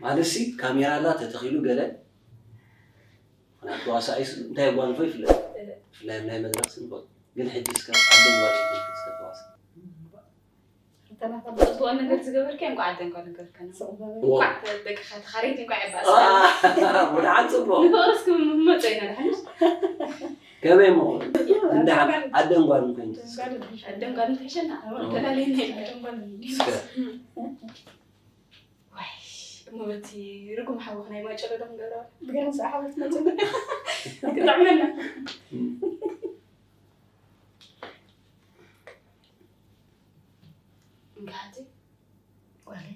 ማለት ሲ ካሜራ ኣላ ተተኺሉ ገለ፣ ምክንያቱ ተዋሳኣይስ እንታይ የጓንፎ ይፍለጥ። ብፍላይ ኣብ ናይ መድረኽ ስንኮት ግን ሕጂ እስከ ዓደን ጓል እስከ ተዋሳ ጽቡቕ ነገር ዝገበርካ እንኳዕ ዓደን ጓል ገበርከና። እንኳዕ ደቅኻ ተኻረይቲ እንኳዕ የባእስ። ወደ ዓን ጽቡቕ ንፍቕሪ እስኪ መጾ ኢና ድሓንሽ። ከመይ ምኾን እንዳ ዓደን ጓል ምኮን ዓደን ጓል እንተሸና ተላለየና። እስከ ዋይ እሞ በቲ ርጉም ሓወኽ ናይ ማጨሎ ዶ ክንገብሮ ብገረን ሰዓወት መጽ ክጥዕመና። እንጋሃቲ ጓለይ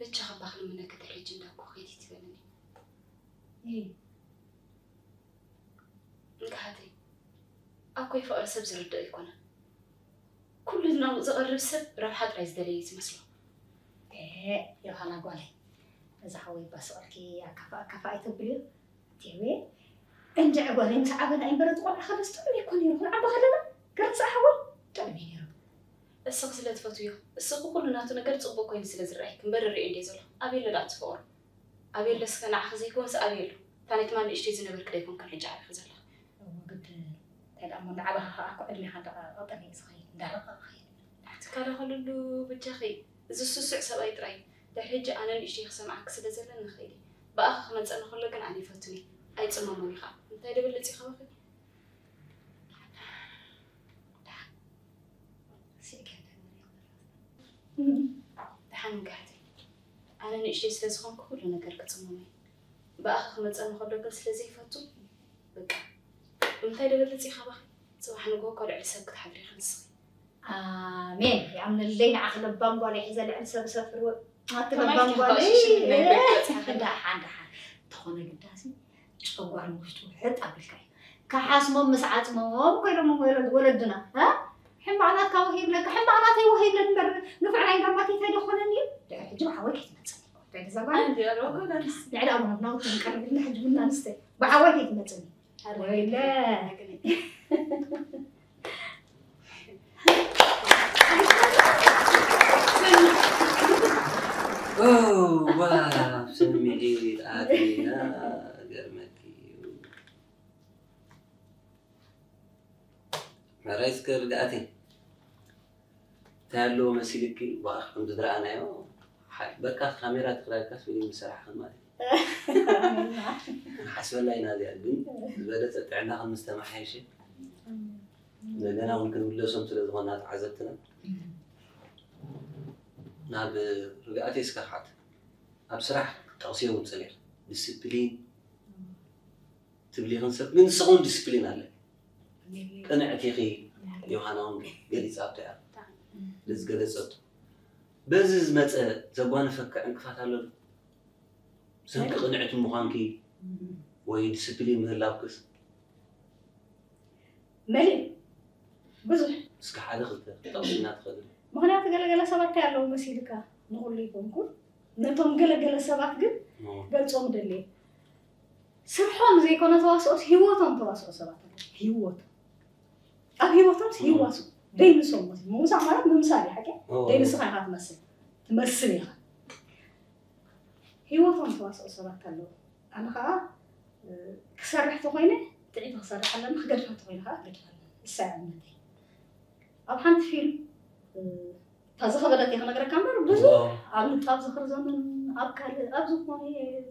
ብቻ ከባኽ ንምነከተ ሕጂ እንዳኮ ኸይዲ ትበለኒ። ይህ እንጋሃቲ ኣኮይ ፍቕሪ ሰብ ዝርድእ ኣይኮነን። ኩሉ ናብ ዘቕርብ ሰብ ረብሓ ጥራይ ዝደለየ እዩ ዝመስሎ። ዮሃና ጓለይ፣ እዚ ሓወይ ባስቕርኪ ኣካፋ ኣካፋ ኣይተብልዮ። ቴዌ እንድዒ ጓለይ ምስ ዓበና ኣይንበረት ቆልዓ ከለስ ጥዑም ይኮን ነይሩ። ክንዓባ ከለና ገርፃ ሓወይ ጥዑም እዩ ነይሩ። እስኺ ስለ ትፈትውዮ፣ እስኺ ኩሉ ናቱ ነገር ጽቡቕ ኮይኑ ስለ ዝረኣይ፣ ክንበር ርእዮ እንድየ ዘሎ። ኣበይ ኣሎ ደኣ እቲ ፍቕሩ? ኣበይ ኣሎ እስከ ንዓኺ ዘይኮንስ ኣበይ ኣሎ? እታ ናይ ትማል ንእሽተይ ዝነበርኪ ዶ ኣይኮንክን ሕጂ ዓቢኺ ዘለኺ? እዎ ግድ እንታይ ደኣ እሞ እንዳዓበኻ ከኣ እኮ ዕድሜኻ እንዳቐጠነ እዩ ዝኸይድ፣ እንዳረቐቐ ይኸይድ። ትካለ ከልሉ በጃኺ፣ እዚ ስሱዕ ሰብኣይ ጥራይ። ድሕሪ ሕጂ ኣነ ንእሽተይ ክሰምዓኪ ስለ ዘለኒ ንኸይድ እየ። ብኣኺ ክመጸኒ ከሎ ግን ኣነ ይፈቱኒ። ኣይጽመሞን እዩ ኸኣ። እንታይ ደበለጽ እዩ ካባኺ? ደሓን እንጋሕቲ። ኣነ ንእሽተይ ስለ ዝኾንኩ ኩሉ ነገር ክጽመሞ እዩ። ብኣኺ ክመጸኒ ከሎ ግን ስለ ዘይፈቱ፣ በቃ። ብምንታይ ደበለጽ እዩ ካባኺ? ጽባሕ ንግሆ እኮ ልዕሊ ሰብ ክትሓድሪ ኢኺ ንስኺ። ኣሜን ይኣምነለይ። ንዓኺ ለባም ጓል ሒዘ ልዕሊ ሰብ ሰፍር ኣቲ ከማይ ለባም ጓል ትከፋእሽሽ ናይ በቃ ጽሓፈላ። ደሓን ደሓን። ተኾነ ግዳሲ ጨጓር ውሽጡ ሕጥ ኣቢልካ እዩ። ከሓስሞም ምስ ዓጽሞም ኮይኖም ወለድ- ወለድና እ? ሕማቕ ናትካ ወሂብለካ ሕማቕ ናተይ ወሂብለ እምበር ንፍዕ ናይ እንዳማተይ እንታይ ደኾነኒ እዩ? ድሕሪ ሕጂ ብሓወይ ከይትመጽእ እንታይ ደዛ ጓል ኣንዲ ኣረወ ኮዳንስ ልዕሊ ኣቡና ናውቲ ንቀርብ ኢልና ሕጂ ቡና ንስተ ብሓወይ ከይትመጽእኒ ወይለ ዋ ስምዒት ኣቲና ገርመኪ እዩ። ሕራይ እስከ ርግኣተይ እንታይ ኣለዎ መሲልኪ? ዋ ከምዚ ዝረኣናዮ ሓ- በቃ ካሜራ ትኽራልካስ ፊልም ዝሰራሕኽን ማለት እዩ። ሓስበላ ኢና እዚኣ ግን ዝበለፀ ጥዕናኽን ምስ ተመሓየሸ እንደገና እውን ክንምለሶም ስለ ዝኾና ተዓዘብትና ናብ ርግኣተይ እስከ ክሓት ኣብ ስራሕ ክትጠቕስዮ እውን ፀኒሕ ዲስፕሊን ትብሊ ክንሰብ ግን ንስኹም ዲስፕሊን ኣለ ቅንዕቲ ኢኺ ዮሃና እውን ገሊፃ ኣብታ እያ ዝገለፀቱ በዚ ዝመፀ ዘጓነፈካ ዕንቅፋት ኣሎ ዶ? ሰንኪ ቅንዕቲ ምዃንኪ ወይ ዲስፕሊን ምህላውክስ መሊእ ብዙሕ እስከ ሓደ ክልተ ጠቕስና ትኽእል ምክንያቱ ገለገለ ሰባት እንታይ ኣለዉ መሲልካ ንኩሉ ይኮንኩን ነቶም ገለገለ ሰባት ግን ገልጾም ደልየ ስርሖም ዘይኮነ ተዋስኦስ ህይወቶም ተዋስኦ ሰባት ኣለዉ ህይወቶም ኣብ ህይወቶም ይዋሱ ደይንሶም ሞት ምውሳእ ማለት ምምሳል እዩ ሓቂ ደይንስኻ ኢኻ ትመስል ትመስል ኢኻ ህይወቶም ተዋስኦ ሰባት ኣለዉ ኣነ ከዓ ክሰርሕ ተኮይነ ጥዒት ክሰርሕ ኣለኒ ክገድፋ ተኮይነ ከዓ ክገድፋ ኣለኒ እሳ እምነተይ ኣብ ሓንቲ ፊልም እታ ዝኸበደት እየ ክነግረካ እምበር ብዙሕ ኣብ ንጣብ ዝኽሪ ዘመን ኣብ ካልእ ኣብ ዝኾነ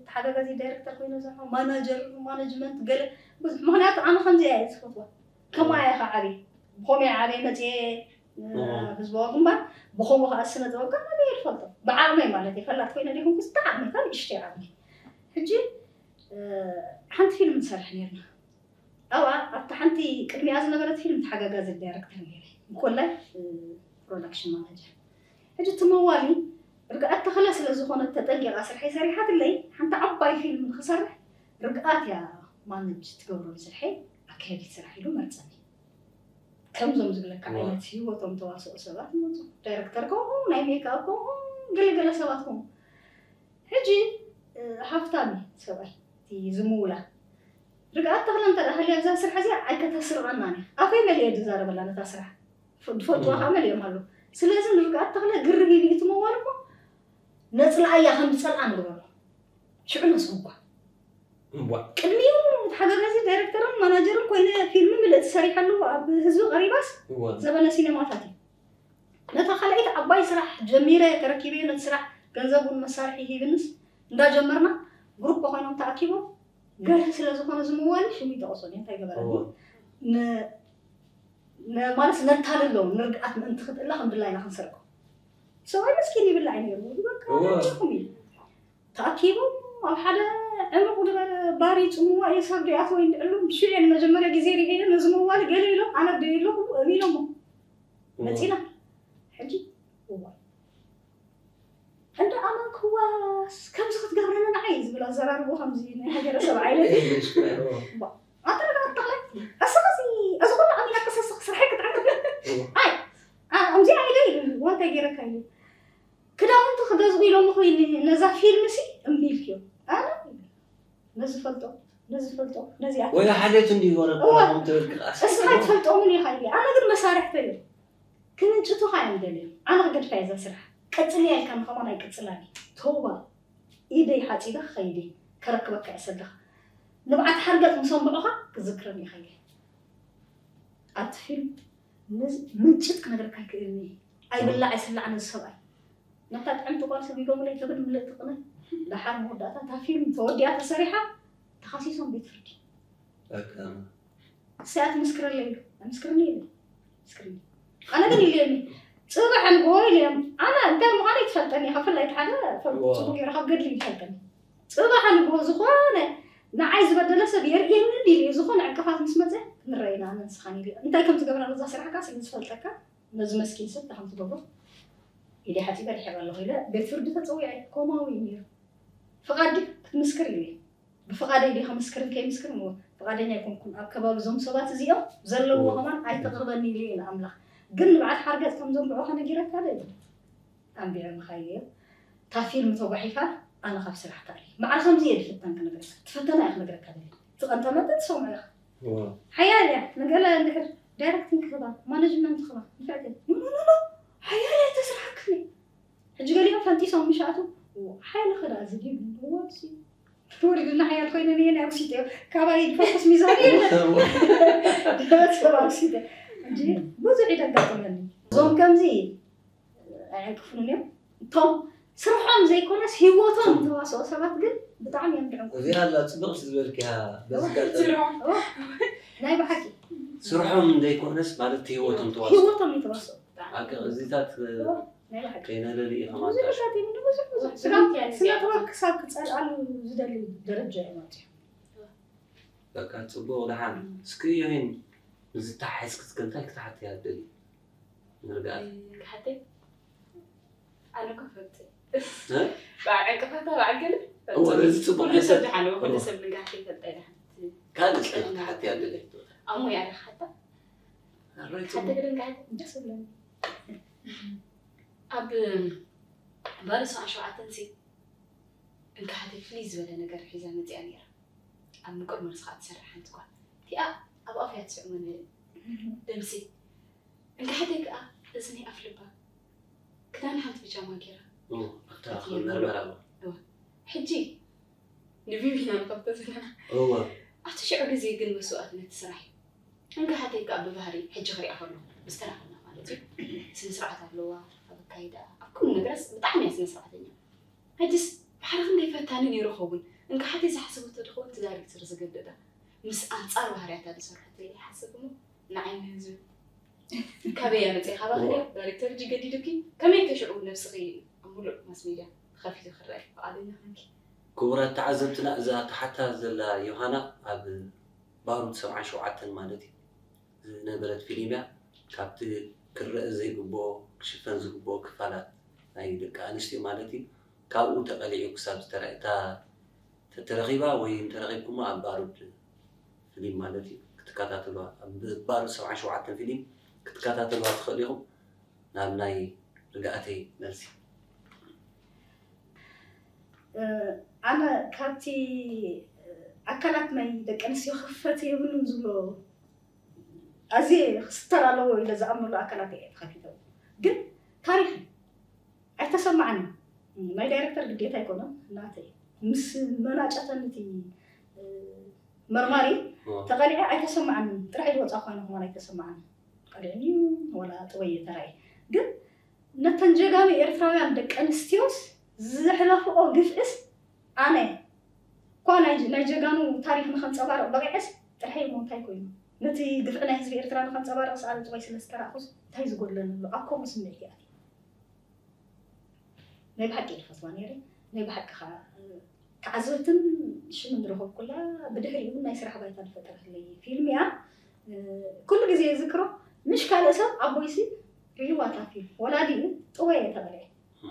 ተሓጋጋዚ ዳይረክተር ኮይነ ዝሰርሖ ማናጀር ማነጅመንት ገለ ብዙሕ ምክንያቱ ኣነ ከምዚኣ እየ ዝፈትዋ ከምኣ እየ ከዓ ዓብየ ብኸምኡ እየ ዓብየ መፅየ ህዝባዊ ግንባር ብኸምኡ ከዓ ስነ ጥበብ ከዓ ኣበየ ዝፈልጦ ብዓቕመይ ማለት እየ ፈላጥ ኮይነ ዘይኮንኩስ ብዓቕመይ ከዓ ንእሽተይ ዓቕመይ ሕጂ ሓንቲ ፊልም ንሰርሕ ነርና ኣብኣ ኣብታ ሓንቲ ቅድሚኣ ዝነበረት ፊልም ተሓጋጋዚ ዳይረክተር ነይረ እንኮላይ ፕሮዳክሽን ማናጀር ሕጂ እቲ መዋሊ ርግኣት ተኸለ ስለ ዝኾነት ተጠንቂቓ ስርሐይ ሰሪሓትለይ ሓንቲ ዓባይ ፊልም ንክሰርሕ ርግኣት እያ ማነጅ ትገብሮ ንስርሐይ ኣካየዲት ስራሕ ኢሉ መርፀኒ ከምዞም ዝብለካ ዓይነት ህይወቶም ተዋስኦ ሰባት ይመፁ ዳይረክተር ከምኡ ናይ ሜክኣፕ ከምኡ ገለገለ ሰባት ከምኡ ሕጂ ሃፍታም እዩ ሰብኣይ እቲ ዝምውላ ርግኣት ተኽለ እንተ ሃልያ እዛ ስራሕ እዚኣ ኣይከተስርቐናን እያ ኣፈይ መሊአ ዝዛረበላ ነታ ስራሕ ዝፈልጥዋ ከዓ መሊኦም ኣለዉ ስለዚ ንርግኣት ተኽለ ግርህ ኢሉ እቲ መዋል እኮ ነፅልኣያ ከም ዝፀልኣ ንግበሮ። ሽዑ ነስጉጓ። እምቧ ቅድሚኡ እቲ ሓጋጋዚ ዳይሬክተርን ማናጀርን ኮይነ ፊልሚ ምልእቲ ሰሪሐሉ ኣብ ህዝቢ ቀሪባስ እወ ዘበነ ሲኔማታት እዩ። ነታ ካልኣይቲ ዓባይ ስራሕ ጀሚረ ተረኪበዮ ነቲ ስራሕ ገንዘብ እውን መሳርሒ ሂብንስ እንዳጀመርና ግሩፕ ኮይኖም ተኣኪቦም ገርህ ስለ ዝኾነ ዝምዋል ሽሙ ይጠቐሶ እንታይ ገበረ እወ ን- ን- ማለት ነታልሎ ንርግኣት ምእንቲ ክትእላ ከም ድላይና ክንሰርቆ ሰብኣይ መስኪን ይብላዕ ነይሩ በቃ እወ። ይኹም እዩ ተኣኪቦም ኣብ ሓደ ዕምቕ ዝበለ ባር ይፅምዋ እዩ ሰብ ዲኣት ወይ እንድዕሉ ሽዑ ንመጀመርያ ግዜ ሪኤ ነዚ መዋል ገለ ኢሎም ኣነ ዶ ኣለኹ እሚሎሞ መፂና ሕጂ እዋ እንደ ኣመንክዋስ ከምዚ ክትገብረኒ ንዓይ ዝብል ኣዘራርቦ ከምዚ ናይ ሃገረሰብ ዓይነት እዩ ኣንተ ረጋግጥ ተኽለ እስኻ እዚ እዚ ኩሉ ኣሚና ከሰስኽ ስርሐይ ክትዓግብ ኣይ ከምዚ ኢለ ኢሉ ዋንታይ ገይረካ ኢሉ ክዳውንቲ ክገዝኡ ኢሎም ኮይኒ ነዛ ፊልም ሲ እምቢ ኢልክዮ ኣነ ነዚ ፈልጦ ነዚ ፈልጦ ነዚ ኣት ወይ ሓሌት እንዲ ወረ እዋ። ከም ትብል ክቃስ እስኻ ትፈልጦምን ኢኻ ኢለ ኣነ ግን መሳርሕተ እዮም ክምንጭቱኻ እዮም ደልዮም ኣነ ክገድፋ እየ እዛ ስራሕ ቀፅልያ ኢልካ ንኸማን ኣይቅፅላን እዩ ተውባ ኢደይ ሓፂበ ክኸይድ እየ ከረክበካ እየ ሰድኻ ንብዓት ሓርገፅ ምስ ኣንብዑኻ ክዝክረኒ ኢኻ ኢለ ኣብቲ ፊልም ምንጭት ክነግረካ ይክእልኒ ኣይብላዕ ኣይስላዕ ነዚ ሰብኣይ ነታ ጥዕምቲ ጓል ሰብ ኢሎምለይ ትብል ምልእቲ ቅነ ደሓር መወዳእታ እታ ፊልም ተወዲኣ ተሰሪሓ ተኻሲሶም ቤት ፍርዲ እሰይ ኣትምስክረለይ ኢሉ ኣምስክርኒ ኢሉ ኣምስክርኒ ኣነ ግን ኢልየኒ ፅባሕ ንግሆ ኢልዮም ኣነ እንታይ ምዃነ ይትፈልጠኒ ኢኻ ፍላይ ሓደ ፈልጡ ዋው። ፅቡቅ ገይረ ካብ ገድሊ ይፈልጠኒ ፅባሕ ንግሆ ዝኾነ ንዓይ ዝበደለ ሰብ የርእየኒ እንዲ ኢሉ ዝኾነ ዕንቅፋት ምስ መፀ ክንረአና ኣነ ንስኻን ኢሉ እንታይ ከም ዝገብራ ነዛ ስራሕካ ስለ ዝፈልጠካ ነዚ መስኪን ሰብ ድሓን ትገብሮ ኢደ ሓፂበ ድሕር ኣለኹ ኢለ ቤት ፍርዲ ተፀዊዐ ኮማዊ እዩ ነይሩ ፍቓድ ክትምስክር ኢሉ ብፍቓደይ ዲኻ ምስክርን ከይምስክርን እሞ ፍቓደኛ ኣይኮንኩን ኣብ ከባቢ እዞም ሰባት እዚኦም ዘለዎ ከማን ኣይተቕርበኒ ኢሉ እዩ ንኣምላኽ ግን ንብዓት ሓርገፅ ከም ዘንብዑኻ ነጊረካ ዶ እዩ ኣንቢዐ ምኻየ እታ ፊልም ተጓሒፋ ኣነ ካብ ስራሕ ታሪ ማዕረ ከምዚ እየ ዝፍተን ክነግረካ ትፈተና እየ ክነግረካ ደሊ ትቐንጠመጠ ትሰምዑ ኢኻ ሓያል እያ ንገለ እንድሕር ዳይሬክቲንግ ክህባ ማኔጅመንት ክህባ ንፍዕቲ ኖኖኖ ሓያል እያ ተስራሕክኒ ሕጂ ገሊኦም ፈንጢሶም ምሻቱ ሓይሊ ክዳ ዝዲብ ወሲ ወሪድና ሓያል ኮይነ እየ ናይ ኣክሲጥ እዮ ካባይ ፈኩስ ሚዛን የለ ሰብ ኣክሲጥ እንጂ ብዙሕ ይደጋጥመኒ እዞም ከምዚ ኣይዕንቅፉን እዮም እቶም ስርሖም ዘይኮነስ ህይወቶም ተዋስኦ ሰባት ግን ብጣዕሚ እዮም ድዕንቁ እዚኣ ኣላ ፅብቕቲ ዝበልክያ በዚ ጋጠሚ ስርሖም ናይ ብሓቂ ስርሖም ዘይኮነስ ማለት ህይወቶም ተዋስኦ ህይወቶም ይተዋስኦ ሓቂ እዚታት ናይ ብሓቂ ከይነለሊ ኢኻ ብዙሕ ማለት ሻት ብዙሕ ብዙሕ ስነ ጥበብ ክሳብ ክፀልኣሉ ዝደሊ ደረጃ እዩ ማለት እዩ በቃ ፅቡቅ ደሓን እስኪ ዮሄን ንዝተሓሒዝ ክትክንታይ ክትሓት እያ ደሊ ንርግኣት ሓተይ ኣነ ኮ ፈብቲ በዓል ዕንቅፋታ በዓል ገለ እወ፣ እዚ ጽቡቕ ኩሉ ሓሳብ። ሰብ ድሓን እወ ኩሉ እወ። ሰብ ንጋሕቲ ይፈልጣ ኢላ ሓንቲ ካልእ ክትሓት እያ ደሊ ኣሞ ያለ ሓታ ኣራይ ሓተ ፅቡቅ ግደ ንጋሕቲ ደስ ይብለኒ ኣብ ባለ ሰብዓን ሸውዓተን ሲ እንካሓተይ ፍልይ ዝበለ ነገር ሒዛ መፅያ ነይራ ኣብ ምቁር መርስ ከዓ ትሰርሕ ሓንቲ ጓል እቲኣ ኣብ ኣፍያ ትስዕመኒ ደምሲ እንካሓተይ ከዓ እዚ ናይ ኣፍልባ ክዳን ሓንቲ ብጃማ ገይራ ኣብታ መርመራ ሕጂ ንቪቪና ንኸፍቶ ዘለና እወ ኣብቲ ሽዑ ግዜ ግን መስዋእትነት ስራሕ እዩ እንካሓተይ ከዓ ብባህሪ ሕጂ ክሪኣ ከለኹ ምስ ተራኸብና ማለት እዩ ስነ ስርዓት ኣለዋ ኣብ ኣካይዳ ኣብ ኩሉ ነገርስ ብጣዕሚ እያ ስነ ስርዓተኛ ሕጅስ ብሓደ ክንደይ ፈታኒ ነይሩ ኸውን እንካሓተይ ዝሓሰበቶ ድኸውን እቲ ዳይሬክተር ዝገደዳ ምስ ኣንፃር ባህርያታ ዝሰርሐት ኢለ ይሓስብ እሞ ንዓይ ንህዝቢ ካበይ ኣመፅእ ካባኺ ድያ ዳይሬክተር ሕጂ ገዲዱኪ ከመይ ከሽዑ ነብስኺ ኣብ ሙሉእ ማስ ሜድያ ተኸፊቱ ክረአ ፍቓደኛ ኮንኪ ክቡራት ተዓዘብትና እዛ ተሓታ ዘላ ዮሃና ኣብ ባሩድ ሰብዓን ሸውዓተን ማለት እዩ ዝነበረት ፊልም እያ ካብቲ ክረአ ዘይግብኦ ክሽፈን ዝግብኦ ክፋላት ናይ ደቂ ኣንስትዮ ማለት እዩ ካብኡ ተቐሊዑ ክሳብ ዝተረእታ ተተረኺባ ወይ እንተረኺብኩማ ኣብ ባሩድ ፊልም ማለት እዩ ክትከታተሉዋ ኣብ ባሩድ ሰብዓን ሸውዓተን ፊልም ክትከታተሉዋ ትኽእሉ ኢኹም ናብ ናይ ርግኣተይ መልሲ ኣነ ካብቲ ኣካላት ናይ ደቂ ኣንስትዮ ክፈት የብሉን ዝብሎ ኣዝየ ክስተር ኣለዎ ኢለ ዝኣምነሉ ኣካላት እየ ተኸፊተ። ግን ታሪኽ እዩ። ኣይተሰማዓንን። ናይ ዳይረክተር ግዴታ ኣይኮነን፣ ናተይ እዩ። ምስ መናጨተኒ እቲ መርማሪ ተቐሊዐ ኣይተሰማዓንን። ጥራሕ ዝወፃ ኳነ ከማን ኣይተሰማዓንን። ቀሊዕኒ ወላ ጥወየ ተራእየ። ግን ነተን ጀጋኑ ኤርትራውያን ደቂ ኣንስትዮስ ዘሕለፍኦ ግፍእስ ኣነ እኳ ናይ ናይ ጀጋኑ ታሪኽ ንኸንፀባርቕ በቂዐስ ጥርሐይ እሞ እንታይ ኮይኑ? ነቲ ግፍዒ ናይ ህዝቢ ኤርትራ ንኸንፀባርቕ ሰኣለ ጥዋይ ስለ ዝተራእኹስ እንታይ ዝጎድለኒ ኣሎ? ኣብ ከምኡ ስምዒት እየ ኣትየ። ናይ ብሓቂ ኢለ ፈትዋ ነይረ። ናይ ብሓቂ ከዓ ተዓዘብትን ሽምን ዝረኸብኩላ ብድሕሪኡ እውን ናይ ስራሕ ባይታ ዝፈጠረትለይ ፊልም እያ። ኩሉ ግዜ ዝክሮ ምሽ ካልእ ሰብ ኣቦይሲ ሪዋታ ፊልም ወላዲኡ ጥወየ ተበለ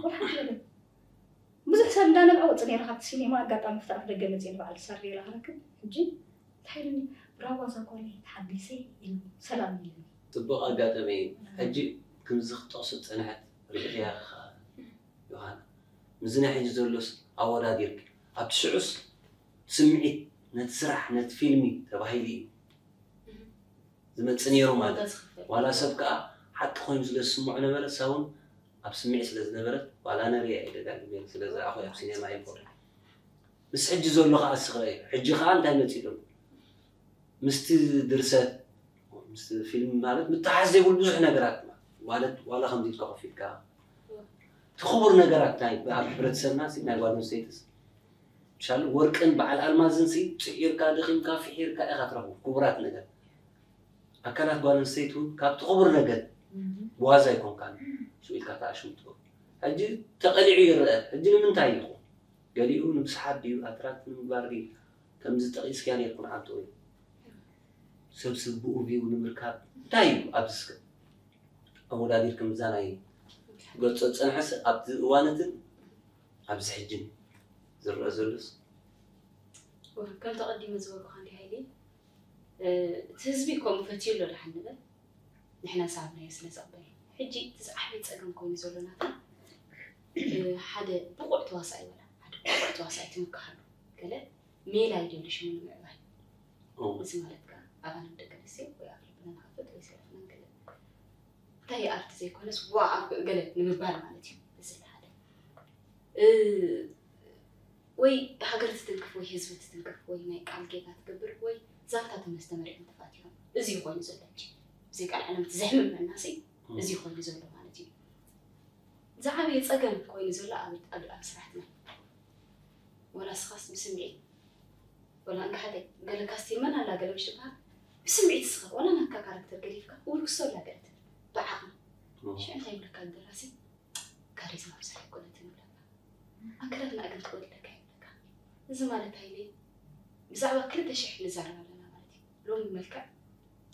ወሓት ብዙሕ ሰብ እንዳነብዐ ወፅእ ነይረ ካብቲ ሲኔማ። ኣጋጣሚ ፍታፍ ደገ መፅእ ንበዓል ሳርዴላ ክረክብ ሕጂ እንታይ ኢሉኒ? ብራዋ እዛ ጓለይ ተሓቢሰ ኢሉ ሰላም ኢሉኒ። ፅቡቕ ኣጋጣሚ እዩ። ሕጂ ከምዚ ክትጠቕሱ ዝፀንሐት ርኢኽያ ኢኻ ዮሃና። ምስዚ ናይ ሕጂ ዘሎስ ኣወዳዲርኪ ኣብቲ ሽዑስ ስምዒት ነቲ ስራሕ ነቲ ፊልሚ ተባሂሉ እዩ ዝመፅእ ነይሩ ማለት እዩ። ዋላ ሰብ ከዓ ሓቂ ኮይኑ ስለ ዝስምዖ ነበረ፣ እሳ እውን ኣብ ስምዒት ስለ ዝነበረት ዋላ ነሪኣ እየ ደጋጊመ ስለ ዝረኣኹ ኣብ ሲኔማ ይኮነ ምስ ሕጂ ዘሎ ከዓ ስኽረ እዩ። ሕጂ ከዓ እንታይ መፂእ ኣሎ ምስቲ ድርሰት ምስቲ ፊልም ማለት ምተሓዝ ዘይብሉ ብዙሕ ነገራት ማለት ዋላ ከምዚ ኢልካ ኮፍ ኢልካ እቲ ክቡር ነገራት ናይ ኣብ ሕብረተሰብና ሲ ናይ ጓል ኣንስተይትስ ምሻሉ ወርቅን በዓል ኣልማዝን ሲ ፅዒርካ ደኺምካ ፍሒርካ ኢኻ ትረኽቡ ክቡራት ነገር ኣካላት ጓል ኣንስተይቲ እውን ካብቲ ክቡር ነገር ብዋዛ ኣይኮንካን ስኡ ኢልካ ተኣሽምጥዎ ሕጂ ተቐሊዑ ይረአ ሕጂ ንምንታይ ይኹን ገሊኡ ንምስሓብ ድዩ ኣትራክት ንምግባር ድዩ ከምዚ ጠቒስክያ ነርኩ ንዓንተ ወይ ሰብ ስቡኡ ቪው ንምርካብ እንታይ እዩ ኣብዚ እስከ ኣወዳዲርክም እዛ ናይ ገጾ ዝጸንሐስ ኣብዚ እዋነትን ኣብዚ ሕጅን ዝረአ ዘሎስ ከም ተቐዲመ ዝበልኩኻ እንዲ ሃይሊ እቲ ህዝቢ ከምኡ ፈትዩ ኣሎ ድሓን ንበል ንሕና ዝሃብናዮ ስለ ዘቕበል ሕጂ እቲ ዝዓበየ ፀገም ኮይኑ ዘሎ ናትና ሓደ ብቑዕ ተዋሳኢ ወላ ሓደ ብቑዕ ተዋሳኢ ትምክሃሉ ገለ ሜላ ይደሊ ሽሙ ንምዕባይ እዚ ማለት ከዓ ኣባና ደቂ ኣንስትዮ ወይ ኣብ ልብና ንኸፍት ወይ ሰለፍና ገለ እንታይ ኣርቲ ዘይኮነስ ዋ ኣብ ገለ ንምባል ማለት እዩ እዚ ሓደ ወይ ሃገር ትትንክፍ ወይ ህዝቢ ትትንክፍ ወይ ናይ ቃል ጌጋ ትገብር ወይ ዛንታ ተመስተ መሪሖም ተፋቲሖም እዚ ኮይኑ ዘሎ ሕጂ ብዘይ ቃል ዓለም ትዘሕምመና ሲ እዚ ኮይኑ ዘሎ ማለት እዩ ዝዓበየ ፀገም ኮይኑ ዘሎ ኣብ ኣብ ስራሕትና ወላ ስኻስ ብስምዒት ወላ እንካ ሓደ ገለ ካስቲል መን ኣላ ገለ ምሽ ትበሃል ብስምዒት ስኻ ወላ ናካ ካራክተር ገዲፍካ ውርክሶ ኣላ ገለ ትብል ብዓቕሚ ሽዑ እንታይ ይብለካ ደራሲ ካሪዝማ ብዝሕ ኣይኮነትን ይብለካ ኣክለትና ግን ትወድለካ ይብለካ እዚ ማለት ሃይለ ብዛዕባ ክልተ ሽሕ ንዛረብ ኣለና ማለት እዩ ሎሚ መልክዕ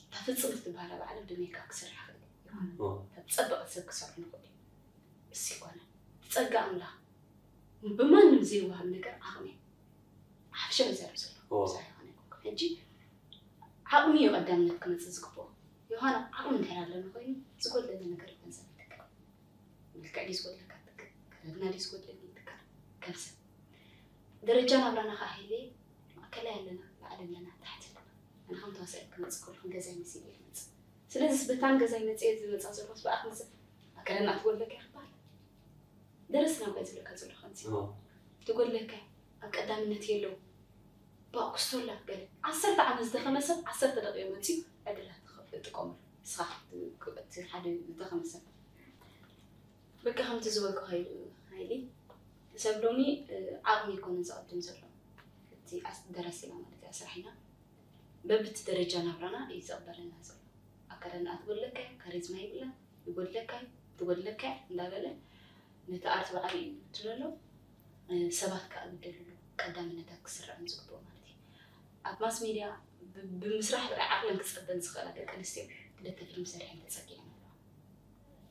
እታ ፍፅምቲ ትበሃል ኣብ ዓለም ብሜካ ክስራሕ ክእል እዩ ተፀበቐ ሰብ ክሰርሑ ንኽእል እዩ እሱ ይኮነ ጸጋ ኣምላኽ ብማንም ዘይወሃብ ነገር ዓቕሚ ሓፍሻ ይዛረብ ዘሎ ብዙሕ ይኾነ ኣይኮንኩን ሕጂ ዓቕሚ እዩ ቀዳምነት ክመፅእ ዝግብኦ ዮሃና ዓቕሚ እንድሕር ኣለኒ ኮይኑ ዝጎድለኒ ነገር ገንዘብ ይትካል መልክዕ ድዩ ዝጎድለካ ትክል ከረድና ድዩ ዝጎድለኒ ይትካል ከም ሰብ ደረጃ ናብራና ከዓ ሄሌ ማእከላይ ኣለና ላዕሊ ኣለና ታሕቲ ኣለና ኣነ ከም ተዋሳኢት ክመፅእ ከለኹ ንገዛይ መሲለ እየ ዝመፅእ ስለዚስ በታን ገዛይ መፅየ ዝመፃ ዘለኹስ ብኣኽ ንዘ ኣከለና ትጎድለካ ይኽበሃል ደረስና እኳ ዝብለካ ዘሎ ከምዚ ትጎድለካ ኣብ ቀዳምነት የለው ባእኩስቶላ ገለ ዓሰርተ ዓመት ዝደኸመ ሰብ ዓሰርተ ደቂቕ መፅዩ ዕድላት ትጥቀመሉ ንስኻ እቲ ሓደ ዝደኸመ ሰብ በቃ ከምቲ ዝበልኩ ሃይሊ ሰብ ሎሚ ዓቕሚ ይኮነ ዝቐድም ዘሎ እቲ ደረስና ማለት እያ ስራሕና በብቲ ደረጃ ናብራና እዩ ዘቕበለና ዘሎ ኣካዳድና ትጎድለካ እዩ ካሪዝማ ይብላ ይጎድለካ እዩ ትጎድለካ እዩ እንዳበለ ነቲ ኣርት ባዕሉ እዩ ይብትሎ ኣሎ ሰባት ከዓ ግደልሉ ቀዳምነታት ክስራዕ ዝግብኦ ማለት እዩ ኣብ ማስ ሜድያ ብምስራሕ ጥራይ ዓቕለን ክፀበን ዝኽእላ ደቂ ኣንስትዮ ክልተ ፊልም ሰሪሐን ተፀጊዐን ኣለዋ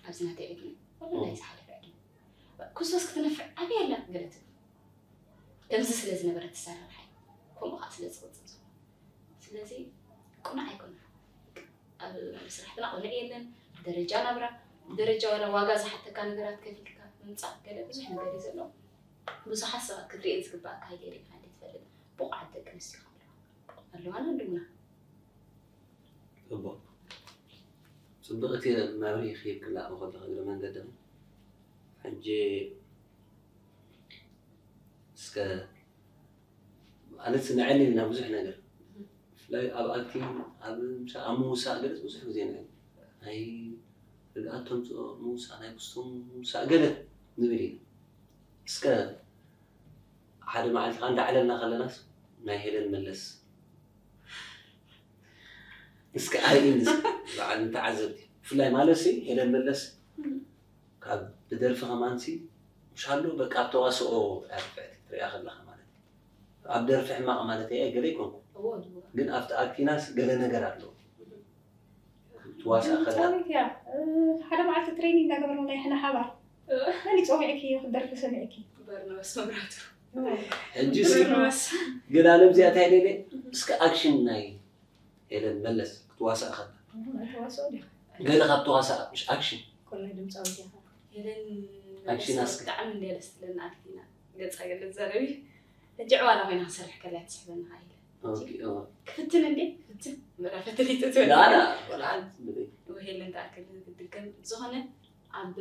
ኣብዚ ናተይ ዕድመ ወላ ናይ ዝሓለፈ ዕድመ ኩስቶስ ክትነፍዕ ኣበይ ኣላ ገለ ትብል ከምዚ ስለ ዝነበረ ትሰራርሓ እዩ ከምኡ ከዓ ስለ ዝቕፅል ዘሎ ስለዚ ቁኑዕ ኣይኮነን ኣብ ስራሕትና ቁኑዕ የለን ደረጃ ናብራ ደረጃ ዋላ ዋጋ ዝሓተካ ነገራት ከፊልካ ምምፃእ ገለ ብዙሕ ነገር እዩ ዘሎ ብዙሓት ሰባት ክትሪኤን ዝግባእ ካይደ ሪኢኻ እንዴ ትፈልጥ ብቑዓት ደቂ ኣንስትዮ ኣለዋና ኣለዋና ኣለውና ፅቡቅ ፅብቅቲ መብርሂ ክህብ ክላእ መኸልኽ እግረ መንገድኺ ሕጂ እስከ ኣነስ ንዕል ኢልና ብዙሕ ነገር፣ ብፍላይ ኣብ ኣክቲንግ፣ ኣብ ምሳ፣ ኣብ ምውሳእ ገለ ብዙሕ ግዜ ንዕል። ናይ ርግኣት ተምፅኦ ምውሳእ፣ ናይ ክስቶም ምውሳእ ገለ ንብል ኢና። እስከ ሓደ መዓልቲ ከዓ እንዳዕለልና ከለናስ ናይ ሄለን መለስ እስከ ኣርእይኒ እስከ በዓል ንተዓዘብቲ። ብፍላይ ማለት ሲ ሄለን መለስ ካብ ብደርፊ ከማንሲ ምሻሎ በቃ ኣብ ተዋስኦ እያ ትፍዕቲ ትሪኣ ከለኻ ማለት እዩ። ኣብ ደርፊ ሕማቕ ማለት እያ ገለ ይኮንኩ፣ ግን ኣብቲ ኣክቲናስ ገለ ነገር ኣለዎ። ትዋሳእ ከላ ድምፃዊት እያ። ሓደ መዓልቲ ትሬኒንግ እንዳገበርና ናይ ሕና ሓባር መን ይፀዊዕኪ ክትደርፊ ሰሚዕኪ? በርናባስ መብራቱ። ሕጂ እስኪ በርናባስ። ግን ኣለም እዚኣ እንታይ ደለ እስከ ኣክሽን ናይ ሄለን መለስ ክትዋሳእ ከላ ገለ ካብ ተዋሳእ ምሽ ኣክሽን ኮላይ ድምፃዊት እያ። ሄለን ኣክሽን መለስ ኣስከ ብጣዕሚ እንድያ ደስ ትብለኒ ኣክቲና። ገፃ ገለ ዘረቢ ሕጂ ዕዋላ ኮይና ክሰርሕ ከላ ትስሕበኒ ኸዓ ኢለ። ኦኬ፣ ኦ። ክፍትን እንዴ? ክፍትን። ምዕራፈ ትልሂት ትብል። ላ፣ ላ፣ ቆልዓ ትብል። ወሄለን ተኣክል ክትድገም። ዝኾነ ኣብ፣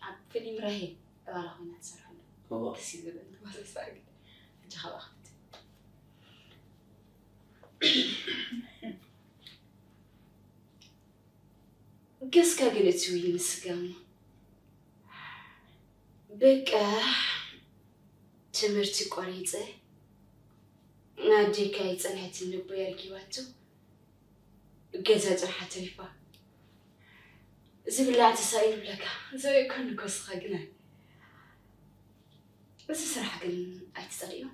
ኣብ ፊልም ራሄ ዕባላ ኮይና ትሰርሕ ኣላ። ኦ። ደስ እዩ ዝብል። ተመሳሳሊ። ሕጂ ካብኣ ክፍትን። ገስካ ግን እቲ ውይ ምስጋና። በቃ ትምህርቲ ቆሪፀ፣ ኣዴካ ኣይፀንሐትን ልቡ የርኪባቶ፣ ገዛ ጥራሕ ኣትሪፋ። ዝብላዕ ተሳኢኑ ብለካ፣ ዘበይ ኮን ኮስኻ ግና። እዚ ስራሕ ግን ኣይትፀልእዮ?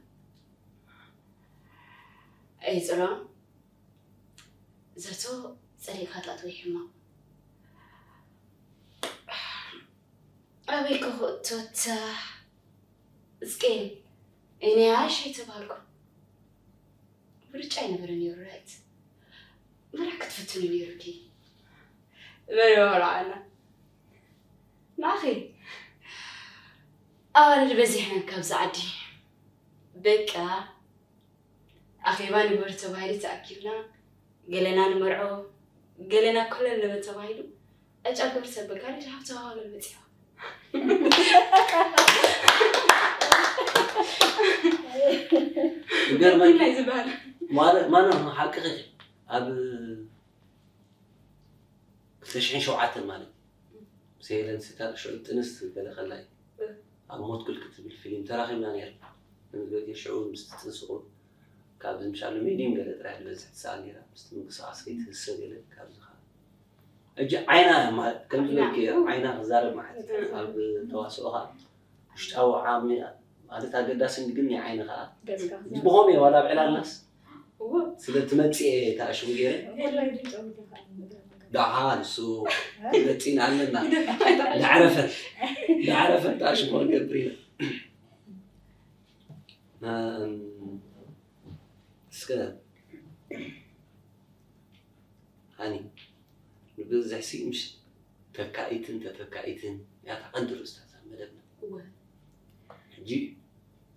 ኣይፅልኦን። ዘቶ ፀሊእካ ጣጥ ወይ ሕማቕ። ኣበይ ክኽእቶታ? እስቄል፣ እኔ ኣሽ የተባልኩ። ምርጫ ኣይነበረ ነይሩ፣ ራይት። መራሕ ክትፍትኑ ነይሩኪ። በል ወርዓና። ንኣኺ ኣዋልድ በዚሕና ካብዚ ዓዲ። በቃ፣ ኣኼባ ንግበር ተባሂሉ ተኣኪብና፣ ገለና ንመርዖ፣ ገለና ኮለል ንበል ተባሂሉ፣ ዕጫ ግብሪ ሰበካ ልጅ ሃብቲ ሃዋገል በጺሖ። ይገርመኪ። ናይ ዝበሃል። ማለት፣ ማለት ነው፣ ሓቅኺ ኢኺ። ኣብ ክልተ ሽሕን ሸውዓተን ማለት እዩ። ምስ ሄለን ስታር ሽዑ ጥንስ ገለ ከላ እዩ። ኣብ ሞት ክልክ ትብል ፊልም ተራኺብና ነይርና። ንምግበቲ ሽዑ ምስ ትጥንስቑ ካብዚ ምሻሉ ሜድዩም ገለ ጥራሕ ዝበዝሕ ትሰኣል ነይራ። ምስቲ ምንቅስቓስ ከይትህሰ ገለ ካብዚ ኸዓ። ሕጂ ዓይና ማለት ከም ዝበልኪ እያ። ዓይና ክዛረብ ማለት እዩ። ኣብ ተዋስኦ ኸዓ ውሽጣዊ ዓቕሚ ማለት ኣገዳሲ እንዲ ግን ናይ ዓይኒ ኸዓ ገጽካ ብኾም እየ ዋላ ኣብ ዕላልናስ እዎ። ስለ ትመጽእ እየ ተኣሽሙ ገይረ። ወላሂ ድምፆም ይደፋ። ደሓ ንሱ መጺና ኣለና። ይደፋ። ዳዕረፈት ዳዕረፈት ተኣሽሙ ክንገብር ኢና። እም፣ እስከ ሃኒ፣ ንብዝሕ ሲ ምሽ ተካኢትን ተተካኢትን እያ እታ ቀንዲ ርእስታ እዛ መደብና። እወ። ሕጂ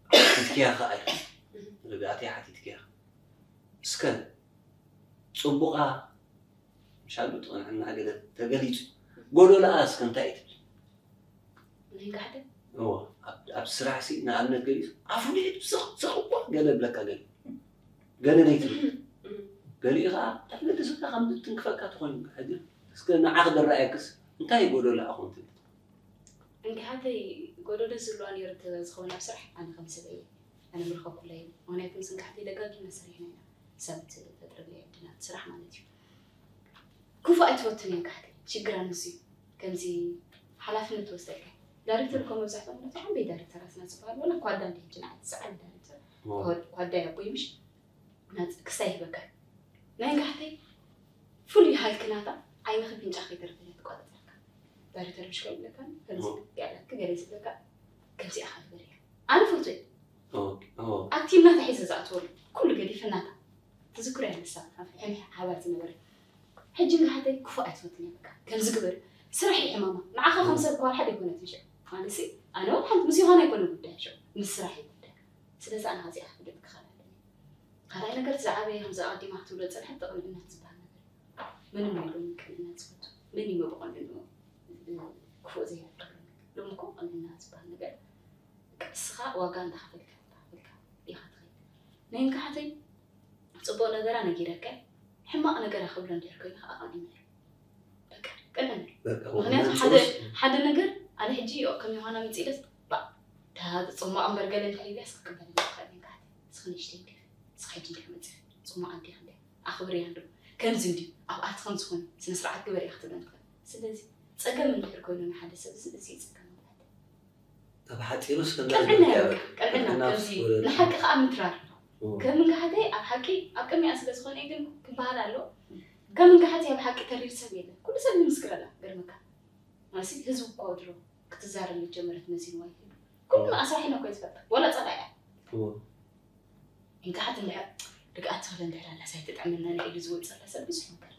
ሓቲትክያ ከኣ ኢኻ። ርግኣተይ ሓቲትክያ። እስከ ጽቡቓ ምሻሉ እቲ ቅንዕና ገለ ተገሊጹ። ጎዶላኣ እስከ እንታይ እዩ ትብል? ናይ ጋሕደ? እወ፣ ኣብ፣ ኣብ ስራሕ ሲ ንኣብነት ገሊጹ ኣፉ ልዒሉ ስቕ፣ ስቕ እኳ ገለ ብለካ ገለ። ገለ ዘይትብል። እም። ገሊኡ ኸዓ እንታይ ገደሰካ ከም ዝትንክፈካ ተኾይኑ። ሕጂ እስከ ንዓ ክደረኣየክስ እንታይ ጎደሎ ኣኹም ትብል? እንግሓተይ ጎደሎ ዝህልዋ ነይሩ እንተ ዝኸውን ኣብ ስራሕ ኣነ ከም ሰብ እየ። ኣነ ምርኸኩለይ። ምኽንያቱ ምስ እንግሓተይ ደጋጊምና ሰሪሕና ኢና። ሰብ ትፈጥረለይ ዕድላት ስራሕ ማለት እዩ። ክፉእ ኣይትፈቱን እያ እንግሓተይ። ሽግራ ንሱ እዩ። ከምዚ ሓላፍነት ትወስደልካ። ዳይሬክተር እኮ መብዛሕትኦም ነቲ ዓበይ ዳይሬክተራትና ዝበሃል፣ ወላ ኳዳ እንዲ ሕጂ ንዓይ ዝዓቢ ዳይሬክተር፣ ዋው። ኳ-፣ ኳዳ እያ ኣቦይ ምሽ? ናጽ-፣ ክስታይ ይህበካ። ናይ እንግሓተይ ፍሉይ ሃልኪ ናታ ዓይንኺ ፍንጫ ከይተርፍ እያ ትቆጻጸረካ። ዳይሬክተር ምሽ ከምኡ ኢለካ፣ ከምዚ ዋው። ገለ፣ ገለ ዝብለካ፣ ከምዚ ኢኻ ትበል እያ። ኣነ ፈትወ እየ። ኦኬ፣ ኦ። ኣብቲ እናታ ሒዘ ዝኣትወሉ፣ ኩሉ ገዲፈ እናታ። ትዝክሮ እያ ንሳ፣ ኣብ ሕምሒ ሓባር ዝነበረ። ሕጂ እንግሓተይ ክፉእ ኣይትፈትን እያ በቃ። ከምዚ ግበሪ። ስራሕ እዩ ሕማማ። ንዓኻ ከም ሰብ እኳ ሓደ ኣይኮነትን ሽዑ። ኣነሲ፣ ኣነ እውን ሓንቲ ምስ ዮሃና ኣይኮነ ጉዳይ ሽዑ። ምስ ስራሕ እዩ ጉዳይ። ስለዚ ኣነ ካብዚኣ ክፍለጥ ክኽእል ኣለኒ። ካልኣይ ነገር፣ ዝዓበየ ከምዚ ኣቐዲማ ክትብሎ ዝጸንሐት ቅንዕና ዝበሃል ነገር እዩ። መንም የሎምን ቅንዕና ዝፈቱ። መን እዩ ብቕንዕንኡ፣ እ፣ ክፉእ ዘይብል? እኮ ቅንዕና ዝበሃል ነገር፣ በቃ እስኻ ዋጋ እንዳኸፈልካ እንዳኸፈልካ ኢኻ ትኸይድ። ናይ እንካሓተይ ጽቡቕ ነገራ ነጊረካ፣ ሕማቕ ነገራ ክብሎ እንድሕር ኮይኑ ከዓ ቅንዕና እዩ። በቃ ቅንዕና እዩ። በቃ ምኽንያቱ ወግና ሓደ ጽቡቕ ሓደ ነገር ኣነ ሕጂ ከም ዮሃና ምጽኢለስ ባ ታ ጽማቕ እምበር ገለ እንድሕር ኢልያስ ክቅበል ይኽእል እንካሓተይ። እስኺ ንእሽተይ እንዲኺ፣ እስኺ ሕጂ እንዲኺ መጺኺ፣ ጽማቕ እንዲኺ እንዲኺ፣ ኣኽብርያ እንዶ፣ ከምዚ እንድዩ፣ ኣብኣቲ ከምዚ ኹኒ፣ ስነ ስርዓት ግበሪ ኢኻ ክትብለኒ ትኽእል። ስለዚ ጸገም እንድሕር ኮይኑ ንሓደ ሰብ እዚ እዚ እዩ ጸገም ምኽንያት። ኣብ ሓፂሩስ ከም ቅንዕና እዩ በቃ፣ ቅንዕና ከምዚ ንሓቂ ከዓ ምትራር። ከም እንካሓተይ ኣብ ሓቂ ኣብ ቅድሚኣ ስለ ዝኾነ ግን ክበሃል ኣሎ። ከም እንካሓተይ ኣብ ሓቂ ተሪር ሰብ የለን። ኩሉ ሰብ ይምስክረላ። ገርመካ ማሲ ህዝቢ እኮ ድሮ ክትዛረብ መጀመረት መሲልዋ ይሄዱ። ኩሉ ኣስራሒና እኮ እዩ ዝፈልጣ። ወላ ጸላኢያ። እንካሓት እንድሕር ርግኣት ትኽእል እንድሕር ኣላስ ኣይትጥዕመና ኢሉ ዝወፅእ ዘሎ ሰብ ብዙሕ ነገር።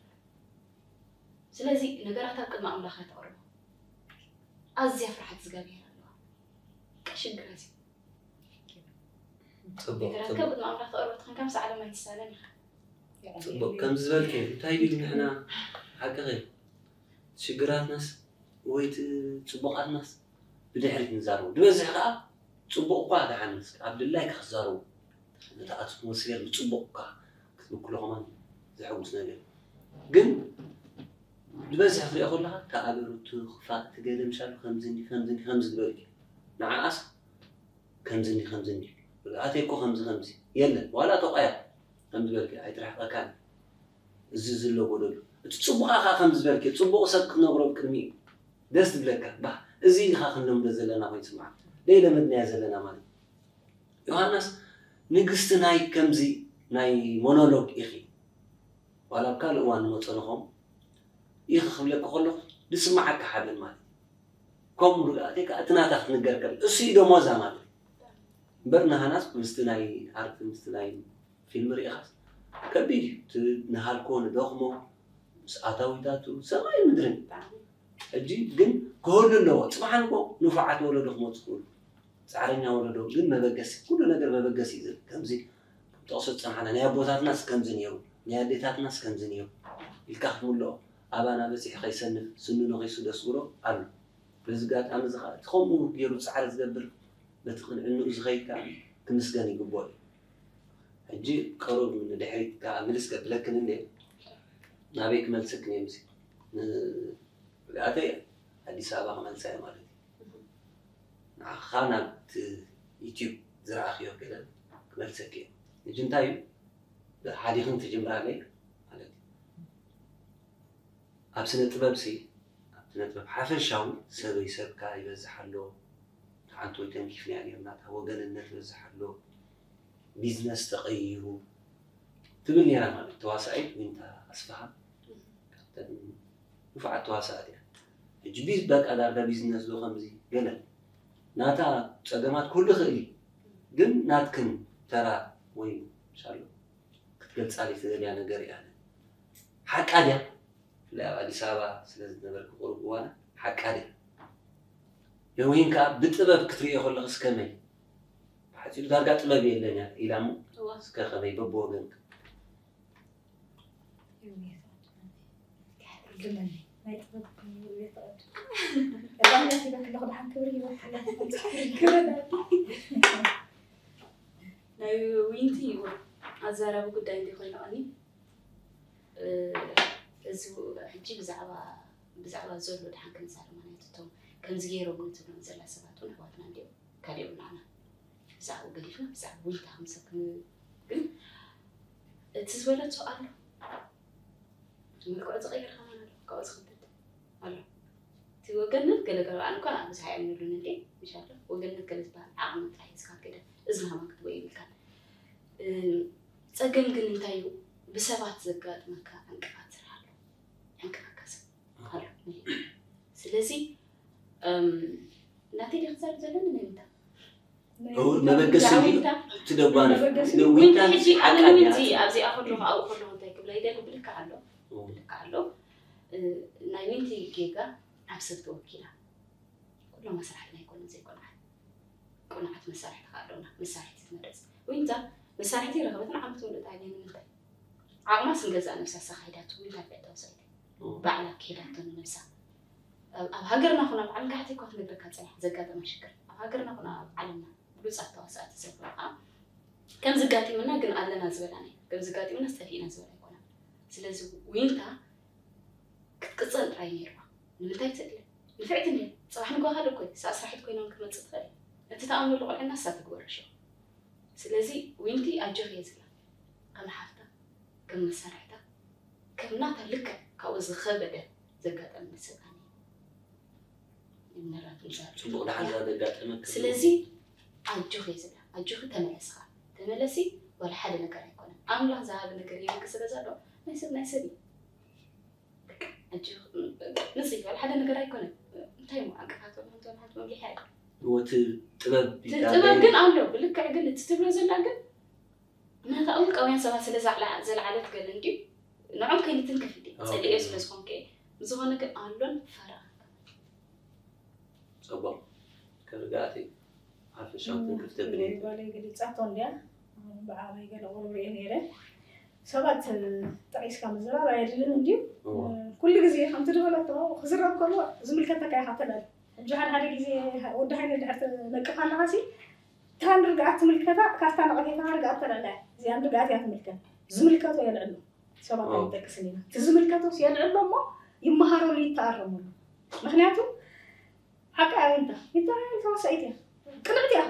ስለዚ ነገራት ኣብ ቅድሚ ኣምላኽ ኣይተቕርቦ። ኣዝያ ፍርሓት እግዚኣብሔር ኣለዋ። ቀሽግር እዚ ፅቡቅ ነገራት ፅቡቅ ካብ ቅድሚ ኣምላኽ ተቕርቦ ተኾንካ ምስ ዓለም ኣይትሳነን ኢኻ። ፅቡቅ ከምዚ ዝበልኪ እንታይ ድዩ ንሕና ሓቅኺ ሽግራትናስ ወይ እቲ ፅቡቃትናስ ብድሕሪት ንዛረቡ ድበዝሕ ከዓ ፅቡቅ እኳ ደሓንስ ኣብ ድላይካ ክዛረቡ ነቲ ኣትሞስፌር ብፅቡቅ እኳ ክትብክሎ ከማን ዘሐጉስ ነገር ግን ዝበዝሕ ክሪኦ ከለካ እቲ ኣበሩ እቲ ክፋእ እቲ ገለ ምሻሉ ከምዚ እንዲ ከምዚ እንዲ ከምዚ ዝበልኪ ንዓኣስ ከምዚ እንዲ ከምዚ እንዲ ኣተይ እኮ ከምዚ ከምዚ የለን ዋላ ተቋያ ከምዚ በልኪ ኣይትርሕቀካን እዚ ዝሎ ጎደሎ እቲ ፅቡቃ ከዓ ከምዚ በልኪ ፅቡቅ ሰብ ክትነግሮ ቅድሚ እዩ ደስ ዝብለካ ባ እዚ ኢልካ ክንለምዶ ዘለና ኮይኑ ስማዕ ደይ ለመድናዮ ዘለና ማለት ዮሃንስ ንግስቲ ናይ ከምዚ ናይ ሞኖሎግ ኢኺ ዋላ ኣብ ካልእ እዋን ንመፀ ንኸም ኢኺ ክብለኪ ከለኹ ዝስማዓካ ሓበን ማለት እዩ ከምኡ ርግኣተይ ከዓ እቲ ናታ ክትንገር ከል እሱ እዩ ደሞዛ ማለት እዩ እምበር ንሃናስ ምስቲ ናይ ኣርት ምስቲ ናይ ፊልም ርኢኻስ ከቢድ እዩ እቲ ንሃልኮ ንደኽሞ ምስ ኣታዊታቱ ሰማይ ምድርን ሕጂ ግን ክህሉ ኣለዎ ፅባሕ ንጎ ንፉዓት ወለዶ ክመፁ ክህሉ ፃዕረኛ ወለዶ ግን መበገሲ ኩሉ ነገር መበገሲ እዩ ዝብል ከምዚ ከም ጠቕሶ ዝፀናሕና ናይ ኣቦታትናስ ከምዚ ነይሩ ናይ ኣዴታትናስ ከምዚ ነይሩ ኢልካ ክትምልኦ ኣባና በፂሑ ከይሰንፍ ስኑ ነኺሱ ደስግሮ ኣሎ በዚ ጋጣሚ እዚ ከዓ እቲ ከምኡ ገይሩ ፃዕሪ ዝገብር በቲ ቅንዕንኡ ዝኸይድ ከዓ ክምስገን ይግብኦ እዩ ሕጂ ቀሩብ ንድሕሪት ከዓ ምልስ ከብለክን እንደ ናበይ ክመልሰክን እየ ምሲ ንርግኣተይ ኣዲስ ኣበባ ክመልሳ እየ ማለት እዩ ንዓኻ ናብቲ ዩቲዩብ ዝረኣኽዮ ገለ ክመልሰኪ እየ ሕጂ እንታይ እዩ ሓዲኽን ትጅምራለይ ማለት እዩ ኣብ ስነ ጥበብ ሲ ኣብ ስነ ጥበብ ሓፈሻዊ ሰበይ ሰብካ ይበዝሕ ኣሎ ሓንቲ ወይ ተንኪፍናያ ነርና እታ ወገንነት ይበዝሕ ኣሎ ቢዝነስ ተቐይሩ ትብል ነራ ማለት ተዋሳኢት ዊንታ ኣስፍሃ ካብተን ንፉዓት ተዋሳእት እያ ሕጂ ቢዝ በቃ ዳርጋ ቢዝነስ ዶ ከምዚ ገለ ናታ ፀገማት ክህሉ ይኽእል እዩ ግን ናትክን ተራ ወይ ሻሎ ክትገልፃ ዘይትደልያ ነገር እያ ሓቃ ድያ ብፍላይ ኣብ ኣዲስ ኣበባ ስለ ዝነበርኪ ቁሩብ እዋና ሓቃ ድያ የውሂን ከዓ ብጥበብ ክትርእዮ ከለኽስ ከመይ ብሓፂሩ ዳርጋ ጥበብ የለን እያ ኢላ እሞ እስከ ከመይ በብወገንካ ናይ ዊንቲ ኣዛራቢ ጉዳይ እንዲ ኮይንኦኒ እዚ ሕጂ ብዛዕባ ብዛዕባ ዘሎ ድሓን ክንዛረብ ማለት እቶም ከምዚ ገይሮም ንትብሎም ዘላ ሰባት እውን ኣሕዋትና እንዲኦም ካሊኦም ንዓና ብዛዕባ ገዲፍና ብዛዕባ ዊንታ ክንሰብ ግን እቲ ዝበለቶ ኣሎ መልክዑ ዝቐየር ከማን ኣሎ ካብኡ ዝኽብድ ኣሎ እቲ ወገነት ገለገለ ኣነ እኳ ብዙሕ ኣይኣምነሉን እንዴ ምሻለ ወገነት ገለ ዝበሃል ዓቕሚ ጥራሕ ሒዝካ ከደ እዝናማ ክትጎይ ይብልካ ፀገም ግን እንታይ እዩ ብሰባት ዘጋጥመካ ዕንቅፋት ስራሕ ኣሎ ዕንቅፋት ከሰብ ኣሎ ስለዚ ናተይ ዲ ክዛረብ ዘለኒ ናይ ምንታ መበገሲ ትደባነ ዊንቲ ሕጂ ኣነ ንዊንቲ ኣብዚኣ ከለኹ ኣብኡ ከለኹ እንታይ ክብላ ይደሊ ብልካ ኣሎ ብልካ ኣሎ ናይ ዊንቲ ጌጋ ኣብ ሰብ ተወኪላ ኩሎም መሳርሕትና ኣይኮኑን ዘይኮንዓት ቁንዓት መሳርሕቲ ከዓ ኣለውና መሳርሕቲ ትመረፅ ዊንታ መሳርሕቲ ረኸበት ንዓመት ምልእታ ኣየ ንምንታይ ዓቕማ ስንገዛእ ነብሳ ሳኻይዳቱ ዊንታ ብዕታዊ ሳይቲ ባዕላ ከይዳቶ ንነብሳ ኣብ ኣብ ሃገርና ኹን ኣብ ዓለም ካሕቲ እኳ ክነግረካ ጸኒሐ ዘጋጠመ ሽግር ኣብ ሃገርና ኹን ኣብ ዓለምና ብሉጻት ተዋሳእቲ ዘለዉ ከዓ ከም ዝጋጢምና ግን ኣለና ዝበላና እዩ። ከም ዝጋጢምና ዝጠፊእና ዝበላ ኣይኮነን። ስለዚ ዊንታ ክትቅጸል ጥራይ ነይርዋ። ንምንታይ ትእለ ንፍዕቲ እንዲ ጽባሕ ንግሆ ካልእ ኮይ ሳእ ስራሒት ኮይና ክትመጽእ ትኽእል። እቲ ተኣምነሉ ቆልዕና እሳ ትግበሮ ሸው። ስለዚ ዊንቲ ኣጆኺ እየ ዝብላ ከም ሓፍታ ከም መሳርሕታ ከም ናታ ልክዕ ካብኡ ዝኸበደ ዘጋጠመ ሰብኣኒ ይምነራት ንዛር ጽቡቕ ደሓን ዘጋጠመ ስለዚ ኣጆኺ እየ ዝብላ ኣጆኺ ተመለስኻ ተመለሲ ዋላ ሓደ ነገር ኣይኮነን ኣምላኽ ዝሃበ ነገር ይህብኪ ስለ ዘሎ ናይ ሰብ ናይ ሰብ እዩ ንጽይ ዋላ ሓደ ነገር ኣይኮነን እንታይ ሞ ዕንቅፋት ወላ እንተ ሓንቲ መምሊሓ እያ ወቲ ጥበብ ጥበብ ግን ኣሎ ብልክዕ ግን እቲ ትብሎ ዘላ ግን ነታ እውን ቀውያን ሰባት ስለ ዘልዓለት ገለ እንድዩ ንዖም ከይንትንከፍ እንዲ ጸሊኦ ስለ ዝኾንከ ብዝኾነ ግን ኣሎን ፈራ ጽቡቕ ከርጋእቲ ሓፈሻዊ ትንክፍ ተብሊ ጓለይ ገሊፃቶ እንድያ ብዓባይ ገለ ቁሩብ ሪኤ ነይረ ሰባት ጠቂስካ ምዝራብ ኣየድልን እንድዩ ኩሉ ግዜ ከምቲ ዝበለቶ ክዝረብ ከሎ ዝምልከተካ ኢካ ተልዕል ሕጂ ሓደ ሓደ ግዜ ወዲ ሃይለ ድሕር ትነቅፍ ኣለካ ሲ እታ ንርግኣት ትምልከታ ካብታ ነቐፌታ ርግኣት ተልዕላ እያ እዚኣ ንርግኣት እያ ትምልከት ዝምልከቶ የልዕሎ ሰባት ኣይንጠቅስን ኢና እቲ ዝምልከቶ የልዕሎ እሞ ይመሃረሉ ይተኣረመሉ ምክንያቱ ሓቂ ኣበንታ ይተዋሳኢት እያ ቅንዕቲ እያ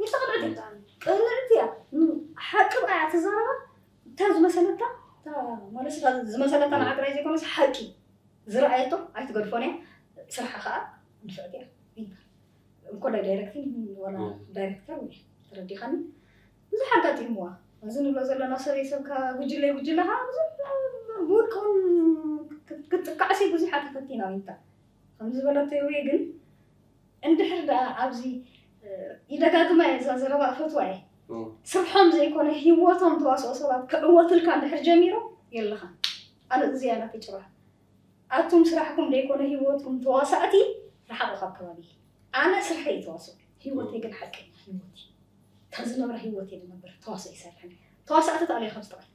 ይተ ቅንዕቲ እያ ቅንዕቲ እያ ሓቂ ብኣያ ትዛረባ እታ ዝመሰለታ ማለት ዝመሰለታ ንዓጥራይ ዘይኮነስ ሓቂ ዝረኣየቶ ኣይትገድፎን እያ ስርሓ ከዓ ንፍዕቲ እያ እንኮላይ ዳይሬክቲንግ ወላ ዳይሬክተር ተረዲኻኒ ብዙሕ ኣጋጢምዋ እዚ ንብሎ ዘለና ሰበይ ሰብካ ጉጅለ ጉጅለ ከዓ ብዙሕ ብውድቅን ክትጥቃዕሲ ብዙሕ ተፈቲና ይንታ ከምዚ ዝበለቶ ይውየ ግን እንድሕር ደኣ ኣብዚ ይደጋግማ እየ እዛ ዘረባ እፈትዋ እየ ስርሖም ዘይኮነ ሂወቶም ተዋስኦ ሰባት ክዕወትልካ እንድሕር ጀሚሮም የለኻን ኣነ እዚኣ ናተይ ጭርሖ ኣቱም ስራሕኩም ዘይኮነ ሂወትኩም ተዋሳእቲ ርሓቑ ካብ ከባቢ ኣነ ስርሐይ እየ ተዋስኦ ሂወተይ ግን ሓቀኛ ሂወት እዩ እታ ዝነብራ ሂወት እየ ዝነብር ተዋስኦ ይሰርሐን ተዋሳእቲ ተኣልዮ ካብ ዝጥቕዕ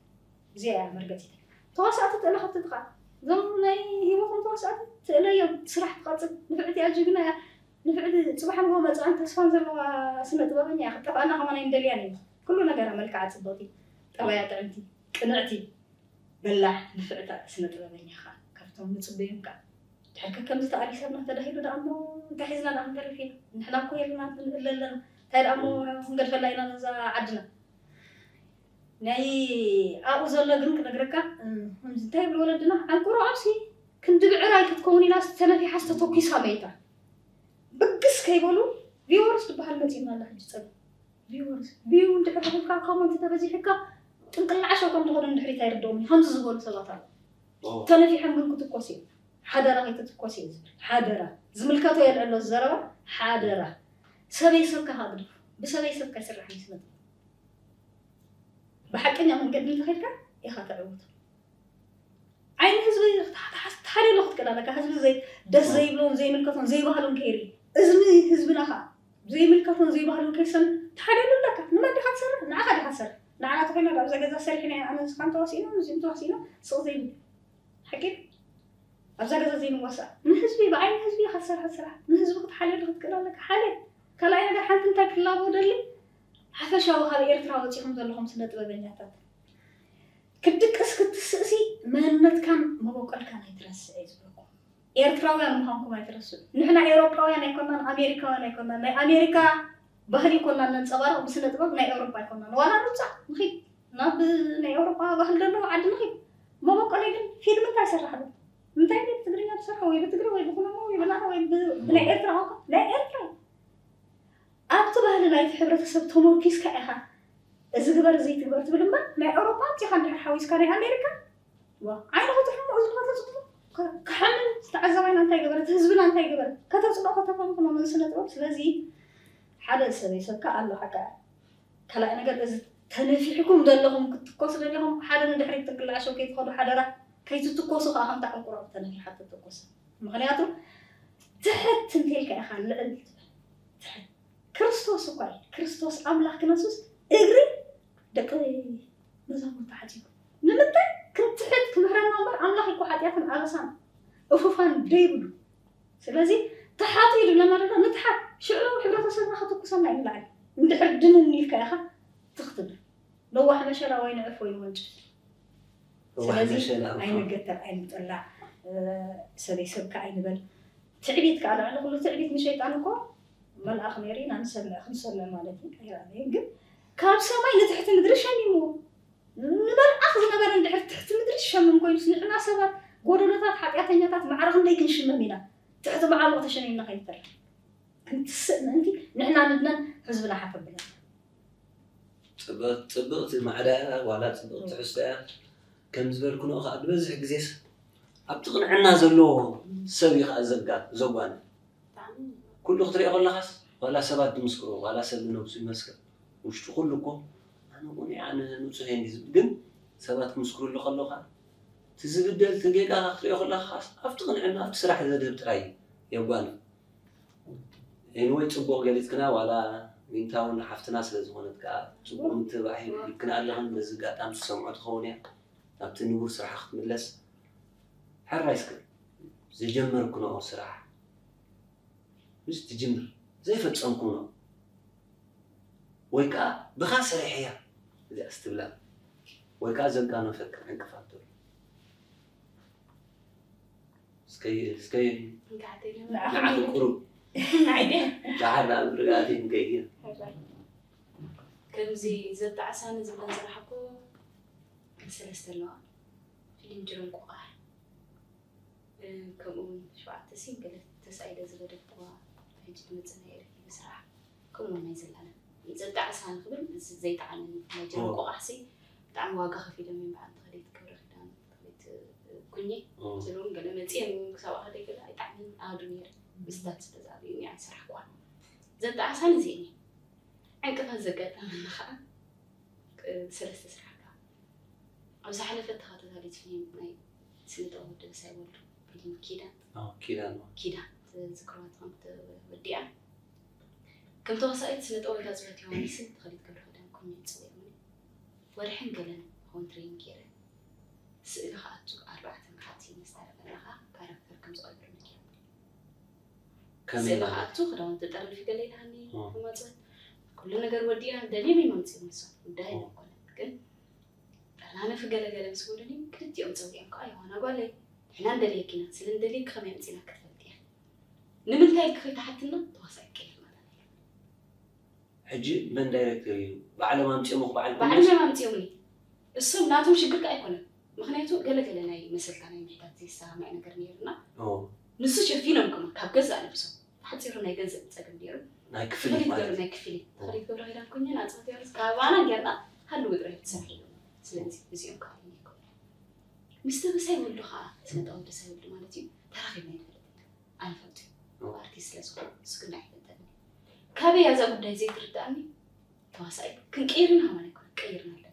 እዚኣ እያ መርገፂተይ ተዋሳእቲ ትእለ ካብቲ ጥቓ እዞም ናይ ሂወቶም ተዋሳእቲ ትእለዮም ስራሕ ትቐፅል ንፍዕቲ እያ ጅግና እያ ንፍዕቲ ፅባሕ ንጎ መፅኣን ተስፋን ዘለዋ ስነ ጥበበኛ እያ ክትጠፍኣና ከማን ኣይንደልያን እዩ ኩሉ ነገራ መልክዓ ፅብቕቲ ጠባያ ጥዕምቲ ቅንዕቲ በላዕ ንፍዕታ ስነ ጥበበኛ ከዓ ካብቶም ንፅበዮም ከዓ ድሕርከ ከምዚ ተኣሊሰብና ተዳሂሉ ደኣ እሞ እንታይ ሒዝና ደኣ ክንተርፍ ኢና ንሕና እኮ የልና ክንእል ኣለና እንታይ ደኣ እሞ ክንገድፈላ ኢና ነዛ ዓድና ናይ ኣብኡ ዘሎ ግን ክነግረካ ከምዚ እንታይ ይብሉ ወለድና ዓንቁሮ ኣብሲ ክንዲ ብዕራይ ክትከውን ኢላ ተነፊሓስ ተተኪሳ መይታ ብግስ ከይበሉ ቪወርስ ዝበሃል መፂኡና ኣሎ ሕጂ ፀገም ቪወርስ ቪው እንድሕር ረኺብካ ኮመንት ተበዚሕካ ጥንቅላዕ ሸው ከም ዝኾነ እንድሕሪት ኣይርድኦም እዩ ከምዚ ዝበሉ ሰባት ኣሎ ተነፊሖም ግን ክትኮስ እዩ ሓደራ ከይትትኮስ እዩ ዝብል ሓደራ ዝምልከቶ የልዕሎ ዘረባ ሓደራ ሰበይ ሰብካ ካግድፍ ብሰበይ ሰብካ ይስራሕ ይስመጥ ብሓቀኛ መንገዲ እንተኸድካ ኢኻ ተዕውት ዓይኒ ህዝቢ ተሓደሎ ክትክእል ኣለካ ህዝቢ ደስ ዘይብሎን ዘይምልከቶን ዘይባህሉን ከይርኢ እዝኒ ህዝብና ከዓ ዘይምልከቶን ዘይባህሉን ከይሰም ተሓደሎ ኣለካ ንመን ዲካ ትሰርሕ ንዓኻ ዲካ ትሰርሕ ንዓና ተኮይና ኣብዛ ገዛ ሰሪሕና ኣነ ስኻን ተዋሲእና እዚኦም ተዋሲእና ስቕ ዘይብል ሓቂ ኣብዛ ገዛ ዘይንዋሳእ ንህዝቢ ብዓይኒ ህዝቢ ኢካ ትሰርሐ ስራሕ ንህዝቢ ክትሓልየሉ ክትክእል ኣለካ ሓልየ ካልኣይ ነገር ሓንቲ እንታይ ክላቦ ደሊ ሓፈሻዊ ካብ ኤርትራ ወፂኹም ዘለኹም ስነ ጥበበኛታት ክድቅስ ክትስእሲ መንነትካን መበቆልካን ኣይትረስዕ እዩ ዝብለኩም ኤርትራውያን ምዃንኩም ኣይትረስዑ ንሕና ኤውሮጳውያን ኣይኮናን ኣሜሪካውያን ኣይኮናን ናይ ኣሜሪካ ባህሊ ይኮና ነንፀባርቕ ብስነ ጥበብ ናይ ኤውሮጳ ኣይኮናን ዋላ ንውፃእ ንኺድ ናብ ናይ ኤውሮጳ ባህል ዘለዎ ዓዲ ንኺድ መበቆለይ ግን ፊልም እንታይ ሰራሕ ዶ እንታይ ደ ብትግርኛ ትሰርሖ ወይ ብትግሪ ወይ ብኩናማ ወይ ብናና ወይ ብናይ ኤርትራ ቋንቋ ናይ ኤርትራ ኣብቲ ባህሊ ናይቲ ሕብረተሰብ ተመርኪስካ ኢኻ እዚ ግበር እዚ ትግበር ትብል እምበር ናይ ኤውሮጳ ኣምፂኻ እንድሕር ሓዊስካ ናይ ኣሜሪካ ዓይንኻ ትሕሞ እዝንኻ ተፅብቶ ክሓምን ተዓዛባይና እንታይ ገበረት ህዝብና እንታይ ገበረ ከተፅሎ ከተፈንፍኖ መንስነ ጥበብ ስለዚ ሓደ ሰበይ ሰብካ ኣሎ ሓቃ ካልኣይ ነገር እዚ ተነፊሕኩም ዘለኹም ክትኮሱ ደለኹም ሓደ ንድሕሪት ጥንቅላዕ ሸው ከይትኸዱ ሓደራ ከይትትኮሱ ከዓ ከምታ ዕንቁሮ ተነፊሓ ትትኮስ ምክንያቱ ትሕት እንተልካ ኢኻ ልዕል ትብል ትሕት ክርስቶስ እኳ እዩ ክርስቶስ ኣምላኽ ክነሱስ እግሪ ደቂ መዛሙርቱ ሓፂቡ ንምንታይ ክንትሕት ክምህረና እምበር ኣምላኽ እኮ ሓጢኣትን ኣበሳን እፉፋን ደይብሉ ስለዚ ተሓቱ እዩ ዝብለና ዘሎ። ንትሓት ሽዑ ሕብረተሰብና ከተኩሰና እዩ ንላዕሊ። እንድሕር ድንን ኢልካ ኢኻ ትኽትብል። ነዋሕ መሸላ ወይ ንዕፍ ወይ ንወንጭፍ። ነዋሕ ስለዚ መሸላ እኮ። ኣይንገተር ኣይንጠላዕ፣ ሰበይ ሰብካ ኣይንበል። ትዕቢት ከዓ ልዕሊ ኩሉ ትዕቢት ንሸይጣን እኮ መልኣኽ ነይሩ ኢና ንሰምዕ ክንሰምዕ ማለት እዩ ኣይረኣናዮን። ግን ካብ ሰማይ ንትሕቲ ምድሪ ሸሚምዎ። ንመልኣኽ ዝነበረ እንድሕር ትሕቲ ምድሪ ዝሸምም ኮይኑስ ንሕና ሰባት ጎደሎታት ሓጢኣተኛታት ማዕረ ክንደይ ክንሽመም ኢና። ትሕቲ መዓሙቕ ተሸሚምና ከይንተርፍ። ክንትስእ ምእንቲ ንሕና ንድነን ህዝብና ሓፍ ኣብለና። ፅብቕቲ ማዕዳ እያ ዋላ ፅብቕቲ ትሕዝቶ እያ። ከም ዝበልክንኦ ከዓ ዝበዝሕ ግዜስ ኣብቲ ቅንዕና ዘለዎ ሰብ እዩ ከዓ ዘጋ ዘጓኒ። ኩሉ ክትሪኦ ከለኻስ ዋላ ሰባት ዝምስክሩ ዋላ ሰብ ንነብሱ ይመስክር ውሽጡ ኩሉ እኮ ኣነ ቁኑዕ ኣነ ንፁህ እየ ዝብል ግን ሰባት ክምስክሩሉ ከለኻ እቲ ዝብደል እቲ ጌጋ ክትሪኦ ከለኻስ ኣብቲ ቅንዕና ኣብቲ ስራሕ ዘድህብ ጥራይ እዩ የጓኒ። ኤንወይ ፅቡቕ ገሊፅክና ዋላ ዊንታ እውን ሓፍትና ስለ ዝኾነት ከዓ ፅቡቕ ምትብባዕ ሂብክና ኣለኽን በዚ ኣጋጣሚ ትሰምዖ ትኸውን እያ። ናብቲ ንቡር ስራሓ ክትምለስ ሕራይ እስከ ዝጀመርክንኦ ስራሕ ምስ ትጅምር ዘይፈፀምክንኦ ወይ ከዓ ብኻ ሰሪሐያ እዚኣ ስትብላ ወይ ከዓ ዘጋነፈካ ዕንቅፋት ዘሎ እስከ እስከ ንዓኺ ቁሩብ ናይደ ደሓር ናብ ርግኣት እንከይድ ከምዚ ዘጣዕሳኒ ዝብለን ዝረሓኮ ሰለስተ ኣለዋ። ፊልም ጅሮም ቁቓሕ ከምኡ እውን ሸውዓተ ሲን ገለ ተሳኢለ ዝገደፍክዋ ሕጂ ትመፅእ ናይ ርኪብ ስራሕ ከምኡ ናይ ዘላለ ዘጣዕሳ ንክብል እዚ ዘይጠዓመኒ ናይ ጅሮም ቁቓሕሲ ብጣዕሚ ዋጋ ከፊሎም እዮም በዓል ተኸሊት ክብረ ኪዳን ተኸሊት ኩኝ ዝብሎም ገለ መፅኦም ክሳብ ኣኸደ ገለ ኣይጣዕምን ኣሃዱ ነይረ ምስታት ስለ ዝኣልዩኒ ኣይሰራሕክዋን ዘጣዕሳኒ እዚአን እዩ ዕንቅፋት ዘጋጠመኒ ከዓ ሰለስተ ስራሕ ኣለዋ ኣብ ዝሓለፈ ተኸታታሊት ፊልም ናይ ስነ ጥበብ ወዲ በሳይ ወልዱ ፊልም ኪዳን ኪዳን ኪዳን ዝክርዋ ትኾን ወዲኣ ከም ተዋሳኢት ስነ ጥበብ ጋፅበት ዮሃንስን ተኸሊት ገብረ ክዳን ኮሚን ፅውዕኒ ወርሕን ገለን ኾን ትሬኒንግ ገይረ ስእሊ ከኣቱ ኣርባዕተ መዓልቲ ምስ ተረፈ ኣለኻ ካራክተር ከም ዝቐይር መኪና ከመይ ስእሊ ማለት ከኣቱ ክዳውንቲ ጠርኒፊ ገለ ኢልሃኒ ኦ። መማፅወት ኩሉ ነገር ወዲኣ ደልዮም ይመምፅኡ ንሶም ጉዳይ ኣይኮነን ግን ጠርናንፊ ገለገለ ምስ ወደኒ ክልቲኦም ፀዊዖም ከዓ ዮሃና ጓለይ ንሕና ንደልየኪ ኢና ስለ ንደልየኪ ከመይ ኣምፂና ክትፈልጢ እያ ንምንታይ ኢልኪ ከይተሓትና ተዋሳኢ ቀይር ማለት እዩ ሕጂ መን ዳይሬክተር እዩ ባዕሎም ኣምፂኦም በዓል ባዕሎም እዮም ኣምፂኦምኒ እሶም ናቶም ሽግር ከዓ ኣይኮነን ምክንያቱ ገለገለ ናይ መሰልካ ናይ ምሕታት ዘይሰማማዕ ነገር ነይርና ኦ፣ ንሱ ሸፊኖም ከማ ካብ ገዛእ ነብሶም ሓፂሩ ናይ ገንዘብ ፀገም ነይሩ ናይ ክፍሊት ተኸሊት ማለት ገብረ እዩ ናይ ክፍሊት ተኸሊት ገብረ ኪዳን ኮይነ ናፅወት ዮሃንስ ካባና ጌርና ሃሉ ውጥረት ትሰርሕ እዩ ስለዚ እዚኦም ከዓ ይኮነ ምስ ተበሳይ ወልዱ ከዓ ስነ ጥበብ ደሳይ ወልዱ ማለት እዩ ተራኺብና ይፈልጥ ኣይፈልጥ ኦ። ኣርቲስት ስለ ዝኾነ እሱ ግን ኣይፈልጠኒ ካበይ እያ እዛ ጉዳይ ዘይትርዳእኒ ተዋሳኢት ክንቀይርና ከማን ኣይኮነ ቀይርና ኣለና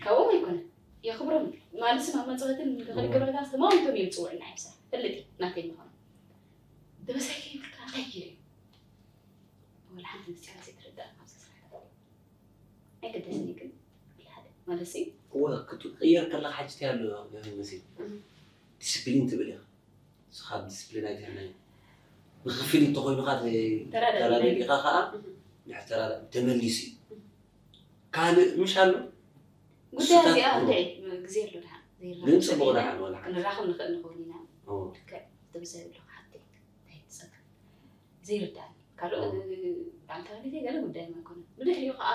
ካብኦም ኣይኮነ የኽብሮም ማለት ናብ መፅወትን ተኸሊት ገብረ ኪዳን ተማዊቶም እዮም ዝፅውዕና ይብሳ ፈልጥ እዩ ናተይ ምዃኑ ተበሳይ ከይብልካ እንታይ ገይረ እዩ ወላ ሓንቲ ምስጢራ ዘይትርዳእ ኣብዚ ስራሕ ኣይገደስን እዩ ግን ሓደ ማለት እዩ እወ ክትቅየር ከለካ ሓጅቲ ኣሎ ይመስል ዲስፕሊን ትብል ኢኻ ንስኻ ዲስፕሊን ኣይትሕመን ብክፍል እንተኮይኑካ ተራዳዲእና ተራዳዲእካ ከዓ ድሕር ተራዳ ተመሊሱ እዩ ካልእ ምሽ ኣሎ ጉዳይ ስታት- እዚኣ ኦ። እንታይ ግዜ ኣሎ ድሓን ግን ፅቡቅ ደሓን ወላ ሓንቲ ክንራኸብ ንኽእል ንኸውን ኢና ኦ፣ ልክዕ ተብዛይ ኣለኹ ሓተይ እንታይ ትፀገም ዘይርዳእኒ ካልኦት ባዕልታዊነተይ ገለ ጉዳይ ኣይኮነን ብድሕሪኡ ከዓ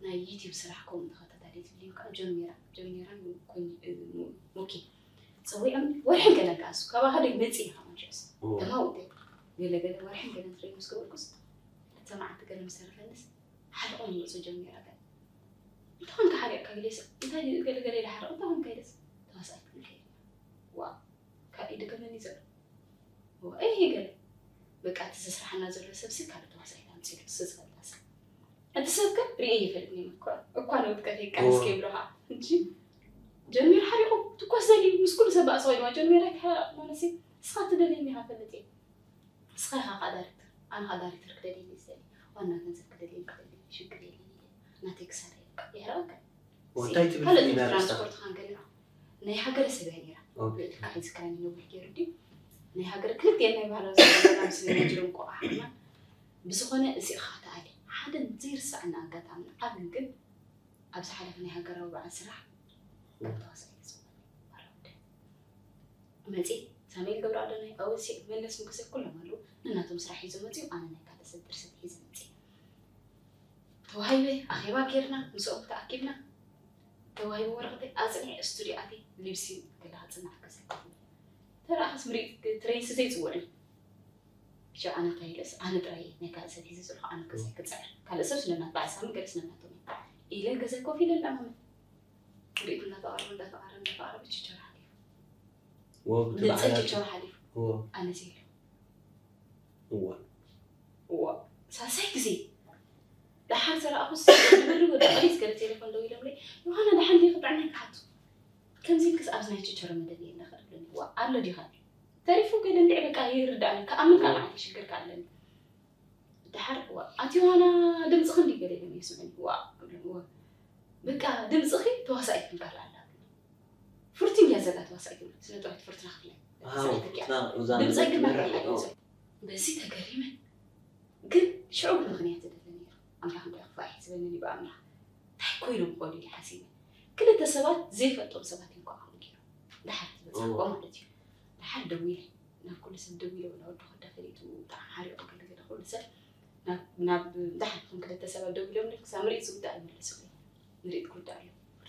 ናይ ዩቲብ ስራሕ ከምኡ ተኸታታሊት ቪድዮ ከዓ ጀሚራ ጀሚራ ሞኪ ፀዊዖም ወርሕን ገለን ከኣሱ ካባኻ ዶ ይመፅእ ኢኻ መንሸስ ኦ፣ ተማውተ ገለገለ ወርሕን ገለን ትሬን ምስ ገበርኩስ ክልተ መዓልቲ ገለ ምስ ተረፈንስ ሓሪቖም ይመፁ ጀሚራ ገለ እንተኾንካ ሓሪቕካ ግሌስ እንታይ ገለገለ ኢለ ሓሪቕ እንተኾንካ ኢለስ ተዋሳኢት ክንከይድ ዋ ካብ ኢዱ ገመን እዩ ዘሎ እይ ገለ በቃ እቲ ዘስራሓና ዘሎ ሰብ ሲ ካልእ ተዋሳኢት ኣምፂሉ ስ ዝፈልጣ ሰብ እቲ ሰብ ከ ርእየ ይፈልጥኒ እኳ እኳ ንውድቀተይ ቃልስ ከይብሎ ከዓ እንጂ ጀሚሩ ሓሪቑ ትኮስ ዘሊ ምስ ኩሉ ሰብ ባእሲ ኮይንዋ ጀሚራ ይትሓረቕ ማለሲ ንስኻ ትደልየኒ ኢኻ ፈልጥ እየ ንስኻ ኢኻ ከዓ ዳይሬክተር ኣነ ከዓ ዳይሬክተር ክደልየኒ ዝደሊ ዋና ገንዘብ ክደልየኒ ክደልየኒ ሽግር የለኒ ኢለ ናተይ ክሰርሕ የሕረቐካ እንታይ ትብል ካልእ ፊልም እያ ርእስታ? ትራንስፖርት ካን ገሊና ናይ ሃገረ ሰብ እያ ነይራ ኦኬ። ልካ ሕዚ ክራኒ ነዊሕ ገይሩ ድዩ ናይ ሃገር ክልቲኤን ናይ ባህላዊ ዘረባና ምስ ናይ ጅሮም ቆቓሕና ብዝኾነ እዚኣ ኸዓ ተኣልየ ሓደ ዘይርሳዕና ኣጋጣሚ ዓብን ግን ኣብ ዝሓለፈ ናይ ሃገራዊ በዓል ስራሕ ከም ተዋሳኢ ዝመፅእ ሳሙኤል ገብረኣዶናይ ኣወሲእ መለስ ምክሰ ኩሎም ኣለዉ ነናቶም ስራሕ ሒዞም መፅዮም ኣነ ናይ ካልእ ሰብ ድርሰት ሒዘ መፅየ ተዋሂበ ኣኼባ ጌርና ምስኦም ተኣኪብና ተዋሂበ ወረቐተይ ኣፅኒዐ ስቱድዮ ኣትየ ሊፕሲንክ ክላ ክፅናዕ ከሰልኩ ተረኣኸስ ምርኢት ትሬንስ ዘይፅውዕን ብቻ ኣነ እንታይ ኢለስ ኣነ ጥራይ ናይ ካልእ ሰብ ሒዘ ዘለኹ ኣነ ገዛይ ክፅዕር ካልእ ሰብ ስለናት በዓል ሳሚ ገለ ስለናቶም ኢለ ገዛይ ኮፍ ኢለ እንዳማመ ምርኢት እንዳተቐረበ እንዳተቐረበ እንዳተቐረበ ችቸራ ሓሊፉ ወብቲ ንፀ በዓላት ችቸራ ሓሊፉ እዎ ኣነ ዘይለ እዎ እዋ ሳልሳይ ግዜ ደሓር ዝረኣኹስ ዝበሉ ወዲ ቀሊስ ገለ ቴሌፎን ደው ኢሎምለይ ዮሃና ደሓን ዲኺ ጥዕና ይክሓቱ ከምዚ ኢልክስ ኣብዚ ናይ ችቸሮ መደብ እየ እንዳኸደብለኒ ዋ ኣሎ ዲኻ ተሪፉ ገለ እንድዒ በቃ ይርዳእኒ ክኣምን ከዓ መዓት ሽግር ኣለኒ ደሓር ዋ ኣቲ ዮሃና ድምፅኺ እንዲ ገለ ኢሎም ይስምዕኒ ዋ እብሎም ዋ በቃ ድምፅኺ ተዋሳኢት ክንካል ኣላ ፍርቱን እያ ዘላ ተዋሳኢት ስነ ጥበብ ፍርቱና ክፍለ ድምፀይ ግን በዚ ተገሪመ ግን ሽዑ ብምኽንያት ይደለ ነይሩ ኣምላኽ እንታይ ክፋ ይሕስበኒ ብኣምላኽ እንታይ ኮይኖም ክኾኑ ኢለ ሓሲበ ክልተ ሰባት ዘይፈልጦም ሰባት እዮም ከዓኹም ገይሮም ድሓር ዝበፅሕዎ ማለት እዩ ድሓር ደዊለ ናብ ኩሉ ሰብ ደዊለ ወላ ወዲ ኮዳ ፈሊጡ ብጣዕሚ ሓሪቑ ገለገለ ኩሉ ሰብ ናብ ድሓር ቶም ክልተ ሰባት ደዊሎም ክሳብ ምርኢት ዝውዳእ ይምልሱ ምርኢት ክውዳእ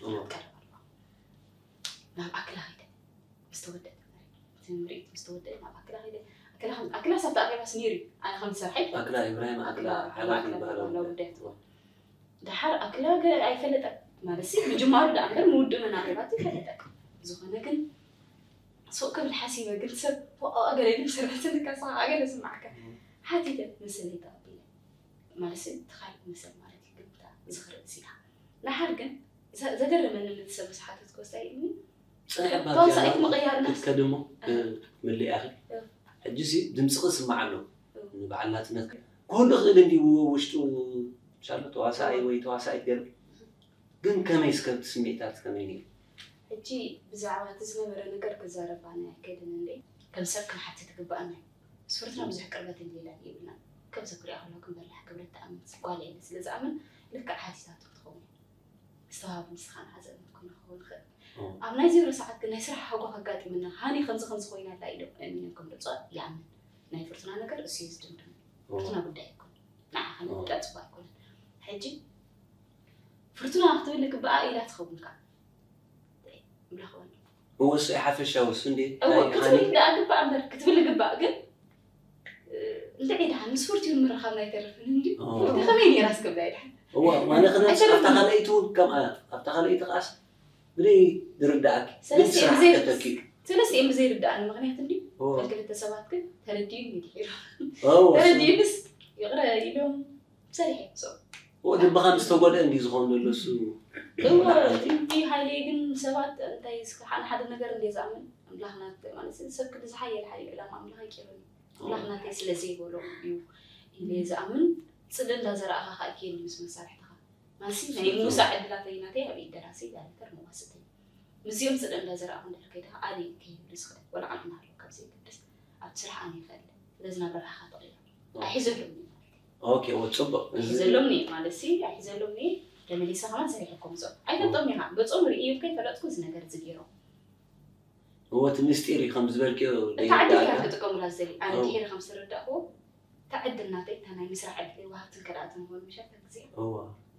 ኣሎ ቀረብ ኣለዋ ናብ ኣክላ ኸይደ ምስ ተወደአ እቲ ምርኢት ምስ ተወደአ ናብ ኣክላ ኸይደ ኣክላ ሳብቲ ኣኼባስ ነይሩ ኣነ ከም ዝሰርሐ ይፈልጥ ኣክላ ኢብራሂም ኣክላ ሓላፊ ባህላዊ ጉዳያት ድሓር ኣክላ ኣይፈለጠ ማለት ሲ ምጅማሩ ዳ እምበር ምውድኡ መናገባት ይፈለጠ ዝኾነ ግን ሱቅ ክብል ሓሲበ ግን ሰብ ኣገለ ግን ሰራሕተኛ ካሳ ኣገለ ስማዕካ ሓቲተ መሰለይ ተቐቢለ ማለት ሲ ትኻል መሰል ማለት ይግብታ ዝኽሪ እዚኣ ንሓር ግን ዘገረመኒ ምትሰብ ስሓተት ኮስታይ እኒ ፅንሕ ተዋሳኢት ምቕያር ነፍሲ ከድሞ ምልእያኺ ሕጂ ሲ ድምፅኺ ስማዕ ኣሎ ንበዓል ናፅነት ክህሉ ክእል እንዲ ውሽጡ ሻሎ ተዋሳኢ ወይ ተዋሳኢት ገለ ግን ከመይ እስከ እቲ ስምዒታት ከመይ ነይሩ ሕጂ ብዛዕባ እቲ ዝነበረ ነገር ክዛረብ ኣነ ኣይክእልን እንዴ ከም ሰብ ክንሓትት ይግባኣና እዩ ስፍርትና ብዙሕ ቅርበት የብልና ከም ሰብ ክሪኣ ከለኹ ክንበላሕ ክብረት ትኣምን ጓል እየ ስለ ዝኣምን ልክዕ ሓቲታቶ ክትኸውን እየ ዝተዋሃብ ንስኻን ሓዘን ክትኮነ ክኸውን ይኽእል ኣብ ናይ ዜሮ ሰዓት ግን ናይ ስራሕ ሃጓ ከጋጥመና ሃኒ ከምዚ ከምዚ ኮይና ኣላ ኢሎም ኣሚኖም ከም ደፅዋ ይኣምን ናይ ፍርቱና ነገር እሱ እዩ ዝድምድም ፍርቱና ጉዳይ ይኮን ንዓኻ ንጉዳይ ፅቡቅ ኣይኮነን ሕጂ ፍርቱና ክትብል ግበኣ ኢላ ትኸውን ከዓ ብላኽወን እወሱ ሓፈሻ ወሱ እንዴ እወ ክትብል ደኣ ግባእ እምበር ክትብል ግባእ ግን እንድዒ ደሓን ምስ ፍርትዩ ንምርኻብና ኣይተርፍን እንዲ ፍርቲ ከመይ ነይራ ስክብላ ይድሓን እዋ ማነ ክነስ ኣብታ ካልኣይቲ እውን ከምኣ ኣብታ ካልኣይቲ ከዓስ ብደይ ዝርዳእኪ ግን ሰለስተ ስራሕ ብዘይ- ተተኪሉ ሰለስቲኦም ብዘይርዳእኒ ምኽንያት እንዲ እዎ ክልተ ሰባት ግን ተረዲኡኒ ድሒሩ እዎ ተረዲኡንስ ይቕረ ኢሎም ሰሪሐ ሶ እዎ ልብኻ ምስ ተጎድአ እንዲ ዝኾን ዘሎ እሱ እዋ እንዲ ሃይለ ግን ሰባት እንታይ እስከ ሓደ ሓደ ነገር እንደ ዝኣምን ኣምላኽና ማለት ሰብ ክዲ ዝሓየል ሓይል ዕላማ ኣምላኽ ኣይቂሩኒ ኣምላኽ ናተይ ስለ ዘይበሎ እዩ ኢለ ዝኣምን ፅልእ እንዳዘረኣኻ ከዓ ይክየኒ ምስ መሳርሕትኻ ማለሲ ናይ ሙሳ ዕድላተይ ናተይ ኣብ ኢድ ደራሲ ዳይሬክተር መዋስእተይ ምስዚኦም ፅልእ እንዳዘረኣኹ እንድሕር ከይደ ከዓ ኣነ ከይብል ዝኽእል ወላ ዓቕሚ ሃሎ ካብ ዘይገድስ ኣብቲ ስራሕ ኣነ ይኽእል ስለዚ ናብ ረብሓኻ ተቕይሮ ኣይሕዘሎም እዩ ማለት እዩ ኦኬ እዎ ፅቡቅ እዚ ኣይሕዘሎም እየ ማለት ሲ ኣይሕዘሎም እየ ተመሊሰ ከማን ሰሪሐ ኮምዞ ኣይፈልጦም ኢኻ ገፆም ርእዮም ከይፈለጥኩ እዚ ነገር እዚ ገይሮም እዎ እቲ ምስጢር እዩ ከም ዝበልክዮ እታ ዕድል ከ ክጥቀሙላ ዝደሊ ኣነ እዎ። ድሒረ ከም ዝተረዳእክዎ እታ ዕድል ናተይ እታ ናይ ምስራሕ ዕድል ወሃብትን ከዳኣትን ሆን ምሻት ግዜ እዎ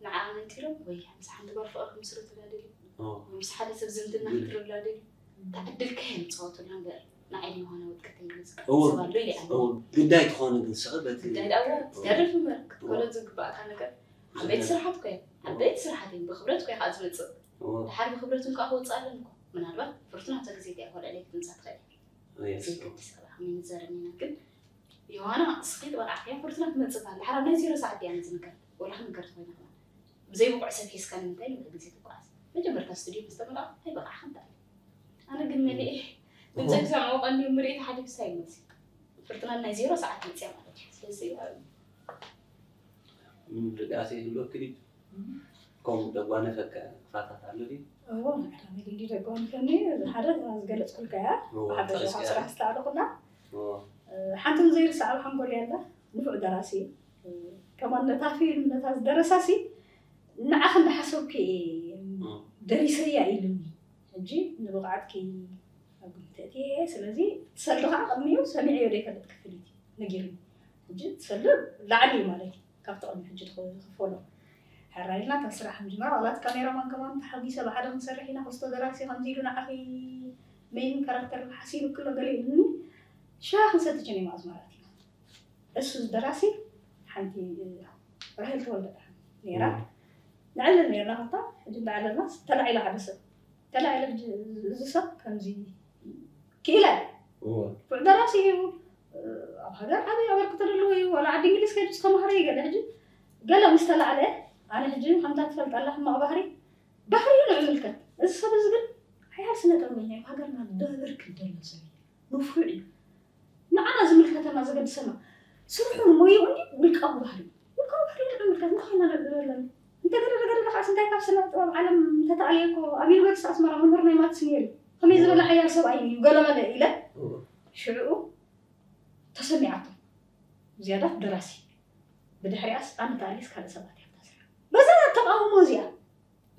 ንዓ መንጢሎም ወይ ምስ ሓንቲ ጓል ፍቕሪ ክምስርቱላ ደልዩ እዎ ወይ ምስ ሓደ ሰብ ዝምድና ክትርብላ ደልዩ እታ ዕድል ከየምፅወቱላ እምበር ንዓይ ድምሃነ ውድቀተይ ይመፅእ እዎ ሰብ ኣሎ ኢለ ኣነ እዎ ግዳይ ትኾኑ ግን ስቕ በቲ ጉዳይ ደኣ እዋ ትተርፍ እምበር ክትከሎ ዝግባእካ ነገር ዓበይቲ ስራሓት ኮ ዓበይቲ ስራሓት እዮም ብክብረት ኮ ከዓ ዝመፅእ እዎ ድሓር ብክብረት እውን ከዓ ክወፅእ ኣለኒ እኮ ምናልባት ፍርቱና ኣብዛ ግዜ እቲኣ ኮልዕለይ ክትምፃ ትኽእል እያ yes ዘይገድስ ኣላ ከመይ ንዛረብ ኢና ግን ዮሃና እስኺ ተበላዕክያ ፍርቱና ትመፅእ ኣላ ድሓር ኣብ ናይ ዜሮ ሰዓት እያ ንዝንገር ወላ ክንገር ትኾይና ከማን ብዘይ ብቑዕ ሰብ ሒዝካ ንምንታይ ንብለ ግዜ ትጓዓዝ መጀመርታ ስቱድዮ ምስ ተመረቕኩ ኣይበቃዕክን ትኣሊ ኣነ ግን መሊኤ ድምፀ ክሰምዖ ቀንዲ ምርኢት ሓሊፍሳ ይመፅእ ፍርቱና ናይ ዜሮ ሰዓት መፅያ ማለት እዩ ስለዚ ርድኣት ይህልወኪ ድዩ ከምኡ ደጓነፈካ ክፋታት ኣሎ ድዩ እዎ መድሃኒት እንዲ ደጓንፈኒ ሓደ ዝገለፅኩልካ እያ ብሓፈሻ ካብ ስራሕ ዝተኣለኩላ ሓንቲ ዘይርሳዕ ኣብ ሓንጎል ያለ ንፉዕ ደራሲ እዩ። ከማን ነታ ፊልም ነታ ዝደረሳሲ ንዓኽ እንዳሓሰብኩ እየ ደሪሰያ ኢሉኒ። ሕጂ ንብቕዓትኪ ኣብ ግምት እየ። ስለዚ ትሰሊ ከዓ ቅድሚኡ ሰሚዐዮ ዘይፈልጥ ክፍሊት እዩ ነጊሩኒ። ሕጂ ትሰሊ ላዕሊ እዩ ማለት እዩ። ካብቲ ቅድሚ ሕጂ ዝኸ- ዝኽፈሎ ሕራይ ኢልና እታ ስራሕ ምጅማር። ዋላ እቲ ካሜራማን ከማን ተሓጒሰ ብሓደ ክንሰርሕ ኢና፣ ክስቶ ደራሲ ከምዚ ኢሉ ንዓኺ ሜይን ካራክተር ሓሲቡ ክሎ ገለ ኢሉኒ። ሻሂ ክንሰቲ ጀኒና ኣስመራ ኣቲና። እሱ ደራሲ ሓንቲ ራሄል ተወልደ ነይራ። ንዕልል ነይርና፣ ካብታ ሕጂ እንዳዕለልና ተላዒላ ሓደ ሰብ ተላዒለ። ሕጂ እዚ ሰብ ከምዚ ክኢለ እወ። ብዕ ደራሲ እዩ። ኣብ ሃገር ዓብዪ ኣበርክቶ ዘለዎ እዩ። ዋላ ዓዲ እንግሊዝ ከይዱ ዝተማሃረ እዩ። ገለ ሕጂ ገለ ምስ ተላዕለ፣ ኣነ ሕጂ ከምታ ትፈልጣላ ሕማቕ ባህሪ፣ ባህሪ እዩ ንምልከት። እዚ ሰብ እዚ ግን ሓያል ስነ ጥበበኛ እዩ። ሃገርና ደበርክት ደሎ ሰብ እዩ። ንፉዕ እዩ። ንዓና ዝምልከተና ዘገድሰና ስርሑ ንሞይኡ እንዲ ውልቃዊ ባህሪ እዩ። ውልቃዊ ባህሪ እዩ ንምልከት። እንታይ ኮይና ንብል ኣለና? እንተ ገለ ገለ ከዓስ እንታይ ካብ ስነ ጥበብ ዓለም እንተተኣልየ እኮ ኣብ ዩኒቨርሲቲ ኣስመራ መምህር ናይ ማትስ ነይሩ እዩ። ከመይ ዝበለ ሓያል ሰብኣይ እዩ ገለመለ ኢለ እወ። ሽዕኡ ተሰሚዓቶ። ዝያዳት ደራሲ። ብድሕሪኣስ ኣነ ተኣልየስ ካልእ ሰባት እዮም ተስራ። በዛ ተቃውሞ እዚኣ።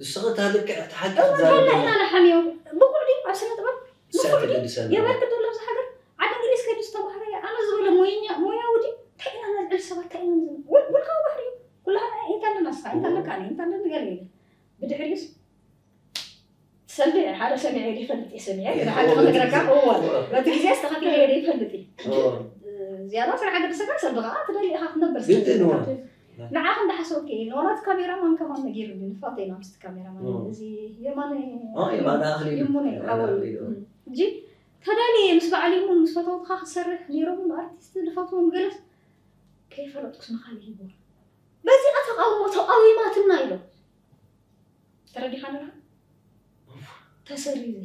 እስኺ እታ ልክዕ እቲ ሓቂ እወ፣ ትዛረቢ ከላ ኢና ኣለኺ። ንሓምዮ። ብቑዕ ድዩ ኣብ ስነ ጥበብ? ንፉዕ ድዩ? ተገድሰና። የበርክት ዘሎ ኣብዚ ሃገር። ዓዲ እንግሊዝ ከይዱ ዝተማህረ ኣነ ዝበለ ሞይኛ፣ ሞያዊ ድዩ? እንታይ ኢና ነልዕል ሰባት፣ እንታይ ኢና ንዝብል? ውል-፣ ውልቃዊ ባህሪ እዩ። ኩላህና እንታይ ኣለና እስኻ? እንታይ ኣለካ? ኣነ እንታይ ኣለኒ? ገለ የለን። ብድሕሪኡስ ሰልዲ ሓደ ሰሚዐ ዘይፈልጥ እየ ሰሚዐ፣ ግን ሓደ ክነግረካ፣ እወ፣ በቲ ግዜ ኣስተኻኺለ ዘይፈልጥ እየ። እወ። ዝያዳ ስራሕ ገድሰካ ሰልዲ ከዓ ትደሊ ኢኻ ክትነብር ግድን እወ። ንዓኻ እንዳሓሰብኩ እየ። ንዋላት ካሜራማን ከማን ነጊሩኒ፣ ንፋተይ ኢና ምስቲ ካሜራማን። እወ። እዚ የማነ ኣዎ፣ የማነ ኣኽሊሉ። ይሙነ የማነ ሓወይ። ኣኽሊሉ። እም። እንጂ ተዳልየ ምስ በዓል ይሙን ምስ ፈተውትኻ ክሰርሕ ነይሮም ኣርቲስት ዝፈትዎም ገለስ ከይፈለጥኩስ ንኻልእ ሂቦ። በዚኣ ተቃውሞ ተቃዊማትና ኢሎም። ተረዲኻ ኣለኻ? ተሰሪዘ።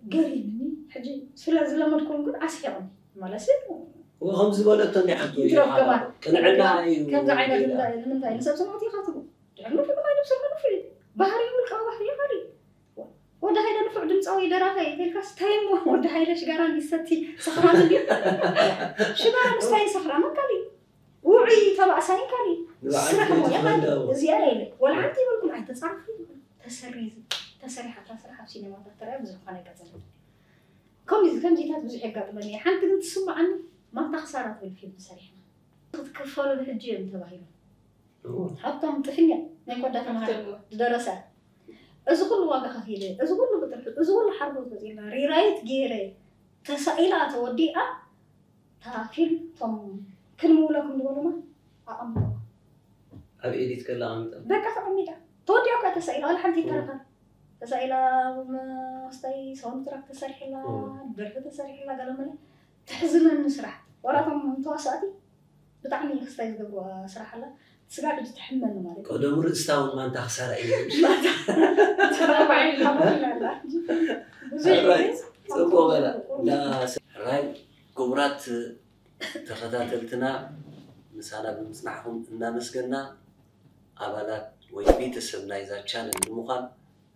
ገሪምኒ። ሕጂ ስለ ዝለመድኩም ግን ኣስሒቕኒ። ማለት እኮ ከምዚ ዝበለቶ እንዲ ሓንቲ ወይ ይትረፍ ከማን። ቅንዕና እዩ። ከምዚ ዓይነት እንዳ-፣ ንምንታይ ንሰብ ሰማዕቲ ኢኻ ትብሉ? ድሕሪ ንፉዕ ኮይኑ ሰብ ንፉዕ እዩ። ባህሪ ውልቃዊ ባህሪ እዩ። ወዲ ሃይለ ንፉዕ ድምፃዊ ደራፋይ ተልካስ እንታይ እሞ ወዲ ሃይለ ሽጋራ እንዲሰቲ ሰኽራን እንዲ ሽጋራ ምስታይ ሰኽራን ካሊ ውዑይ ተባእሳይ ካሊ ንባዕልቲ ስራሕ ሞያ ካሊ ትመደቡ። እዚኣ ኢለ ወላ ሓንቲ ይበልኩም ኣይተፃርፉ ተሰሪዙ ተሰሪሓ እታ ስራሕ ኣብ ሲኔማታት ተረኣ ብዙሕ ኳን ኣይቀፅልን ከምዚ ከምዚታት ብዙሕ የጋጥመኒ እየ ሓንቲ ግን ትስማዓኒ ማንታ ክሳራ ትብል ፊልም ሰሪሕና ክትክፈሉ ብሕጂ እዮም ተባሂሉ እዎ። ሃብቶም ጥፍኛ ናይ ኮዳ ተምሃር ሃብቶም። ዝደረሰ እዚ ኩሉ ዋጋ ከፊለ እዚ ኩሉ ብጥርሑ እዚ ኩሉ ሓርጎት ወፂልና ሪራይት ገይረ ተሳኢላ ተወዲኣ እታ ፊልም እቶም ክንምውለኩም ዝበሉና ኣቐምጦ ኣብ ኤዲት ከላ ኣቐሚጠ በቃ ተቐሚጣ ተወዲኣ እኳ ተሳኢላ ዋላ ሓንቲ ይተረፈ ተሳኢላ መስታይ ሳውንድ ትራክ ተሰሪሕላ እዎ። ደርፊ ተሰሪሕላ ገለመለ ተሕዝነኒ ስራሕ ዋላ እቶም ተዋሳእቲ ብጣዕሚ ክስታይ ዝገብርዋ ስራሕ ኣላ ስጋ ሕጂ ትሕመኒ ማለት እዩ። ቀደሙ ርእስታ እውን ማንታ ክሳራ እዩ። ማንታ ክሳራ ባዕሉ ይላቦ ይላላ። ብዙሕ ሕራይ፣ እዩ። ጽቡቕ በላ። እንዳ ስ-፣ ሕራይ፣ ክቡራት ተኸታተልትና ምሳና ብምጽናሕኩም እናመስገና ኣባላት ወይ ቤተሰብ ናይዛ ቻነል ንምዃን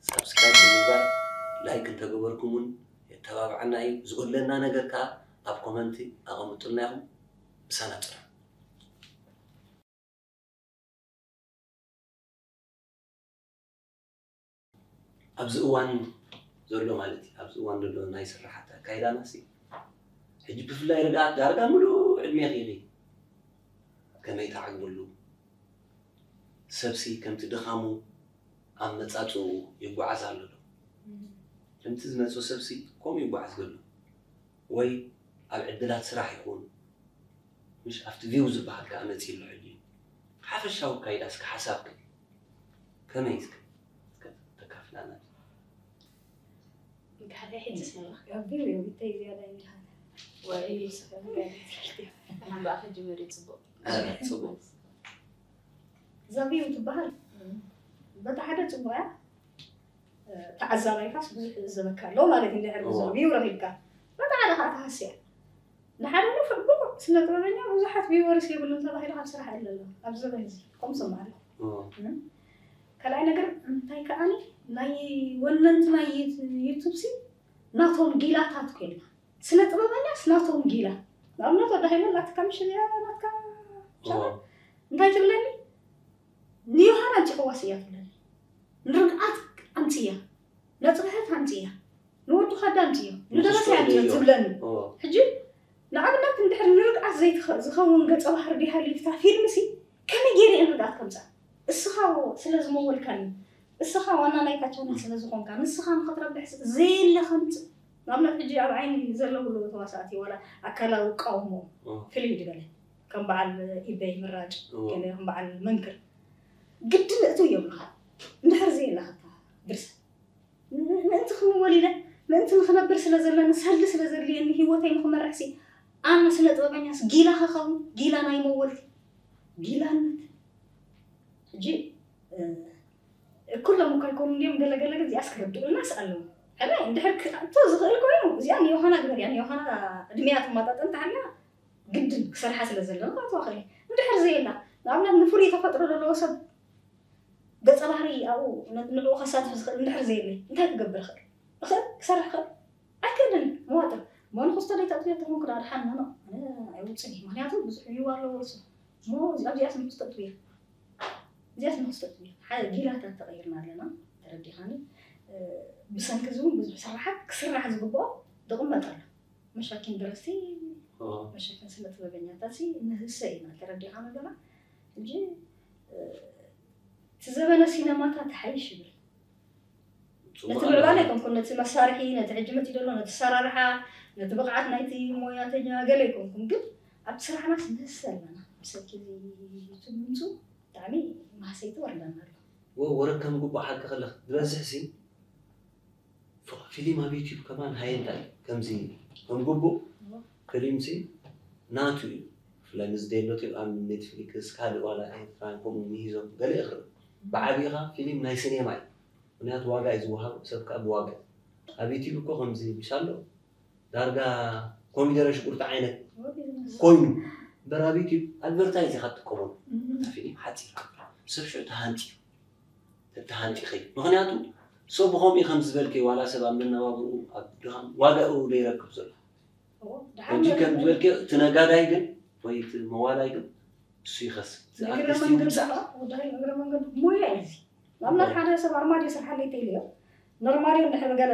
ሳብስክራይብ ብምግባር ላይክ እንተገበርኩም እውን የተባብዓና እዩ። ዝጎድለና ነገር ከኣ ኣብ ኮመንቲ ኣቐምጡልና ኢኹም። ምሳና ጽንሑ። ኣብዚ እዋን ዘሎ ማለት እዩ። ኣብዚ እዋን ዘሎ ናይ ስራሓት ኣካይዳና ሲ ሕጂ ብፍላይ ርግኣት ዳርጋ ምሉእ ዕድሜኺ ኢኺ ከመይ ትዓግብሉ? ሰብሲ ከምቲ ድኻሙ ኣብ መጻጽኡ ይጓዓዝ ኣሎ ዶ? ከምቲ ዝመጽኦ ሰብሲ ከምኡ ይጓዓዝ ዘሎ? ወይ ኣብ ዕድላት ስራሕ ይኹን፣ ምሽ ኣብቲ ቪው ዝበሃል ከኣ መጺኡ ኣሎ ሕጂ። ሓፈሻዊ ኣካይዳ እስከ ሓሳብኪ ከመይ እስከ፣ እስከ ተካፍላና? እንካሓተይ ሕጂ ስምዕኻ። ኣብ ቪው እዩ፣ እንታይ ዝያዳ ይልሃል? ወይ፣ ንስኻ እንታይ ትፈልጥ? ኣነ ብኣኻ ጀመሪ ጽቡቕ። ኣረ፣ ጽቡቕ። እዛ ቪው ትበሃል። እም። በታ ሓደ ጽቡቕ እያ። ተዓዛባይካስ ብዙሕ ይዕዘበካ ኣሎ ማለት እዩ፣ እንድሕር ብዙሕ እዋ። ቪው ረኺብካ። በታ ሓደ ከዓ ትሃስያ። ንሓደ ንፉዕ ብቑዕ ስነ ጥበበኛ ብዙሓት ቪወርስ የብሉን ተባሂሉ ካብ ስራሕ የለ ኣሎ። ኣብዚ ዘበን እዚ ከምኡ ሰማዕ ኣለኹ። እዋ። እም። ካልኣይ ነገር እንታይ ከዓኒ ናይ ወነንቲ ናይ ዩት-፣ ዩቱብ ሲ ናቶም ጊላታት ኮይንና። ስነ ጥበበኛስ ናቶም ጊላ። ንኣብነት ወዲ ሃይለ ኣላትካ ምሽ እዚኣ ናትካ ሻራ እንታይ ትብለኒ? ንዮሃና ኣምፂእዋስ እያ ትብለኒ። ንርግኣት ኣምፅያ፣ ነፅርሕት ኣምፅያ፣ ንወዲ ካዳ ኣምፅዮ፣ ንደረሰ ኣምፅዮ ትብለኒ። ሕጂ ንኣብነት እንድሕር ንርግኣት ዘይትኸ- ዝኸውን ገፀ ባህሪ ድሃልዩ እታ ፊልም ሲ ከመይ ገይረ እየ ንርግኣት ከምፃ? እስኻ ስለ ዝመወልካኒ፣ እስኻ ዋና ናይታ ቻነል ስለ ዝኾንካ፣ ንስኻ ንኽትረብሕ ሲ ዘየለ ከምፅእ። ንኣብነት ሕጂ ኣብ ዓይኒ ዘለውሉ ተዋሳእቲ ዋላ ኣካላዊ ቃውሞ ፍልይ ድበለ ከም በዓል ኢበይ ምራጭ ገለ ከም በዓል መንክር ግድን እቱ እዮም ኢኻ እንድሕር ዘየለ ኸታ ድርሰት ምእንቲ ክምወል ኢለ ምእንቲ ንክነብር ስለ ዘለኒ ሰሊ ስለ ዘድልየኒ ህይወተይ ንክመርሕሲ ኣነ ስነ ጥበበኛስ ጊላ ከኸውን ጊላ ናይ መወልቲ ጊላነት ሕጂ ኩሎም እኳ ይኮኑ እንዲም ገለገለ ግን እዚኣስ ክርድኡልናስ ኣለዉ ሕራይ እንድሕር ክኣቶ ዝኽእል ኮይኑ እዚኣ ንዮሃና ግበርያ ንዮሃና እድሜያ ትማጣጠን ተሃልያ ግድን ክሰርሓ ስለ ዘለዋ ክኣትዋ ክእል እንድሕር ዘየላ ንኣብነት ንፍሉይ ተፈጥሮ ዘለዎ ሰብ ገጸ ባህሪ ኣብኡ ንዕኡ ከሳትፍ ዝኽእል እንድሕር ዘየለይ እንታይ ክገብር ይኽእል? እኽእል ክሰርሕ ክእል ኣይክእልን መዋጥር መንኩስቶ ደይ ተጥፍዮ ተኾንኩ ዳ ድሓን ኖ ኣይውፅን እዩ ምክንያቱ ብዙሕ ቪው ኣለዎ እሱ እሞ እዚኣ እዚኣስ ንክስቶ ጥፍዮ እዚኣስ ንክስቶ ጥፍዮ ሓደ ጊላታት ተቐይርና ኣለና ተረዲኻኒ ብሰንኪ እዚ እውን ብዙሕ ስራሓት ክስራሕ ዝግብኦ ዝቕመጥ ኣሎ መሻኪን ደረስቲ መሻኪን ስነ ጥበበኛታት ንህሰ ኢና ተረዲኻ ነገራ እንጂ እቲ ዘበነ ሲነማታት ሓይሽ ይብል ነቲ ምዕባለ ኣይኮንኩን ነቲ መሳርሒ ነቲ ሕጂ መቲ ዘሎ ነቲ ሰራርሓ ነቲ ብቕዓት ናይቲ ሞያተኛ ገለ ኣይኮንኩን ግን ኣብቲ ስራሕናስ ንህሰ ኣለና ብሰኪ ትምንቱ ብጣዕሚ ማህሰይቲ ወርደና ኣሎ ወረ ከም ጉቡእ ሓቂ ከለኽ ዝበዝሕ ሲ ፊሊም ኣብ ዩቲብ ከማን ሃየ እንታይ ከምዚ ከም ጉቡእ ፊሊም ሲ ናቱ እዩ ብፍላይ ምስ ዴሎት ኣብ ኔትፍሊክስ ካልእ ዋላ ኤርትራን ከምኡ ምሂዞም ገለ ይኽእል ብዓብኻ ፊሊም ናይ ሲኔማ እዩ ምክንያቱ ዋጋ እዩ ዝወሃብ ሰብ ከዓ ብዋጋ እዩ ኣብ ዩቲብ እኮ ከምዚ ምሻሎ ዳርጋ ኮሚደረ ሽጉርቲ ዓይነት ኮይኑ እምበር ኣብ ዩቲብ ኣድቨርታይዝ ኢኻ ትጥቀመሉ ፊሊም ሓፂር ሰብ ሽዑ ተሃንፂ ተተሃንጢ ኸይድ ምኽንያቱ ሰብ ብኸምኡ ከም ዝበልከ ዋላ ሰብ ኣብ መነባብርኡ ኣብ ድኻም ዋጋኡ ዘይረክብ ዘሎ ሕጂ ከም ዝበልከ እቲ ነጋዳይ ግን ወይ እቲ መዋላይ ግን እሱ ይኸስብ እቲ ኣርቲስት ይውፃእ ሞያ እዩ እዚ ንኣብነት ሓደ ሰብ ኣርማድዮ ስርሓለይ ተኢልዮ ነርማድዮ እንድሕር ገለ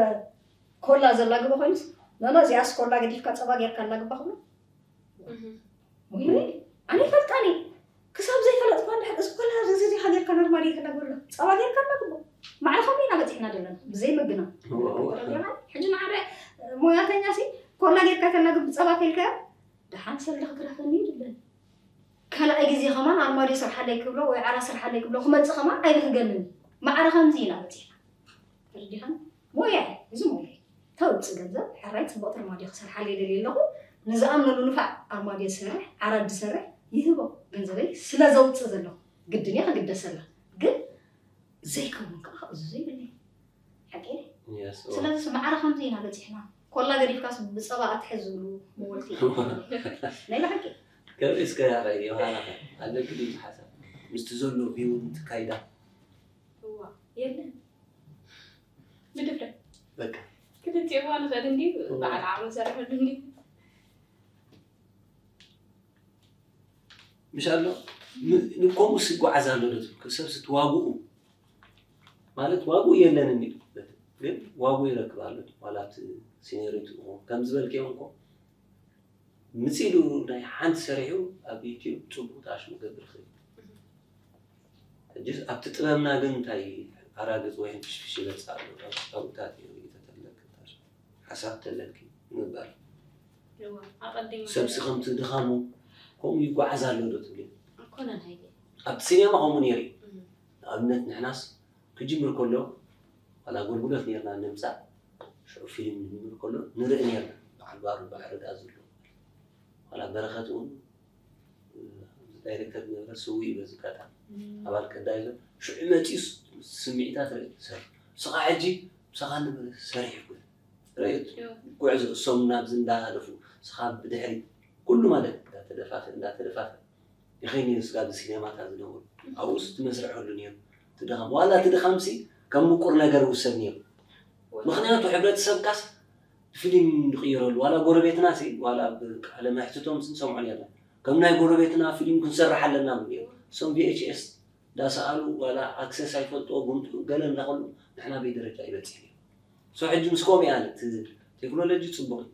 ኮላ ዘላግበ ኮይኑስ ነኖ እዚኣስ ኮላ ገዲፍካ ፀባ ጌርካ ኣላግባ ክብሎ ኣነ ይፈልጣኒ ክሳብ ዘይፈለጥኳ እንድሕር እዚ ኮላ እዚ ዲኻ ጌርካ ነርማድዮ ተላግበሎ ፀባ ጌርካ ኣላግቦ ማዕረ ከምኡ ኢና በፂሕና ዘለና ብዘይ ምግና ሕጂ ንሓደ ሞያተኛ ሲ ኮላ ጌርካ ተላግብ ፀባ ተልካዮ ደሓን ሰልዲ ክትረፈኒ ይድለን ካልኣይ ግዜ ከማን ኣርማድዮ ስርሓለይ ክብሎ ወይ ዓራ ስርሓለይ ክብሎ ክመፅእ ከማን ኣይብህገንን ማዕረ ከምዚ ኢና በፂሕና ተረዲኻን ሞያ እዩ እዚ ሞያ እዩ ተውፅእ ገንዘብ ሕራይ ፅቡቕ ኣርማድዮ ክሰርሓለይ ደልየ ኣለኹ ንዝኣምነሉ ንፋዕ ኣርማድዮ ዝሰርሕ ዓራት ዝሰርሕ ይህቦ ገንዘበይ ስለ ዘውፅእ ዘለኹ ግድን እየ ክግደሰላ ግን ዘይከውን ከዓ ክእዝዞ ይብለኒ ሓቂ ስለዚ ማዕረ ከምዚ ኢና በፂሕና ኮላ ገዲፍካስ ብፀባ ኣትሕዝ ዝብሉ መወልቲ ናይ ብሓቂ ከምዚ እስከ ራእይ ዮሃና ኣለኪ ድዩ ሓሳብ ምስቲ ዘሎ ቪው ትካይዳ የለን ብድፍረት በቃ ክትፅእዋ ንኽእል እንዲ በዓል ዓቕሚ ሰርሐሉ እንዲ ምሽ ኣሎ ንከምኡስ ይጓዓዝ ኣሎ ዶ ትብል ሰብ ስትዋግኡ ማለት ዋግኡ የለን እንዲ ግን ዋግኡ ይረክብ ኣሎ ዋላ ኣብቲ ሲኒሪቲ ከም ዝበልክዮ እንኮ ምፂሉ ናይ ሓንቲ ሰሪሑ ኣብ ዩቲብ ፅቡቅ ታሽ ክገብር ይኽእል ሕጂ ኣብቲ ጥበብና ግን እንታይ ኣራግፅ ወይ ሕንፍሽፍሽ ይበፅእ ኣሎ ኣብታት እዩ ተተለክ ሓሳብ ተለኪ ምባል ሰብሲ ከምቲ ድኻሙ ከምኡ ይጓዓዝ ኣሎ ዶ ትብሊ ኣብቲ ሲኔማ ከምኡ ነይሩ ንኣብነት ንሕናስ ክጅምር ከሎ ዋላ ኣገልግሎት ነርና ንምፃእ ሽዑ ፊልም ንጅምር ከሎ ንርኢ ነርና በዓል ባሩ በዓል ርዳ ዘሎ ዋላ በረኸት እውን ዳይሬክተር ዝነበረ ስውእ እዩ በዚ ኣጋጣሚ ኣባል ቀዳይ ዞን ሽዑ መፂኡስ ስምዒታት ርኢ ሰብ ስኻ ሕጂ ምሳኻ ነበረ ሰሪሕ ይኮን ርእዮት ጉዕዞ እሶም ናብዚ እንዳሃለፉ ስኻ ብድሕሪ ኩሉ ማለት እንዳተደፋፍእ እንዳተደፋፍእ ይኸይድ ነይሩ ስጋብ ሲኔማታት ዝነበሩ ኣብኡስ እቲ መስርሕ ህሉ ነይሩ እቲ ድኻም ዋላ እቲ ድኻምሲ ከም ምቁር ነገር ውሰድ ነይሩ ምኽንያቱ ሕብረተሰብካስ ፊልም ንቕይረሉ። ዋላ ጎረቤትና ሲ ዋላ ኣብ ቃለ መሕትቶም ንሰምዖ ነርና። ከም ናይ ጎረቤትና ፊልም ክንሰርሕ ኣለና ብሉ እዮም። እሶም ቪ ኤች ኤስ እንዳሰኣሉ ዋላ ኣክሰስ ኣይፈልጥዎ ጉምጡ ገለ እንዳኸሉ ንሕና በይ ደረጃ ይበፅሕ እዩ። ሶ ሕጂ ምስ ከምኡ እያ እቲ ቴክኖሎጂ ፅቡቕ እዩ።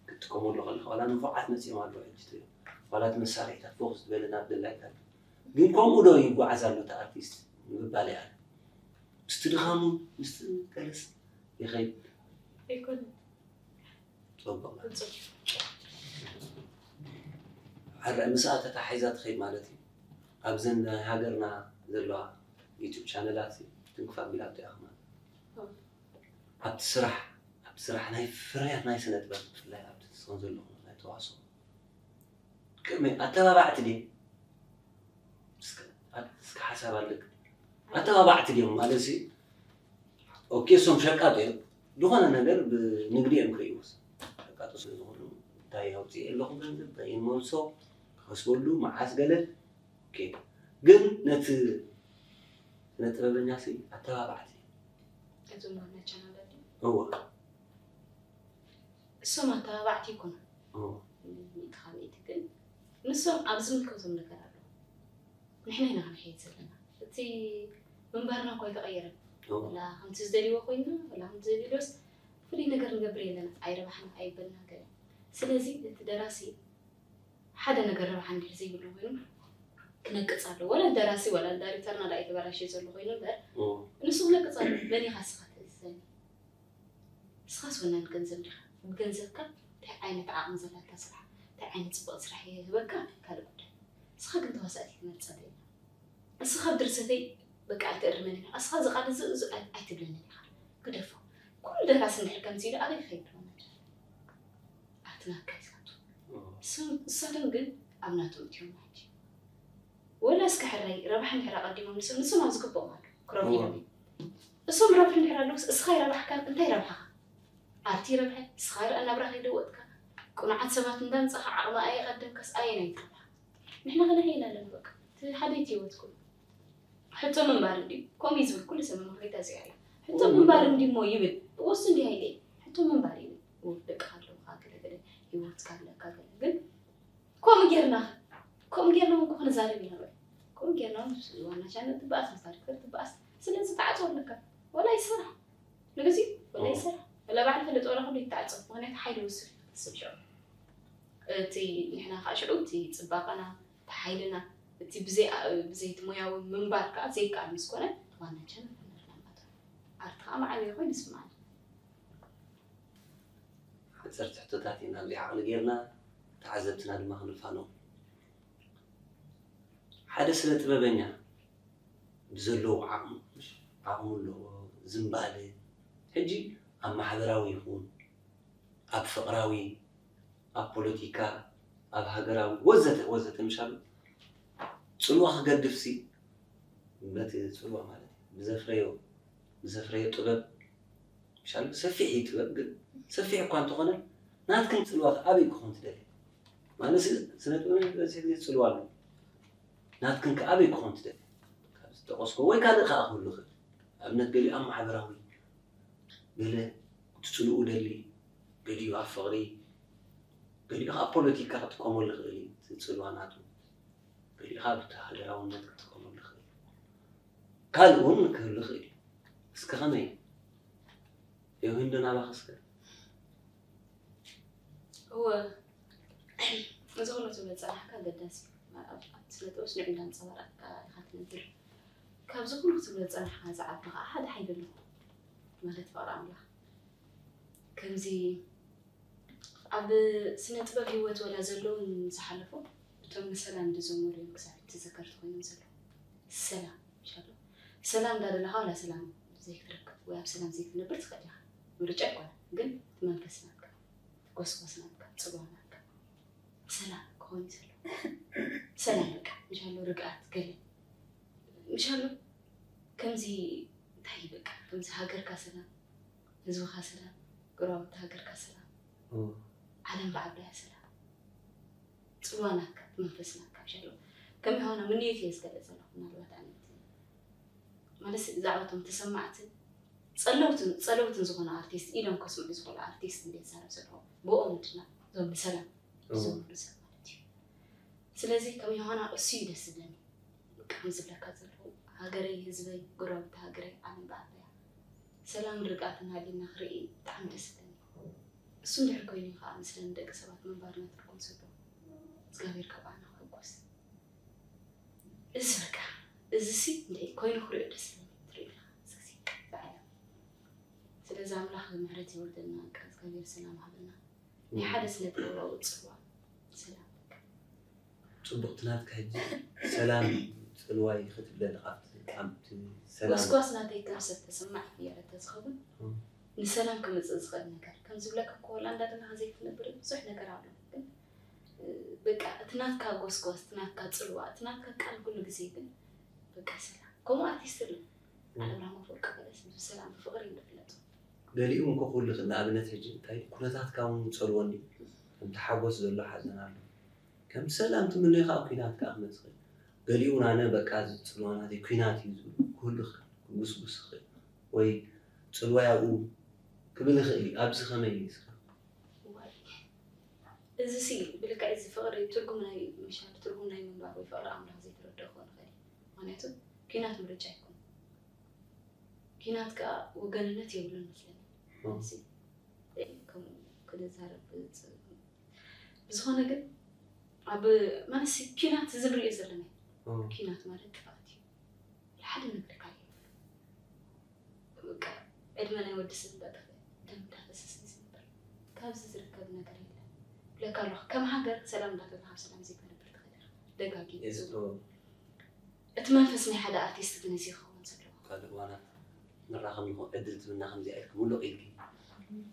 ክትጥቀመሉ ከለኻ ዋላ ንፉዓት መፂኦም ኣለዉ ሕጂ ትብል። ዋላ እቲ መሳርሒታት ፎክስ ዝበለ ናብ ድላይካ ግን ከምኡ ዶ ይጓዓዝ ኣሎ እቲ ኣርቲስት ምባል እያ። ምስቲ ድኻሙ ምስቲ ገለስ ይኸይድ። ኣይኮነን። ፅቡቕ ፍጹም። ሕረ ምስኣ ተታሒዛ ትኸይድ ማለት እዩ። ኣብዘን ናይ ሃገርና ዘለዋ ዩቱብ ቻነላት ትንክፍ ኣቢላቶ ኢኻ ማለት እዩ። ኣብቲ ስራሕ ኣብቲ ስራሕ ናይ ፍርያት ናይ ስነ ጥበብ ብፍላይ ኣብቲ ትስኾን ዘለኹ ናይ ተዋስኦ ከመይ ኣተባባዕቲ ድዮም? እስከ ኣት- እስከ ሓሳብ ኣለክ ኣተባባዕቲ ድዮም ማለት ሲ ኦኬ እሶም ሸቃጥ እዮም ዝኾነ ነገር ብንግዲ እዮም ክርእይዎስ ሸቃጡ ስለ ዝኾኑ እንታይ ኣውፅእ ኣለኹ ገንዘብ እንታይ መልሶ ክኸስበሉ መዓስ ገለ ኦኬ ግን ነቲ ስነ ጥበበኛ ሲ ኣተባባዕቲ እዮም እዞም ዋና ቻናላት ድዩ? እወ እሶም ኣተባባዕቲ ይኮኑ እወ ሚእቲ ካብ ሚእቲ ግን ንሶም ኣብ ዝምልከቶም ነገር ኣሎ ንሕና ኢና ክንሕይት ዘለና እቲ ምንባርና እኳ ኣይተቐየረን እወ ወላ ከምቲ ዝደልይዎ ኮይንና ወላ ከምቲ ዘድልዮስ ፍሉይ ነገር ንገብር የለና ኣይረባሕና ኣይበልና ገለ ስለዚ እቲ ደራሲ ሓደ ነገር ረብሓ እንድሕር ዘይብሉ ኮይኑ ክነቅፅ ኣለዎ ወላ ደራሲ ወላ ዳይሬክተርና ዳ ኣይተበላሽየ ዘሎ ኮይኑ እምበር እወ ንሱ ክነቅፅ ኣለዎ መን ኢኻ ስኻ ተእዝዘኒ ስኻስ ወናን ገንዘብ ዲኻ ብገንዘብካ እንታይ ዓይነት ዓቕሚ ዘላታ ስራሕ እንታይ ዓይነት ፅቡቕ ስራሕ ይህበካ ካልእ ጉዳይ ንስኻ ግን ተዋሳእቲ ክትመርፀለይ ንስኻ ኣብ ድርሰተይ በቃ ኣይትእርመኒ ንስኻ እዚ ቃል እዚ እዚ ኣይ- ኣይትብለኒ ኢኻ ግደፎ ኩሉ ደራሲ እንድሕር ከምዚ ኢሉ ኣበይ ክኸይድ ኣለዎ መጀመርያ ኣብቲ ናካ ይሳቱ እሶም- እሳቶም ግን ኣብ ናቶም እትዮም ሕጂ ወላ እስከ ሕራይ ረብሓ እንድሕር ኣቐዲሞም ንሶም ንሶም ኣብ ዝግብኦም ኣሎ ክረብሑ እዮም እሶም ረብሑ እንድሕር ኣለውስ እስኻ ይረባሕካን እንታይ ረብሓኻ ኣብቲ ረብሐ እስኻ ርአ ናብራ ከይለወጥካ ቅኑዓት ሰባት እንዳምጻኻ ዓቕሚ ኣየ ቀደምካስ ኣየናይ ትረብሓ ንሕና ከነሐይና ኣለና በቃ እቲ ሓደይቲ ህይወትኩም ሕቶ ምንባር እንዲ ከምኡ እዩ ዝብል ኩሉ ሰብ መመክሪታ እዚኣ እዩ ሕቶ ምንባር እንዲ እሞ ይብል እወሱ እንዲ ሃይለ እዩ ሕቶ ምንባር ይብል እወ ደቅኻ ኣለውካ ገለ ገለ ህይወትካ ኣለካ ገለ ግን ከምኡ ጌርና ከምኡ ጌርና እውን ክነዛረብ ኢና በል ከምኡ ጌርና እውን ምስ ዋና ቻነል ትበኣስ ምስ ዳይሬክተር ትበኣስ ስለዚ ተዓፅወ ኣለካ ወላ ይሰራሕ ንግዚ ወላ ይሰራሕ ወላ ባዕሉ ፈለጥ ወላ ኩሉ ይተዓፀ ምክንያቱ ሓይሊ ውስፍ ክትስብ ሽዑ እቲ ንሕና ከዓ ሽዑ እቲ ፅባቐና እቲ ሓይልና እቲ ብዘይ ብዘይቲ ሞያዊ ምንባር ከዓ ዘይከኣል ምስ ኮነ ዋና ቻነል ክንርና ማለት ኣርቲ ከዓ መዓበየ ኮይኑ ይስምዓኒ ሓፀርቲ ሕቶታት ኢና ኣብዚ ዓቕሊ ጌርና ተዓዘብትና ድማ ክንፋኖም ሓደ ስነ ጥበበኛ ብዘለዎ ዓቕሙ ዓቕሙ ኣለዎ ዝምባለ ሕጂ ኣብ ማሕበራዊ ይኹን ኣብ ፍቕራዊ ኣብ ፖለቲካ ኣብ ሃገራዊ ወዘተ ወዘተ ምሻሉ ፅልዋ ክገድፍ ሲ በቲ ፅልዋ ማለት እዩ ብዘፍረዮ ብዘፍረዮ ጥበብ ምሻሉ ሰፊሕ እዩ ጥበብ ግን ሰፊሕ እኳ እንተኾነ ናትክን ፅልዋ ኣበይ ክኾን ትደሊ ማለት ስነ ጥበብ ዝበዝሕ ግዜ ፅልዋ ኣሎ ናትክን ከ ኣበይ ክኾን ትደሊ ካብ ዝጠቀስኮ ወይ ካልእ ከዓ ክህሉ ክእል ኣብነት ገሊኡ ኣብ ማሕበራዊ ገለ ክትፅልኡ ደሊ ገሊኡ ኣብ ፍቕሪ ገሊኡ ከዓ ፖለቲካ ክጥቀመሉ ክእል እዩ ፅልዋ ናቱ ገሊኡ ከዓ ብቲ ሃገራውነት ክጥቀመሉ ክእል ካልእ እውን ክህሉ ክእል እዩ እስከ ከመይ እዩ ዮሂንዶ ናባኸ እስከ እወ እዚ ኩሉ ትብሎ ዝፀናሕካ ኣገዳሲ ኣብቲ ስነ ጥበብ ስኒዑ እንዳንፀባረቕካ ኢኻ ትነብር ካብዚ ኩሉ ክትብሎ ዝፀናሕካ ዝዓቢ ከዓ ሓደ ሓይሊ ኣሎ ማለት ፍቕሪ ኣምላኽ ከምዚ ኣብ ስነ ጥበብ ህይወት ወላ ዘለውን ዝሓለፉ እቶም ንሰላም ዝዘመሩ እዮም ክሳብ ተዘከርቲ ኮይኖም ዘለዉ ሰላም ይሻሉ ሰላም እንዳደለኻ ወላ ሰላም ዘይክትረክብ ወይ ኣብ ሰላም ዘይክትነብር ትኽእል ኢኻ ምርጫ ኣይኮነ ግን መንፈስ ናትካ ጎስጓስ ናትካ ፅልዋ ናትካ ሰላም ክኾን እዩ ዘሎ ሰላም በቃ ምሻሎ ርግኣት ገለ ምሻሎ ከምዚ እንታይ በቃ ከምዚ ሃገርካ ሰላም ህዝብኻ ሰላም ጎረባብቲ ሃገርካ ሰላም ዓለም ብዓባያ ሰላም ፅልዋ ናትካ መንፈስ ናትካ ምሻሎ ከም የሆነ ምንየት እየ ዝገለፅ ዘለኹ ምናልባት ኣነት ማለት ብዛዕባ እቶም ተሰማዕትን ጸለውትን ጸለውትን ዝኾነ ኣርቲስት ኢሎም ከስምዑ ዝኾነ ኣርቲስት እንደ ዛረብ ዘለዎ ብኦም ድና ዞም ንሰላም ዝምሉ ሰብ ማለት እዩ። ስለዚ ከም ዮሃና እሱ እዩ ደስ ዝብለኒ። ከም ዝብለካ ዘለኹ ሃገረይ ህዝበይ ጎረባብቲ ሃገረይ ዓለም ብኣበያ ሰላም ርግኣትን ሃሊና ክርኢ ብጣዕሚ ደስ ዝብለኒ። እሱ እንድሕር ኮይኑ እዩ ከዓ ምስለ ንደቂ ሰባት ምንባርና ትርጉም ዘለዎ እግዚኣብሔር ካብ ኣና ክሕጎስ እዚ በቃ እዚ ሲ እንደ ኮይኑ ክሪኦ ደስ ዝብለኒ ትሪኦ ኣለካ እዚ ሲ ብዓለም ስለዚ ኣምላኽ ምሕረት ይወርደልና በቃ እግዚኣብሔር ሰላም ሃበና ናይ ሓደ ስነ ጥበባዊ ፅልዋ ሰላም በቃ ፅቡቕቲ ናትካ ሕጂ ሰላም ፅልዋይ ክትብለኒ ኣብቲ ኣብቲ ሰላም ጎስጓስ ናተይ ከም ሰብ ተሰማዕ ፍየረ ተዝኸውን ንሰላም ክመፅእ ዝኽእል ነገር ከም ዝብለካ እኮ ሆላንዳ ደለኻ ዘይትነብር ብዙሕ ነገር ኣሎ ግን በቃ እቲ ናትካ ጎስጓስ እቲ ናትካ ፅልዋ እቲ ናትካ ቃል ኩሉ ግዜ ግን በቃ ሰላም ከምኡ ኣርቲስት ኣሎ ዓለምና መፈወርቂ በለስ ብሰላም ብፍቕሪ እዮም ዝፍለጡ ገሊኡ እንኮ ክህሉ ይኽእል ንኣብነት ሕጂ እንታይ ኩነታትካ እውን ይፀልወኒ ከምቲ ሓጎስ ዘሎ ሓዘን ኣሎ ከም ሰላም ትምነዮ ከዓ ኩናት ከዓ ክመፅእ ይኽእል ገሊኡ ናነ በቃ እዚ ፅልዋ ናተይ ኩናት እዩ ዝብል ክህሉ ይኽእል ክጉስጉስ ይኽእል ወይ ፅልዋይ ኣብኡ ክብል ይኽእል እዩ ኣብዚ ከመይ እዩ እስከ እዚ ሲ ብልክዕ እዚ ፍቕሪ ትርጉም ናይ ምሻል ትርጉም ናይ ምንባር ወይ ፍቕሪ ኣምላኽ ዘይተረድኦ ክኾን ይኽእል እዩ ምክንያቱ ኩናት ምርጫ ኣይኮን ኩናት ከዓ ወገንነት የብሉን መስለኒ ከምኡ ክንዛረብ ብዝኾነ ግን ኣብ ማለት ኩናት እዚ ንሪኦ ዘለና ኩናት ማለት ጥፍኣት እዩ ሓደ ነገር ካልእ በቃ ዕድመ ናይ ወዲ ሰብ እንዳጠፍአ ደም እንዳፈሰሰ ዝነብር ካብዚ ዝርከብ ነገር የለን ብለካ ኣለኹ ከም ሃገር ሰላም እንዳተዝሃብ ሰላም ዘይትነብር ትኽእል ኢኻ ደጋጊ እቲ መንፈስ ናይ ሓደ ኣርቲስት ግን እዚ ክኸውን ዘለዎ ካልእ እዋናት ንራኸብ ንኾ ዕድል ትብልና ከምዚኣ ኢልኪ ሙሉቕ ኢልኪ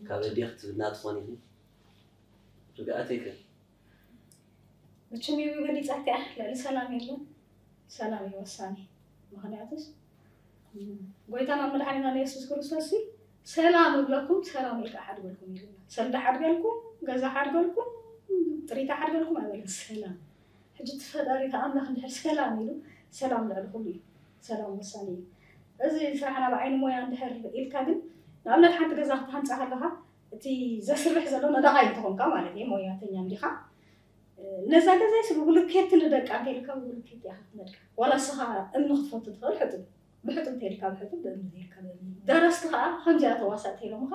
ካብ ኣዴኺ ትብልና ትኾን ኢኺ ርግኣተይ ከ መቸም ይብሉ ገሊፃት እያ ልዕሊ ሰላም የለን ሰላም እዩ ወሳኒ ምክንያቱስ ጎይታና መድሓኒና ንየሱስ ክርስቶስ ሲ ሰላም እብለኩም ሰላም ኢልካ ሓድገልኩም ኢሉና ሰልዲ ሓድገልኩም ገዛ ሓድገልኩም ጥሪታ ሓድገልኩም ኣይበለን ሰላም ሕጂ እቲ ፈጣሪ እቲ ኣምላኽ እንድሕር ሰላም ኢሉ ሰላም ልዕሊ ኩሉ እዩ ሰላም ወሳኒ እዩ እዚ ስራሕና ብዓይኒ ሞያ እንድሕር ኢልካ ግን ንኣብነት ሓንቲ ገዛ ክትሃንፃ ከለካ እቲ ዘስርሕ ዘሎ ነዳቓይ እንተኾንካ ማለት እዩ ሞያተኛ እንዲኻ ነዛ ገዛይስ ብብሉኬት ንደቃ እንተኢልካ ብብሉኬት ኢኻ ክትነድቃ ዋላ እስኻ እምኒ ክትፈቱ ትኽእል ሕጡብ ብሕጡብ እንተኢልካ ብሕጡብ ብእምኒ ተኢልካ ብእምኒ ደረስቲ ከዓ ከምዚኣ ተዋሳእ እንተኢሎምኻ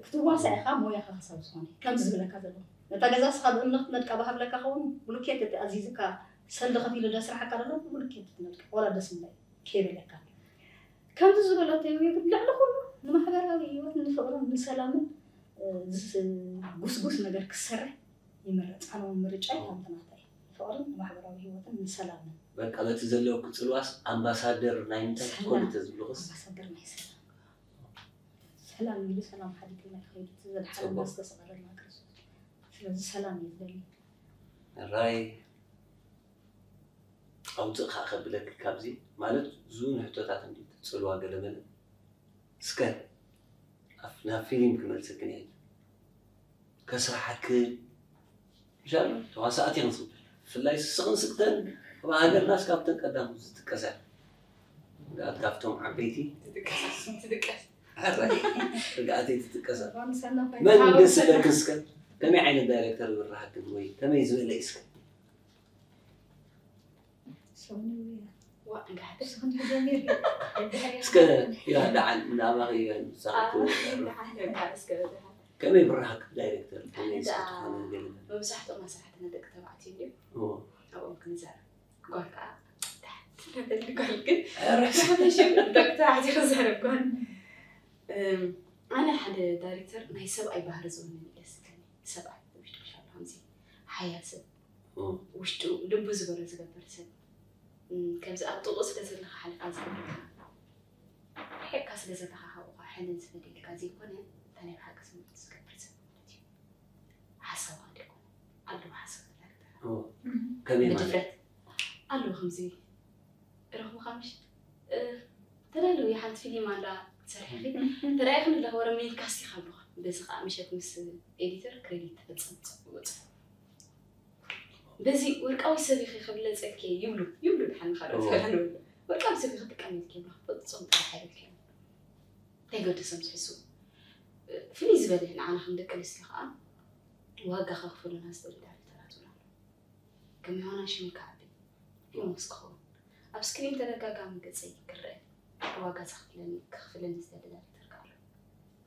ክትዋሳእ ኢኻ ሞያኻ ክሳብ ዝኾነ ከምዚ ዝብለካ ዘለኹ ነታ ገዛ እስኻ ብእምኒ ክትነድቃ ብሃብለካ ኸውን ብሉኬት እቲ ኣዚዝካ ሰልዲ ከፊሉ ደስርሓካ ዘሎ ብብሉኬት ክትነድቃ ዋላ ደስ ምላይ ከይበለካ ከምዚ ዝበለቶ እዩ ግን ልዕሊ ኩሉ ንማሕበራዊ ህይወት ንፍቕርን ንሰላምን ጉስጉስ ነገር ክሰርሕ ይምረፅ። ኣነ እውን ምርጫይ ከምቲ ናታ እዩ። ንፍቕርን ንማሕበራዊ ህይወትን ንሰላምን። በቃ በቲ ዘለውኪ ፅልዋስ ኣምባሳደር ናይ ምንታይ ክትኮኒ ተዝብልኽስ? ኣምባሳደር ናይ ሰላም። ሰላም ኢሉ ሰላም ሓዲግልና ይኸይድ። እቲ ዘድሓነና ዝተሰቐለልና ክርስቶስ። ስለዚ ሰላም እዩ ዝደሊ። ራይ ኣውፅእ ከዓ ከብለኪ ካብዚ ማለት ዝን ሕቶታት እንዲ ፅልዋ ገለመለ እስከ ናብ ፊልም ክመልሰክን እየ ከስራሓክን ምሻሉ ተዋሳእቲ ክንፅበ ብፍላይ ስስቕን ስቅተን ኣብ ሃገርናስ ካብተን ቀዳም ዝጥቀሳ ርግኣት ካብቶም ዓበይቲ ትጥቀስ ሕራይ ርግኣተይ ትጥቀሳ መን ደስ ይብለክን እስከ ከመይ ዓይነት ዳይሬክተር ይብርሃክን ወይ ከመይ ዝበለ እዩ እስከ እስከ ያ ደዓል ምናባኺ ንሳኺ ከመይ ብራሃክ ዳይሬክተር ከመይ እስከ ትኾነ ገለ መብዛሕትኦም ኣስራሕትና ደቂ ተባዕትዮ እዮም ኣብኦም ክንዛረብ ጓል ከዓ ትነደሊ ጓል ግን ደቂ ተባዕትዮ ክዛረብ ጓል ኣነ ሓደ ዳይሬክተር ናይ ሰብኣይ ባህሪ ዝውንን ደስ ይብለኒ ሰብኣይ ውሽጡ ምሻሉ ከምዚ ሓያል ሰብ ውሽጡ ልቡ ዝበሎ ዝገብር ሰብ ከምዚ ኣብ ጥቕኡ ስለ ዘለኻ ሓለፋ ዝገብረካ ርሒቕካ ስለ ዘለኻ ካብኡ ከዓ ሕንን ዝፈደልካ ዘይኮነ እታ ናይ ብሓቂ ስምዒት ዝገብር ሰብ ማለት እዩ ሓሳብ ኣንዲኮነ ኣለዎ ሓሳብ ከመይ ማለት ብድፍረት ኣለዎ ከምዚ ረኽብኻ ምሽ ተዳለዊ ሓንቲ ፊልም ኣላ ትሰርሒ ተራኢኽን ኣለኻ ወረ ሜን ካስት ኢኻ ኣለኻ በዚ ከዓ ምሸት ምስ ኤዲተር ክሬዲት ትፈፅም ፅውፅ በዚ ወርቃዊ ሰብ ኢኺ ክብለፀኪ ይብሉ ይብሉ ድሓን ካልኦት ፈላን ወርቃዊ ሰብ ኢኺ ትቀመጥኪ ይብሉ ፍፁም ጥራሕ ኣይብልኪ እንታይ ገደሶም ዝሕስቡ? ፍልይ ዝበለ ንዓና ከም ደቂ ኣንስትዮ ከዓ ዋጋ ከኽፍሉና ዝደሊ ዳይሬክተራት እውን ኣሎ። ከም ዮሃና ሽም ክዓቢ ፌሞስ ክኸውን ኣብ ስክሪን ተደጋጋሚ ገፀይ ክረአ ዋጋ ዘኽፍለኒ ከኽፍለኒ ዝደሊ ዳይሬክተር ከዓ ኣሎ።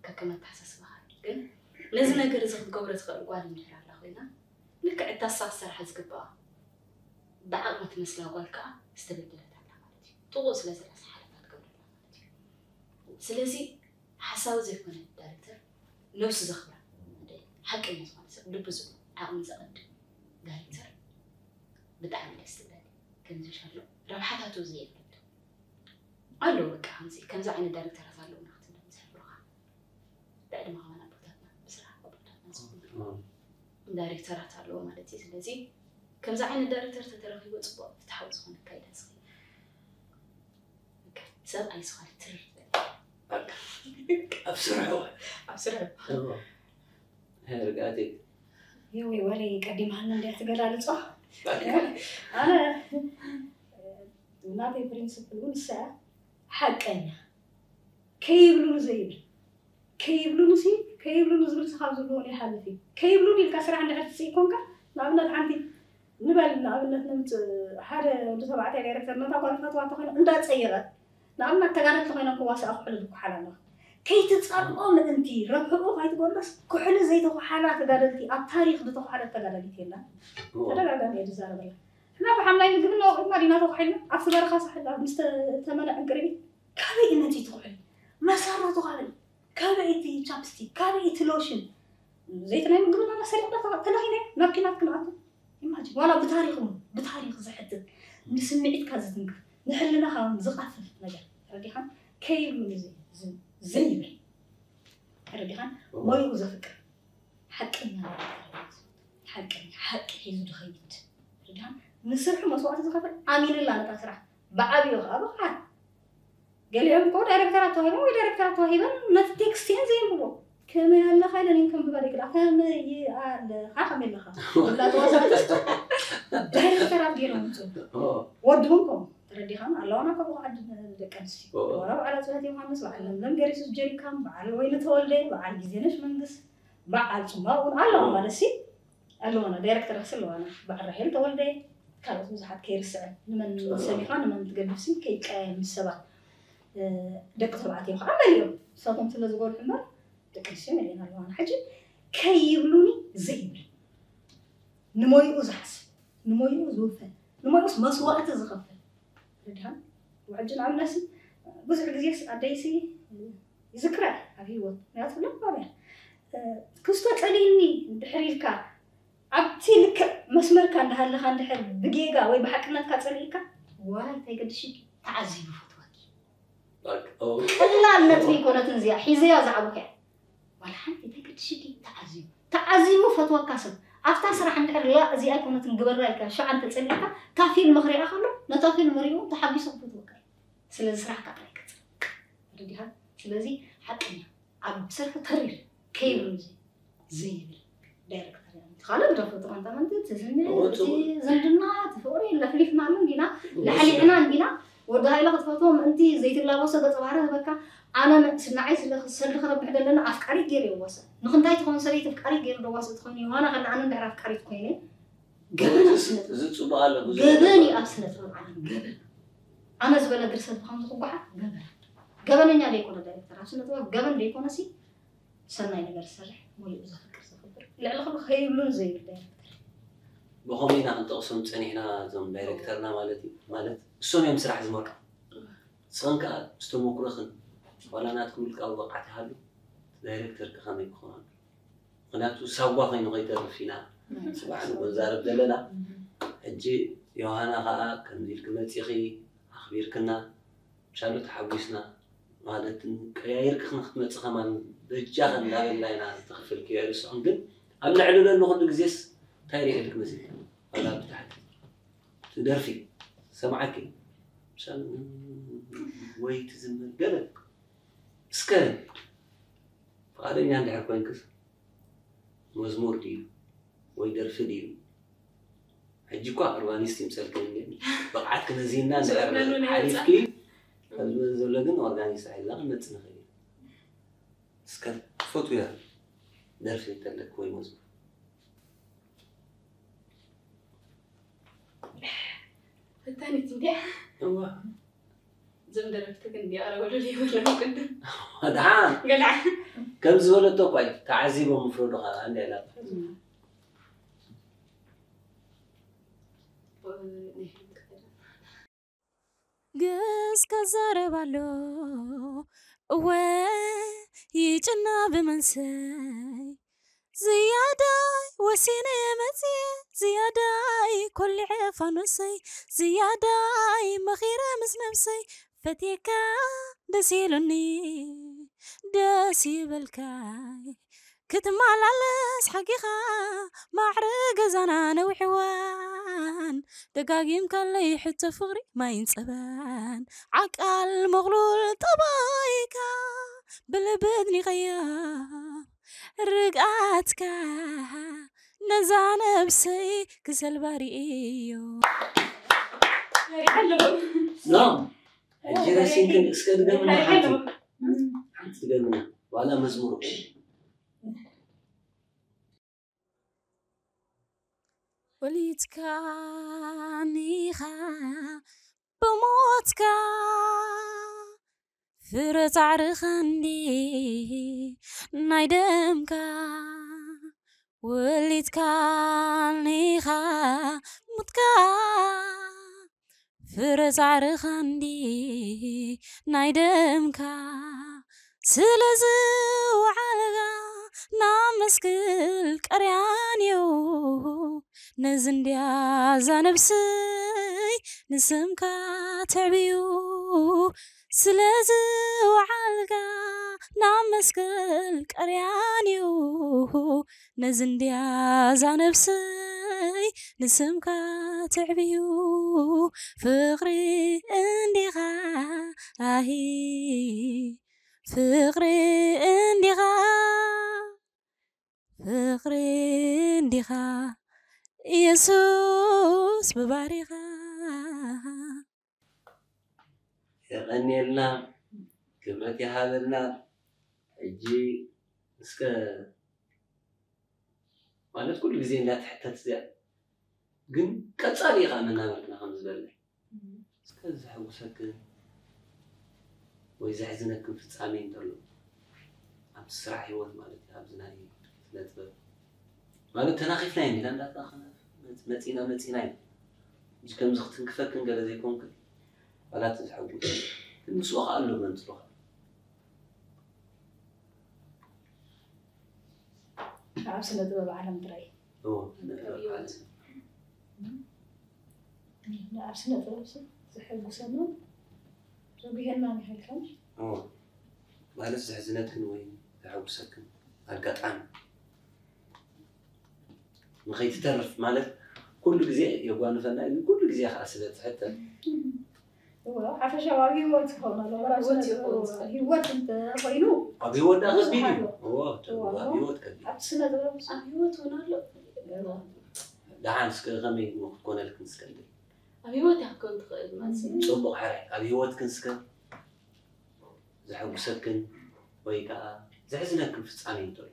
ከከም ኣተሓሳስባኻ እዩ። ግን ነዚ ነገር እዚ ክትገብሮ ትኽእል ጓል እንድሕር ኣላ ኮይና ልክዕ እታ ንሳ ክትሰርሓ ዝግብኣ ብዓቕሚ ትመስላ ጓል ከዓ ዝተበደለት ኣላ ማለት እዩ። ጥቑእ ስለ ዘላ ዝሓለፋ ትገብረላ ማለት እዩ። ስለዚ ሓሳዊ ዘይኮነ ዳይሬክተር ነብሱ ዘኽብራ ሓቀኛ ዝኾነ ሰብ ልቡ ዝብሎ ዓቕሚ ዘቐድም ዳይሬክተር ብጣዕሚ ደስ ትብለኒ። ከምዚ ሻሎ ረብሓታቱ ዘየብለሉ ኣሎ። በቃ ከምዚ ከምዚ ዓይነት ዳይሬክተራት ኣለውና ክትብሎም ዝሕብሩኻ ብዕድመ ከማን ኣቦታትና ብስራሕ ኣቦታትና ዝኾኑ ዳይሬክተራት ኣለዎ ማለት እዩ። ስለዚ ከምዚ ዓይነት ዳይሬክተር ተተረኺቡ ፅቡቕ ፍትሓዊ ዝኾነ ኣካይዳ ዝኽእል ሰብኣይ ዝኾነ ትርር ዝበለ ኣብ ስርሑ ኣብ ስርሑ ርግኣት ይወይ ወለይ ቀዲማና እንዲያ ትገላልጾ ኣነ ናተይ ፕሪንስፕል እውን ንሳ ሓቀኛ ከይብሉኒ ዘይብል ከይብሉኒ ሲ ከይብሉኒ ዝብል ስኻብ ዝብልዎ ይሓልፍ እዩ ከይብሉኒ ኢልካ ስራሕ እንድሕር ትፅእ ኮንካ ንኣብነት ሓንቲ ንበል ንኣብነት ንምፅእ ሓደ ወዲ ተባዕታይ ዳይረክተር ነታ ጓል ፈትዋ እንተኮይኑ እንዳፀየቐ ንኣብነት ተጋደልቲ ኮይኖም ክዋስኣ ክሕሉ ዝኩሓል ኣለዋ ከይትፀልኦ ምእንቲ ረብሕኡ ከይትጎሎስ ኩሕሊ ዘይተኳሓላ ተጋደልቲ ኣብ ታሪክ ዝተኳሓለት ተጋዳሊት የላን ተደጋጋሚ እየ ዝዛረበላ እና ብሓምላይ ምግቢ እናወቅዑ ዲና ተኳሒልና ኣብቲ በረኻ ሳሕል ኣብ ምስ ተመልዐ እንቅርቢት ካበይ እነቲ ትኩሕሊ መሰረቱ ካበይ ካበይ እቲ ቻፕስቲክ ካበይ እቲ ሎሽን ዘይቲ ናይ ምግብና ሰሪቕና ተለኺነ ናብ ኪናት ክንኣቱ ኢማጂን ዋላ ብታሪክ እውን ብታሪክ ዘሕትት ንስምዒትካ ዝትንክፍ ንሕልናኻ እውን ዝቐፍፍ ነገር ተረዲኻን ከይብሉ ዘይብል ተረዲኻን ሞይኡ ዘፍቅር ሓቀኛ ሓቀኛ ሓቂ ሒዙ ዝኸይድ ተረዲኻን ንስርሑ መስዋዕቲ ዝኸፍል ኣሚንላ ነታ ስራሕ ብዓብዮ ከዓ ብቕዓት ገሊኦም እኮ ዳይሬክተራት ተዋሂቦም ወይ ዳይሬክተራት ተዋሂበን ነቲ ቴክስት እየን ዘየንብቦ ከመይ ኣለኻ ኢለን እየን ከንብባ ደይክላ ከመይ ኣለኻ ከመይ ኣለኻ ብላ ተዋሳእቲ ዳይሬክተራት ገይሮም ምፅኡ ወድቦም ከምኡ ተረዲኻን ኣለዋና ከምኡ ዓዲ ደቂ ኣንስትዮ ወላ በዓል ኣፅዋት ዮሃንስ በዓል ለምለም ገሪሱስ ጀሪካን በዓል ወይኒ ተወልደ በዓል ግዜነሽ መንግስ በዓል ፅማቕ እውን ኣለዋ ማለት ሲ ኣለዋና ዳይሬክተር ክስ ኣለዋና በዓል ራሄል ተወልደ ካልኦት ብዙሓት ከይርስዐ ንመን ሰሚኻ ንመን ትገድፍሲ ከይቀያየም ምስ ሰባት ደቂ ተባዕትዮ ከዓ መሊኦም ንሳቶም ስለ ዝጎልሑ እምበር ደቂ ኣንስትዮ መሊአን ኣለዋና ሕጂ ከይብሉኒ ዘይብል ንሞይኡ ዝሓስብ ንሞይኡ ዝውፈል ንሞይኡስ መስዋእቲ ዝኸፍል ርድሃን ሕጂ ንኣብነሲ ብዙሕ ግዜስ ኣደይሲ ይዝክራ ኣብ ህይወት ምክንያቱ ለባም እያ ክስቶ ጸሊኒ እንድሕር ኢልካ ኣብቲ ልክዕ መስመርካ እንዳሃለኻ እንድሕር ብጌጋ ወይ ብሓቅነትካ ጸሊእካ ዋይ እንታይ ገድሽኪ ተዓዚቡ ፈትወኪ ቀላል ነጥቢ ይኮነትን እዚኣ ሒዘያ ዝዓበኹ እያ ዋላ ሓንቲ እንታይ ገድሽኪ ተዓዚቡ ተዓዚቡ ፈትወካ ሰብ ኣብታ ስራሕ እንድሕር ላ እዚኣ ኣይኮነትን ግበራ ኢልካ ሸዓ እንተጸሊእካ እታ ፊልም ክሪኣ ከሎ ነታ ፊልም ሪኡ ተሓጒሱ ክፈትወካ እዩ ስለዚ ስራሕካ ጥራይ ቀጽል ተረዲኻ ስለዚ ሓቀኛ ኣብ ስርሑ ተሪር ከይብሉ ዘይብል ዳይረክተር እያ እቲ ካልእ ደርፊ ተቐንጠመንቲ እቲ ስምዒት እቲ ዝምድና እቲ ፍቕሪ ለፍሊፍናሉ እንዲና ላሕሊዕና እንዲና ወዲ ሃይለ ክትፈትዎ ምእንቲ ዘይትላበሶ ገፀ ባህሪ ዝበካ ኣነ ስናዓይ ስለ ክሰሊ ክረብሕ ዘለና ኣፍቃሪት ገይሩ የዋሰ ንክንታይ ትኸውን ሰበይቲ ኣፍቃሪት ገይሩ ደዋስ ትኸውን ዮሃና ከላ ኣነ እንድሕር ኣፍቃሪት ኮይነ ገበን ኣብ ስነ ጥበብ እዚ ጽቡቅ ኣሎ ብዙ ገበን እዩ ኣብ ስነ ጥበብ ዓለም ገበን ኣነ ዝበለ ድርሰት ብከምዚ ክጓሓፍ ገበን ገበነኛ ዘይኮነ ዳይሬክተር ኣብ ስነ ጥበብ ገበን ዘይኮነ ሲ ሰናይ ነገር ዝሰርሕ ሙሉእ ዘፍቅር ዘኽብር ልዕሊ ክሉ ከይብሉን ዘይብል ዳይሬክተር ብኸምኡ ኢና ክንጠቕሶም ጸኒሕና እዞም ዳይሬክተርና ማለት እዩ ማለት እሶም እዮም ስራሕ ዝመርሑ ንስኽን ከኣ ምስ ተመኩሮኽን ዋላ ናትኩም ውልቃዊ ብቕዓት ይሃሉ ዳይሬክተር ከ ከመይ ክኾን ኣሎ ምኽንያቱ ሳጓ ኮይኑ ከይተርፍ ኢና ጽባሕ ንጎ ንዛረብ ዘለና ሕጂ ዮሃና ከኣ ከምዚ ኢልኪ መጺኺ ኣኽቢርክና ሻሉ ተሓጒስና ማለት ቀያይርኪ ንክትመፂ ከማን በጃኺ እንዳበልና ኢና ዝተኽፈልክዮ ኣይርስዖን ግን ኣብ ልዕሊ ዘሎ ኩሉ ግዜስ እንታይ ሪኤልክ መሲልካ ዋላ ብታሕቲ ትደርፊ ሰምዓኪ ሻሉ ወይ ትዝምር ገለ እስከ ፍቓደኛ እንድሕር ኮይንክስ መዝሙር ድዩ ወይ ደርፊ ድዩ ሕጂ እኳ ኦርጋኒስት ይምፀልክን ብቕዓት ክነዚህና እንድሕር ሓሊፍኪ ኣብዚ ዘሎ ግን ኦርጋኒስት ኣይልና ክንመፅእ ንኽእል እስከ ትፈትውያ ደርፊ እንተለክ ወይ መዝሙር? ፈታኒት እንዲያ። እዋ እዞም ደረፍቲ ግን እንዲያ ቀረበሉ ይብሉ ቅድም ደሓን ገላ ከም ዝበለቶ እኳ እዩ ተዓዚቦም ምፍረዱ ከዓ እንዲ ኢላታ። ግስ ከዛረብ ኣሎ እወ ይጭና ብመንሰይ ዝያዳይ ወሲነ መፅየ ዝያዳይ ኮሊዐ ፋኖሰይ ዝያዳይ መኺረ ምስ ነብሰይ ፈትየካ ደስ ኢሉኒ ደስ ይበልካይ ክትመላለስ ሓጊኻ ማዕረ ገዛና ነዊሕዋን ደጋጊምካለይ ሕቶ ፍቕሪ ማይን ፀባን ዓቃል መቕሉል ጠባይካ ብልብድኒኸዮ ርግኣትካ ነዛ ነብሰይ ክሰልባሪ እዩ ኖ ሕጂ ረሲንክን እስከ ድገምና ሓንቲ ሓንቲ ድገምና ዋላ መዝሙር ወሊድካኒኻ ብሞትካ ፍረ ጻዕርኻ እንዲ ናይ ደምካ ወሊድካኒኻ ሙትካ ፍረ ጻዕርኻ እንዲ ናይ ደምካ ስለዚ ውዓልጋ ናብ መስክል ቀርያንዮ ነዚ እንድያ እዛ ነብሰይ ንስምካ ተዕብዩ ስለዚ ውዓልጋ ናብ መስክል ቀርያንዮ ነዚ እንድያ እዛ ነብሰይ ንስምካ ተዕብዩ ፍቕሪ እንዲኻ ኣሂ ፍቕሪ እንዲኻ ፍቕሪ እንዲኻ ኢየሱስ ብባሪኻ የቐንየልና ክብረት ይሃበልና። ሕጂ እስከ ማለት ኩሉ ግዜ እንዳትሕተት እዚኣ ግን ቀጻሊ ኢኻ መናበርትና ከም ዝበለ እስከ ዘሐጉሰክን ወይ ዘሕዝነክን ፍጻሜ እንተሎ ኣብቲ ስራሕ ህይወት ማለት እዩ ኣብዚ ናይ ስነ ጥበብ ማለት ተናኺፍና ኢና እንዳጣኸና መፂና መፂና ኢና እዚ ከምዚ ክትንክፈክን ገለ ዘይኮንክን ዋላ እቲ ዘሐጉስ ግን ምስኡ ከዓ ኣሎ መንፅሮኻ ኣብ ስነ ጥበብ ዓለም ጥራይ እዎ ስነ ጥበብ ዓለም ኣብ ስነ ጥበብ ሰብ ዘሐጉሰና ዘጉሄና ንሃልካን እዎ ማለት ዘሕዝነክን ወይ ዘሐጉሰክን ኣጋጣሚ ንኸይትተርፍ ማለት ኩሉ ግዜ የጓንፈና እዩ ኩሉ ግዜ ከዓ ስለ ትሕተት እዎ ሓፈሻዊ ኣብ ህይወት ክኸውን ኣለዎ ኣብ ስነ ጥበብ ህይወት እንተኮይኑ ኣብ ህይወት ዳ ከቢድ እዩ እዎ ኣብ ህይወት ከቢድ ኣብ ስነ ጥበብ ኣብ ህይወት እውን ኣሎ ደሓን እስከ ከመይ ክትኮነልክን እስከ ኣብ ህይወት እያ ክትከውን ትኽእል ማለት እዩ ፅቡቕ ሕራይ ኣብ ህይወትክን እስከ ዘሐጉሰክን ወይ ከዓ ዘሕዝነክን ፍፃሜ እንተሎ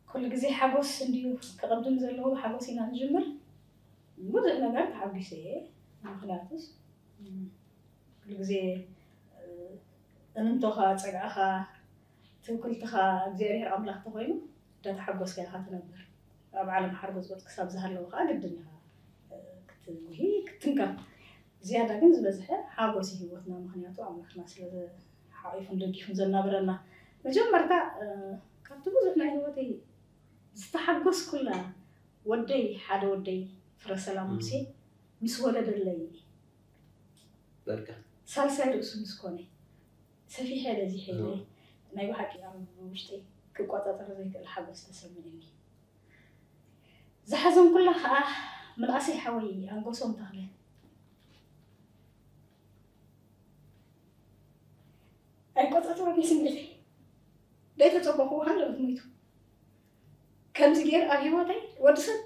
ኩሉ ግዜ ሓጎስ እንድዩ ክቕድም ዘለዎ ሓጎስ ኢና ንጅምር ብዙሕ ነገር ተሓጒሰ እየ ምክንያቱስ ኩሉ ግዜ እምንቶኻ ፀግዕኻ ትውክልትኻ እግዚኣብሔር ኣምላኽ ተኮይኑ እንዳተሓጎስካ ኢኻ ትነብር ኣብ ዓለም ሓርጎፅጎፅ ክሳብ ዝሃለወ ከዓ ግድን ኢኻ ክትጉሂ ክትንከፍ ዝያዳ ግን ዝበዝሐ ሓጎስ እዩ ህይወትና ምክንያቱ ኣምላኽና ስለ ሓቂፉን ደጊፉን ዘናብረና መጀመርታ ካብቲ ብዙሕ ናይ ህይወተይ ዝተሓጎስኩላ ወደይ ሓደ ወደይ ፍረሰላም ሙሴ ምስ ወለደለይ በቃ ሳልሳይ ርእሱ ምስ ኮነ ሰፊሐ በዚሐ ኢለ ናይ ብሓቂ ኣብ ውሽጠይ ክቆፃፀሮ ዘይክእል ሓጎስ ተሰሚዑኒ ዝሓዘንኩላ ከዓ ምንኣሰይ ሓወይ ኣንጎሶም ተኽለ ኣይቆፃፀሮን ስምዒተይ ዘይተፀበኹ ሃለበት ሞይቱ ከምዚ ገይሩ ኣብ ሂወተይ ወዲ ሰብ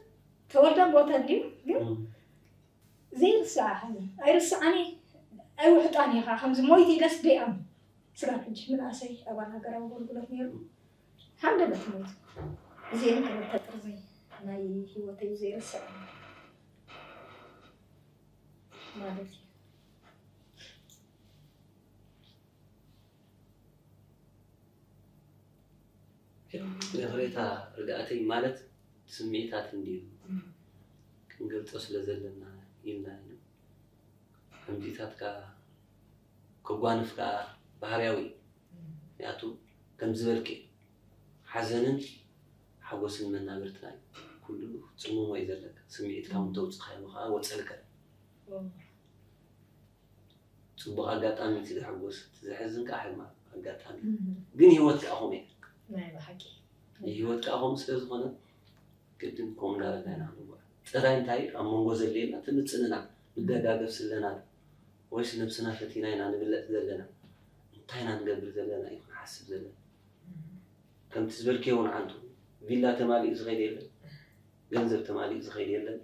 ተወልደ ሞተ እንድዩ ግን ዘይርስዓ ሓዘን ኣይርስዓን እየ ኣይውሕጣን እየ ከዓ ከምዚ ሞይቱ ኢለስ ደይኣምን ክሳብ ሕጂ ምንኣሰይ ኣባል ሃገራዊ ኣገልግሎት ነይሩ። ሃንደበት ሞይቱ። እዚኤን ክልተ ጥርዚ ናይ ህይወተይ ዘይርስዕ ማለት እዩ። ይቕሬታ ርግኣተይ ማለት ስምዒታት እንድዩ ክንገልጾ ስለ ዘለና ኢልና ኢና። ከምዚታት ከኣ ከጓንፍ ከኣ ባህርያዊ እዩ። ምክንያቱ ከም ዝበልኪ ሓዘንን ሓጎስን መናብርትና እዩ። ኩሉ ጽሙሞ እዩ ዘለካ። ስምዒትካ እውን ተውጽኻዮ ከኣ ወጸልካ እዩ። ጽቡቕ ኣጋጣሚ እቲ ዘሐጉስ፣ እቲ ዘሕዝን ከኣ ሕማቕ ኣጋጣሚ። ግን ህይወት ከኣ ከምኡ እያ። ናይ ብሓቂ። ህይወት ከኣ ከምኡ ስለ ዝኾነ ግድን ከምኡ እንዳበልና ኢና ክንጓዓዝ። ጥራይ እንታይ ኣብ መንጎ ዘድልየና እቲ ምጽንናዕ፣ ንደጋገፍ ስለና ዶ ወይስ ነብስና ፈቲና ኢና ንብለጽ ዘለና? እንታይ ኢና ንገብር ዘለና እዩ ክንሓስብ ዘለና። ከምቲ ዝበልክዮ እውን ዓንቱ ቪላ ተማሊኡ ዝኸይድ የለን፣ ገንዘብ ተማሊኡ ዝኸይድ የለን፣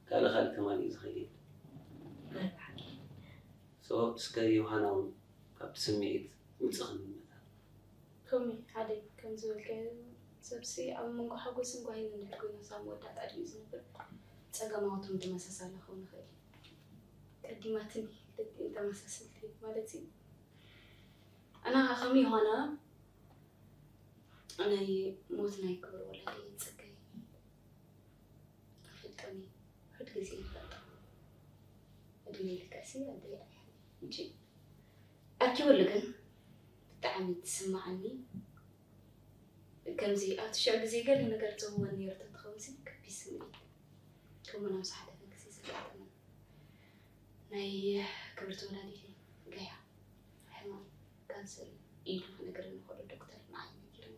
ካልእ ካልእ ተማሊኡ ዝኸይድ የለን። ሶ እስከ ዮሃና እውን ካብቲ ስምዒት ውፅእ ክንብል መታን። ከምኡ ሓደ ከም ዝበልካዮ ሰብሲ ኣብ መንጎ ሓጎስን ጓሂን እንድሕር ኮይና ሳብ መወዳእታ ዕድሚኡ ዝነብር ፀገማውቶም ተመሳሳሊ ክኸውን ይኽእል እዩ። ቀዲማትኒ ክልቲኤን ተመሳሰልቲ ማለት እዩ። ኣና ከም ዮሃና ናይ ሞት ናይ ክብሪ ወላዲ ፀገይ ይፈልጦኒ፣ ኩሉ ግዜ ይፈልጦ። እድሜ ልክዕሲ ኣደይ ኣይሓኒ እንጂ ኣኪበሉ ግን ብጣዕሚ ትስማዓኒ። ከምዚ ኣብቲ ሽዑ ግዜ ገለ ነገር ዝህወን ነይሩ ተትኸውን ሲ ከቢድ ስምዒት ከምኡ ናብ ዝሓለፈ ግዜ ዘጋጠመ ናይ ክብርቲ ወላዲተይ ገያ ሕማም ካንሰር ኢሉ ክነግረኒ ከሎ ዶክተር ንዓይ ነጊርኒ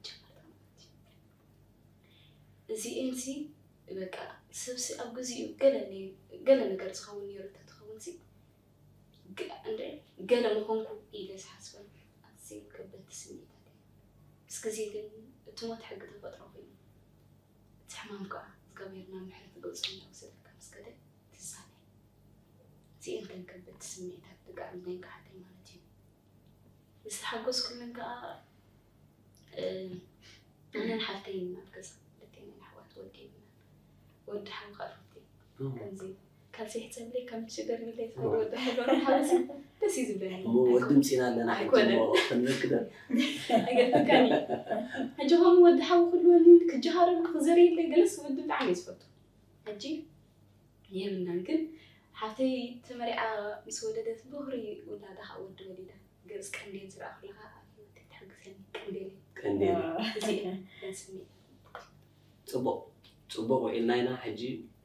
ጀመርታ ማለት እዩ። እዚኤን ሲ በቃ ሰብሲ ኣብ ግዚኡ ገለ ገለ ነገር ዝኸውን ነይሩ ተትኸውን ሲ ገለ ምኾንኩ ኢለ ዝሓስበን ኣዝየን ከበድቲ ስምዒታት እየን። ምስ ግዜ ግን እቲ ሞት ሕጊ ተፈጥሮ ኮይኑ እቲ ሕማም ከዓ እግዚኣብሔር ናብ ምሕረት ገፁ እናወሰደካ ምስ ከደ ትዛነ። እዚኤን እተን ከበድቲ ስምዒታት ደቂ ዓድና ይንቃሓተይ ማለት እዩ። ምስ ተሓጎስኩለን ከዓ ኣነን ሓፍተይን ኢና ኣብ ገዛ ክልቴና ኢና ኣሕዋት ወዲ የብልናን። ወዲ ሓው ከዓ ፊፍቲ ከምዚ ካልሲ ይሕፀብለይ ከም ሽገር ሚለይ ዝኸይድ ወዲ ሓው ዶ ሓውሲ ደስ እዩ ዝብለኒ። እሞ ወዲ ምፂና ኣለና ሕጂ ኣይኮነን። እሞ ክንረክበን ኣይገርመካን እዩ። ሕጂ ከምኡ ወዲ ሓው ክህልወኒ ክጀሃረሉ ክዘርየለይ ገለስ ወዲ ብጣዕሚ እየ ዝፈቱ። ሕጂ የብልናን ግን ሓፍተይ ተመሪዓ ምስ ወለደት ብኩሪ ውላዳ ከዓ ወዲ ወሊዳ ገፅ ቀንዴል ዝረኣ ከለካ ኣብ ህይወተይ ትሕግዘኒ ቀንዴል ቀንዴል እዚ እያ ስምዒት ፅቡቕ ፅቡቕ ውዒልና ኢና ሕጂ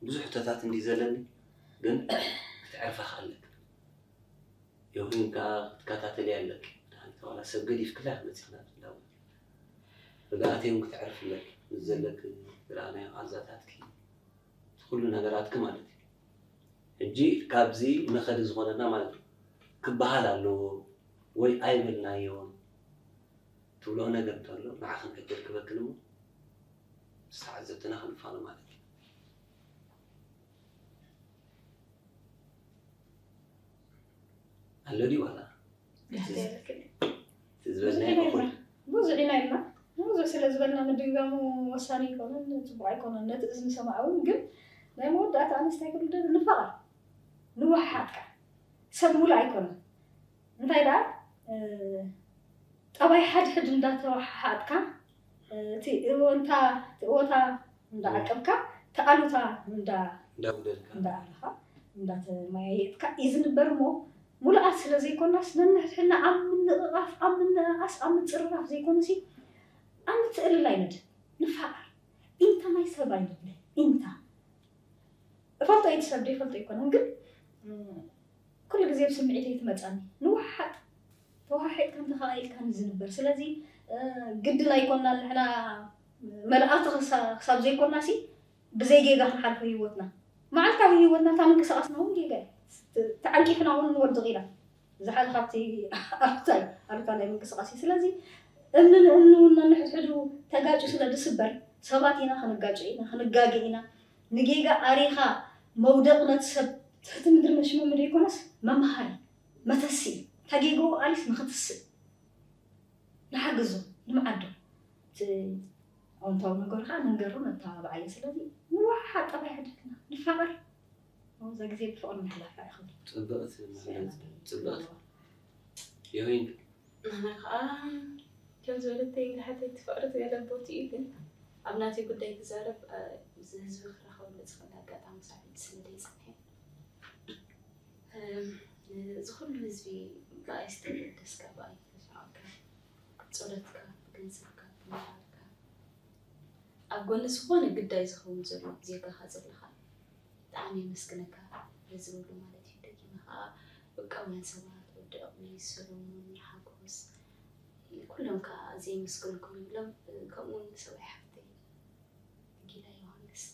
ብዙሕ ሕቶታት እንዲ ዘለኒ ግን ክትዕርፋ ኣለክ ዮህን ከዓ ክትከታተል ኣለክ ዋላ ሰብ ገዲፍክላ ክትመፅእና ትላው ርግኣተይ እውን ክትዕርፍለክ ምስ ዘለክ ዝረኣናዮ ቃንዛታትኪ ኩሉ ነገራትኪ ማለት እዩ ሕጂ ካብዚ መኸዲ ዝኾነና ማለት እዩ ክበሃል ኣለዎ ወይ ኣይበልናዮን ትብሎ ነገር እንተሎ ንዓ ክንዕድል ክበክን እሞ ምስ ተዓዘብትና ክንፋኖ ማለት እዩ ኣሎ ድዩ ዋላ ዝበልናዮ እኹል ብዙሕ ኢና ኢልና ብዙሕ ስለ ዝበልና ምድግጋሙ ወሳኒ ኣይኮነን፣ ፅቡቕ ኣይኮነን። ነቲ እዝኒ ሰማዒ እውን ግን ናይ መወዳእታ ኣንስታይ ክብል ደሊ ንፋቐር ንወሓሓጥካ ሰብ ሙሉእ ኣይኮነን። እንታይ ደኣ ጠባይ ሓድሕድ እንዳተወሓሓጥካ እቲ እወንታ እቲ እወታ እንዳዓቀብካ እቲ ኣሉታ እንዳ እንዳጉደልካ እንዳኣለኻ እንዳተመያየጥካ እዩ ዝንበር እሞ ሙሉኣት ስለ ዘይኮናስ ነንሕድሕድና ኣብ ምንቕቓፍ ኣብ ምንእኣስ ኣብ ምፅርራፍ ዘይኮነሲ ኣብ ምትእልላይ ንድ ንፋቐር ኢንታ ናይ ሰብ ኣይንብለ ኢንታ እፈልጦ እቲ ሰብ ዘይፈልጦ ኣይኮነን ግን ኩሉ ግዜ ብስምዒት እየ ትመፀኒ ንወሓጥ ተወሓሒጥካ እንተኸኣኢልካ ንዝንበር ስለዚ ግድን ኣይኮንና ንሕና መላእኽቲ ክሳብ ዘይኮንና ሲ ብዘይ ጌጋ ክንሓልፎ ህይወትና መዓልታዊ ህይወትና እታ ምንቅስቃስና እውን ጌጋ እዩ ተዓንቂፍና እውን ንወድቕ ኢና ዝሓል ካብቲ ኣሉታ እዩ ኣሉታ ናይ ምንቅስቃስ እዩ ስለዚ እምኒ ንእምኒ እውን ነንሕድሕዱ ተጋጩ ስለ ዝስበር ሰባት ኢና ክንጋጩ ኢና ክንጋገ ኢና ንጌጋ ኣሪኻ መውደቕ ነቲ ሰብ ትሕቲ ምድሪ መሽመሚ ዘይኮነስ መምሃሪ መተሲ እዩ ተጌግኡ ኣሊስ ንኽትስእ ንሓግዞ፣ ንምዓዶ። እቲ ኣወንታዊ ነገሩ ከዓ ንንገሮ፣ ነተባብዓዮ። ስለዚ ንወሓሓጥ ጠባይ ይሕደግና፣ ንፋቐር። እዛ ግዜ ብፍቕሪ ነሕላፋ ይኽእል። ፅብቕቲ መግለፂ፣ ፅብቕቲ። ዮሂን ንሕና ከዓ ከም ዝበለተይ እንግዲሓተይ ትፈቕሪ ዝበለ ቦቲ እዩ። ግን ኣብ ናተይ ጉዳይ ክዛረብ፣ እ፣ ምስ ህዝቢ ክራኸበሉ ዝኽእል ኣጋጣሚ ሳዕቤን ስለ ዘይፀንሐ፣ እም፣ እዚ ኩሉ ህዝቢ ብኣይ ዝተገደስካ፣ ብኣይ ዝተሰዓብካ፣ ጸሎትካ፣ ብገንዘብካ፣ ብሞራልካ፣ ኣብ ጎኒ ዝኾነ ግዳይ ዝኸውን ዘሎ ዜጋኻ ዘለኻ፣ ብጣዕሚ የመስግነካ። ነዚ ዝብሉ ማለት እዩ። ደጊመ ከዓ ውልቃውያን ሰባት፣ ወዲ ዕቕሚ፣ ሰሎሞን፣ ሓጎስ፣ ኩሎም ከዓ ኣዝየ የመስግነኩም ይብሎም። ከምኡ እውን ንሰብኣይ ሓፍተይ ጊላ ዮሃንስ፣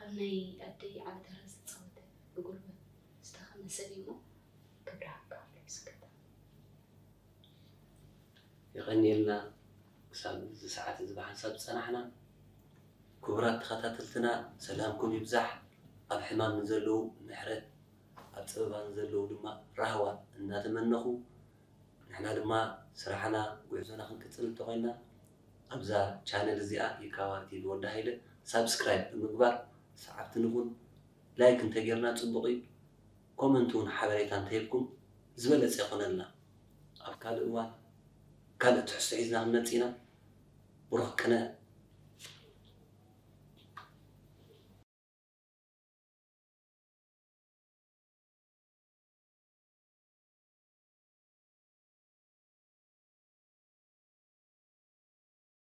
ኣብ ናይ ኣደይ ዓቢ ተራ ዝተፃወተ፣ ብጉልበት ዝተኸመ ሰብ እዩ እሞ፣ ክብሪ ይሃብካ፣ ይስክታ። የቐንየልና። ክሳብ እዚ ሰዓት እዚ ብሓንሳብ ዝጸናሕና ክቡራት ተኸታተልትና፣ ሰላምኩም ይብዛሕ። ኣብ ሕማም ንዘለዉ ምሕረት፣ ኣብ ጸበባ ንዘለዉ ድማ ራህዋ እናተመነኹ፣ ንሕና ድማ ስራሕና፣ ጉዕዞና ክንቅጽል እንተኾይንና፣ ኣብዛ ቻነል እዚኣ፣ ይካባር ቲቪ ወዲ ሃይለ፣ ሳብስክራይብ ብምግባር ሰዓብቲ ንኹን። ላይክ እንተጌርና ጽቡቕ እዩ። ኮመንት እውን ሓበሬታ እንተሂብኩም ዝበለጸ ይኾነልና። ኣብ ካልእ እዋን ካልእ ትሕዝቶ ሒዝና ክንመጽእ ኢና። ብሩኽ ቅነ